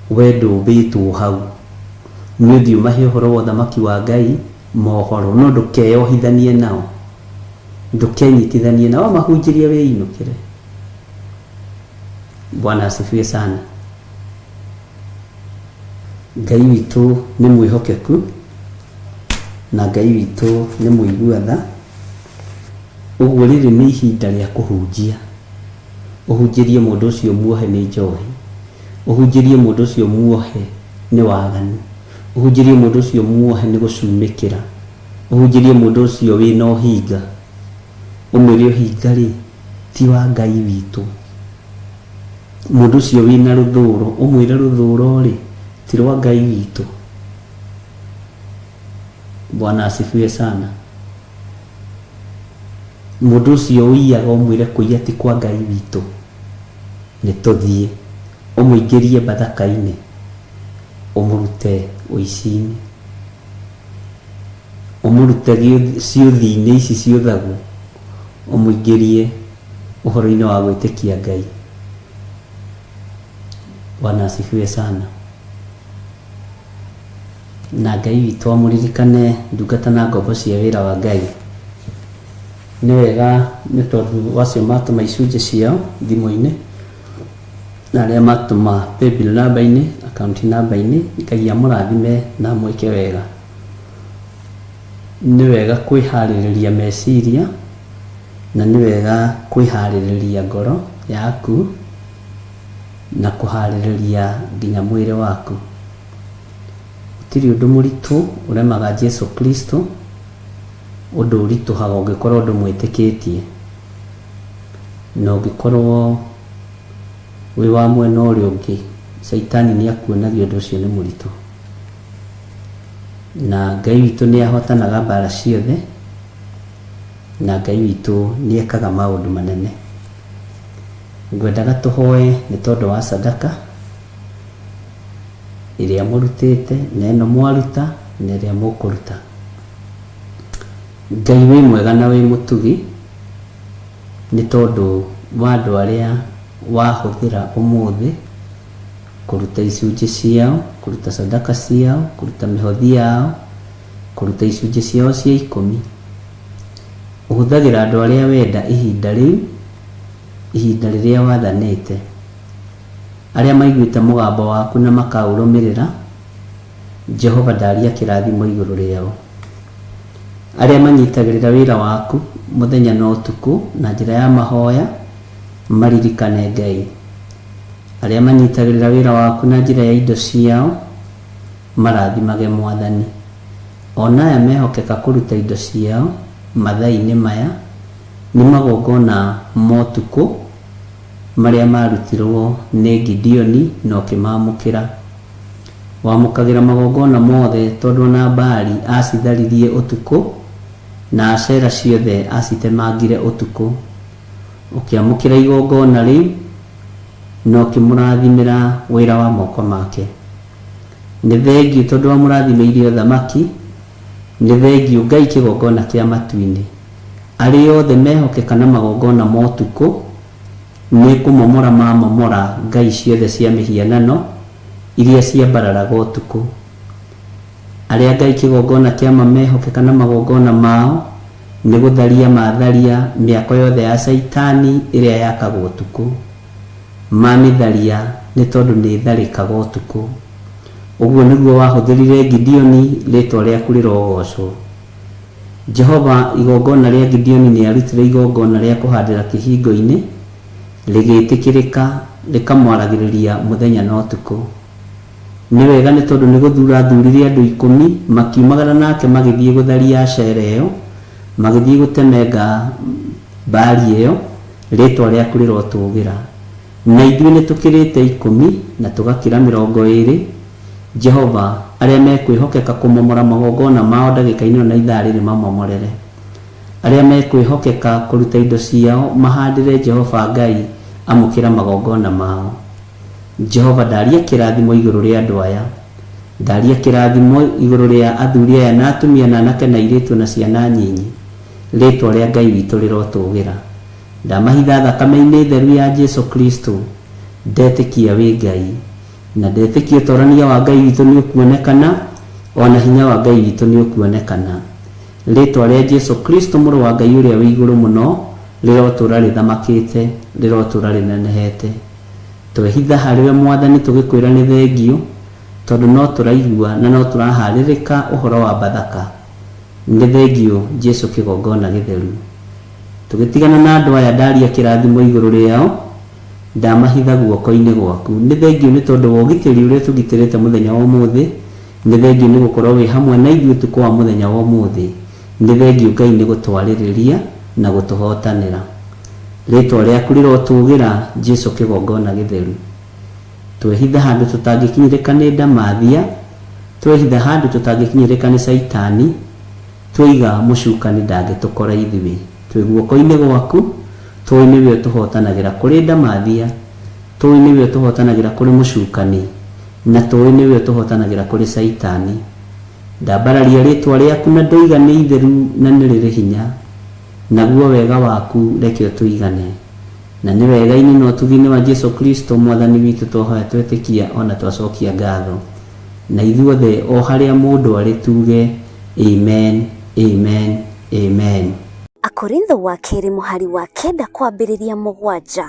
We ndũmbĩtwo hau. Nĩ ũthiĩ ũmahe ũhoro wa ũthamaki wa Ngai mohoro no ndũkeyohithanie nao. Ndũkenyitithanie nao wamahunjĩria wĩinũkĩre. Bwana asifiwe sana. Ngai witũ nĩ mwĩhokeku na Ngai witũ nĩ mũigua tha. Ũguo rĩrĩ nĩ ihinda rĩa kũhunjia. Ũhunjĩrie mũndũ ũcio muohe nĩ njohi. Ũhunjĩrie mũndũ ũcio muohe nĩ waganu. Ũhunjĩrie mũndũ ũcio muohe nĩ gũcumĩkĩra. Ũhunjĩrie mũndũ ũcio wĩna ũhinga. Ũmwĩre ũhinga-rĩ, ti wa Ngai witũ. Mũndũ ũcio wĩna rũthũũro, ũmwĩre rũthũũro-rĩ, ti rwa Ngai witũ. Bwana asifiwe sana. Mũndũ ũcio ũiyaga ũmwĩre kũiya ti kwa Ngai witũ. Nĩ tũthiĩ. Ũmũingĩrie Bathaka-inĩ, ũmũrute ũici-inĩ. Ũmũrute ciũthi-inĩ ici ciũthagwo, ũmũingĩrie ũhoro-inĩ wa gwĩtĩkia Ngai. Bwana asifiwe sana. Na Ngai witũ amũririkane ndungata na ngombo cia wĩra wa Ngai. Nĩ wega nĩ tondũ wacio matũma icunjĩ ciao thimũ-inĩ na arĩa matũma paybill number-inĩ, account number-inĩ, Ngai amũrathime na amwĩke wega. Nĩ wega kwĩharĩrĩria meciria na nĩ wega kwĩharĩrĩria ngoro yaku na kũharĩrĩria nginya mwĩrĩ waku. Gũtirĩ ũndũ mũritũ ũremaga Jesu Kristo, ũndũ ũritũhaga ũngĩkorwo ndũmwĩtĩkĩtie. Na ũngĩkorwo wĩ wa mwena ũrĩa ũngĩ, Caitani nĩ akuonagia ũndũ ũcio nĩ mũritũ. Na Ngai witũ nĩ ahotanaga mbara ciothe, na Ngai witũ nĩ ekaga maũndũ manene. Ngwendaga tũhoe nĩ tondũ wa sadaka ĩrĩa mũrutĩte na ĩno mwaruta na ĩrĩa mũkũruta. Ngai wĩ mwega na wĩ mũtugi nĩ tondũ wa andũ arĩa wahũthĩra ũmũthĩ kũruta icunjĩ ciao, kũruta sadaka ciao, kũruta mĩhothi yao, kũruta icunjĩ ciao cia ikũmi. Ũhũthagĩra andũ arĩa wenda ihinda rĩu, ihinda rĩrĩa wathanĩte. Arĩa maiguĩte mũgambo waku na makaũrũmĩrĩra, Jehova ndaria kĩrathimo igũrũ rĩao. Arĩa manyitagĩrĩra wĩra waku mũthenya na ũtukũ na njĩra ya mahoya, maririkane Ngai. Arĩa manyitagĩrĩra wĩra waku na njĩra ya indo ciao, marathimage Mwathani. O na aya mehokeka kũruta indo ciao mathaa-inĩ maya nĩ magongona ma ũtukũ marĩa maarutirwo nĩ Gideoni na ũkĩmaamũkĩra. Wamũkagĩra magongona mothe tondũ o na Baali aacitharirie ũtukũ, na Ashera ciothe acitemangire ũtukũ. Ũkĩamũkĩra igongona rĩu na ũkĩmũrathimĩra wĩra wa moko make. Nĩ thengiũ tondũ wamũrathimĩire ũthamaki, nĩ thengiũ Ngai kĩgongona kĩa matu-inĩ. Arĩa othe mehokeka na magongona ma ũtukũ, nĩ kũmomora mamomora ngai ciothe cia mĩhianano iria ciambararaga ũtukũ. Arĩa Ngai kĩgongona kĩa ma mehokeka na magongona mao, Nĩ gũtharia matharia mĩako yothe ya Caitani ĩrĩa yakagwo ũtukũ. Mamĩtharia nĩ tondũ nĩ ĩtharĩkaga ũtukũ. Ũguo nĩguo wahũthĩrire Gideoni, rĩĩtwa rĩaku rĩrogocwo. Jehova, igongona rĩa Gideoni nĩ arutire igongona rĩa kũhandĩra kĩhingo-inĩ, rĩgĩtĩkĩrĩka, rĩkamwaragĩrĩria mũthenya na ũtukũ. Nĩ wega nĩ tondũ nĩ gũthura athurire andũ ikũmi, makiumagara nake magĩthiĩ gũtharia Ashera ĩyo, magĩthiĩ gũtemenga Baali ĩyo, rĩĩtwa rĩaku rĩrotũũgĩra. Na ithuĩ nĩtũkĩrĩte ikũmi, na tũgakĩra 20, Jehova, arĩa mekwĩhokeka kũmomora magongona mao ndagĩka-inĩ ĩno na ithaa rĩrĩ mamomorere. Arĩa mekwĩhokeka kũruta indo ciao mahandĩre Jehova Ngai, amũkĩra magongona mao. Jehova, ndaria kĩrathimo igũrũ rĩa andũ aya. Ndaria kĩrathimo igũrũ rĩa athuri aya na atumia na anake na airĩtu na ciana nyinyi. Rĩĩtwa rĩa Ngai witũ rĩrotũũgĩra. Ndamahitha thakame-inĩ theru ya Jesu Kristo. Ndetĩkia wĩ Ngai. Na ndetĩkia ũtorania wa Ngai witũ nĩ ũkuonekana, o na hinya wa Ngai witũ nĩ ũkuonekana. Rĩĩtwa rĩa Jesu Kristo Mũrũ wa Ngai ũrĩa wĩ igũrũ mũno rĩrotũũra rĩthamakĩte, rĩrotũũra rĩnenehete. Twehitha harĩwe Mwathani tũgĩkwĩra nĩ thengiũ, tondũ no tũraigua na no tũraharĩrĩka ũhoro wa Bathaka. Nĩ thengiũ Jesu kĩgongona gĩtheru. Tũgĩtigana na andũ aya ndaria kĩrathimo igũrũ rĩao, ndamahitha guoko-inĩ gwaku. Nĩ thengiũ nĩ tondũ wa ũgitĩri ũrĩa ũtũgitĩrĩte mũthenya wa ũmũthĩ, nĩ thengiũ nĩ gũkorwo wĩ hamwe na ithuĩ ũtukũ wa mũthenya wa ũmũthĩ, nĩ thengiũ Ngai nĩ gũtwarĩrĩria na gũtũhotanĩra. Rĩĩtwa rĩaku rĩrotũũgĩra, Jesu kĩgongona gĩtheru. Twehitha handũ tũtangĩkinyĩrĩka nĩ ndamathia, twehitha handũ tũtangĩkinyĩrĩka nĩ Caitani, tweiga mũcukani ndangĩtũkora ithuĩ. Twĩ guoko-inĩ gwaku, tũĩ nĩwe ũtũhotanagĩra kũrĩ ndamathia, tũĩ nĩwe ũtũhotanagĩra kũrĩ mũcukani, na tũĩ nĩwe ũtũhotanagĩra kũrĩ Caitani. Ndambararia rĩĩtwa rĩaku na ndoiga nĩ itheru na nĩ rĩrĩ hinya. Naguo wega waku reke ũtũigane. Na nĩ wega-inĩ na ũtugi-inĩ wa Jesu Kristo Mwathani witũ twahoya twetĩkia o na twacokia ngatho. Na ithuothe o harĩa mũndũ arĩ tuuge, Amen, Amen, Amen. Akorintho wa kerĩ mũhari wa kenda kwambĩrĩria mũgwanja.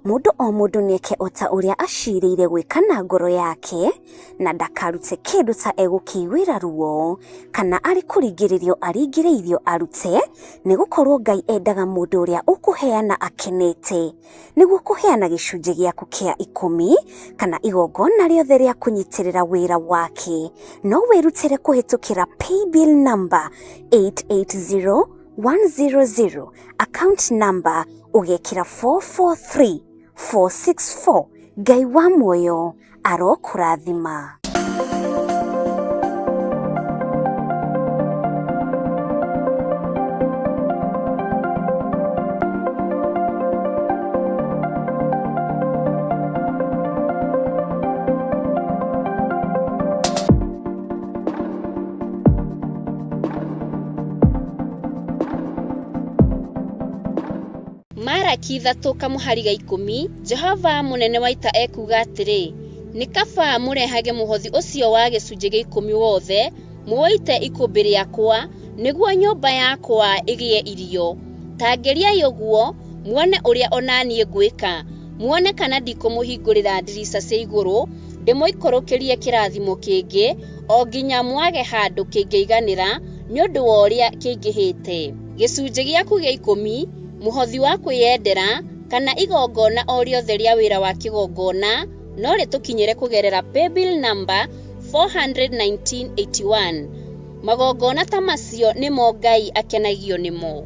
Mũndũ o mũndũ nĩeke o ta ũrĩa aciirĩire gwĩka na ngoro yake, na ndakarute kĩndũ ta egũkĩiguĩra ruo, kana arĩ kũringĩrĩrio aringĩrĩirio arute, nĩ gũkorwo Ngai endaga mũndũ ũrĩa ũkũheana akenete. Nĩguo kũheana gĩcunjĩ gĩaku kĩa ikũmi, kana igongona rĩothe rĩa kũnyitĩrĩra wĩra wake, no wĩrutĩre kũhĩtũkĩra paybill number 880100, account number ũgekĩra 443464. Ngai wa muoyo arokũrathima. Maraki ithatũ kamũhari ga ikũmi, Jehova mũnene wa ita ekuuga atĩrĩ, Nĩ kaba mũrehage mũhothi ũcio wa gĩcunjĩ gĩa ikũmi wothe, mũũite ikũmbĩ rĩakwa, nĩguo nyũmba yakwa ĩgĩe irio. Ta ngeriai ũguo, muone ũrĩa o na niĩ ngwĩka, muone kana ndikũmũhingũrĩra ndirica cia igũrũ, ndĩmũikũrũkĩrie kĩrathimo kĩngĩ, o nginya mwage handũ kĩngĩiganĩra nĩ ũndũ wa ũrĩa kĩingĩhĩte. Gĩcunjĩ gĩaku gĩa ikũmi, mũhothi wa kwĩyendera, kana igongona o rĩothe rĩa wĩra wa kĩgongona no rĩtũkinyĩre kũgerera paybill number 41981. Magongona ta macio nĩmo Ngai akenagio nĩmo.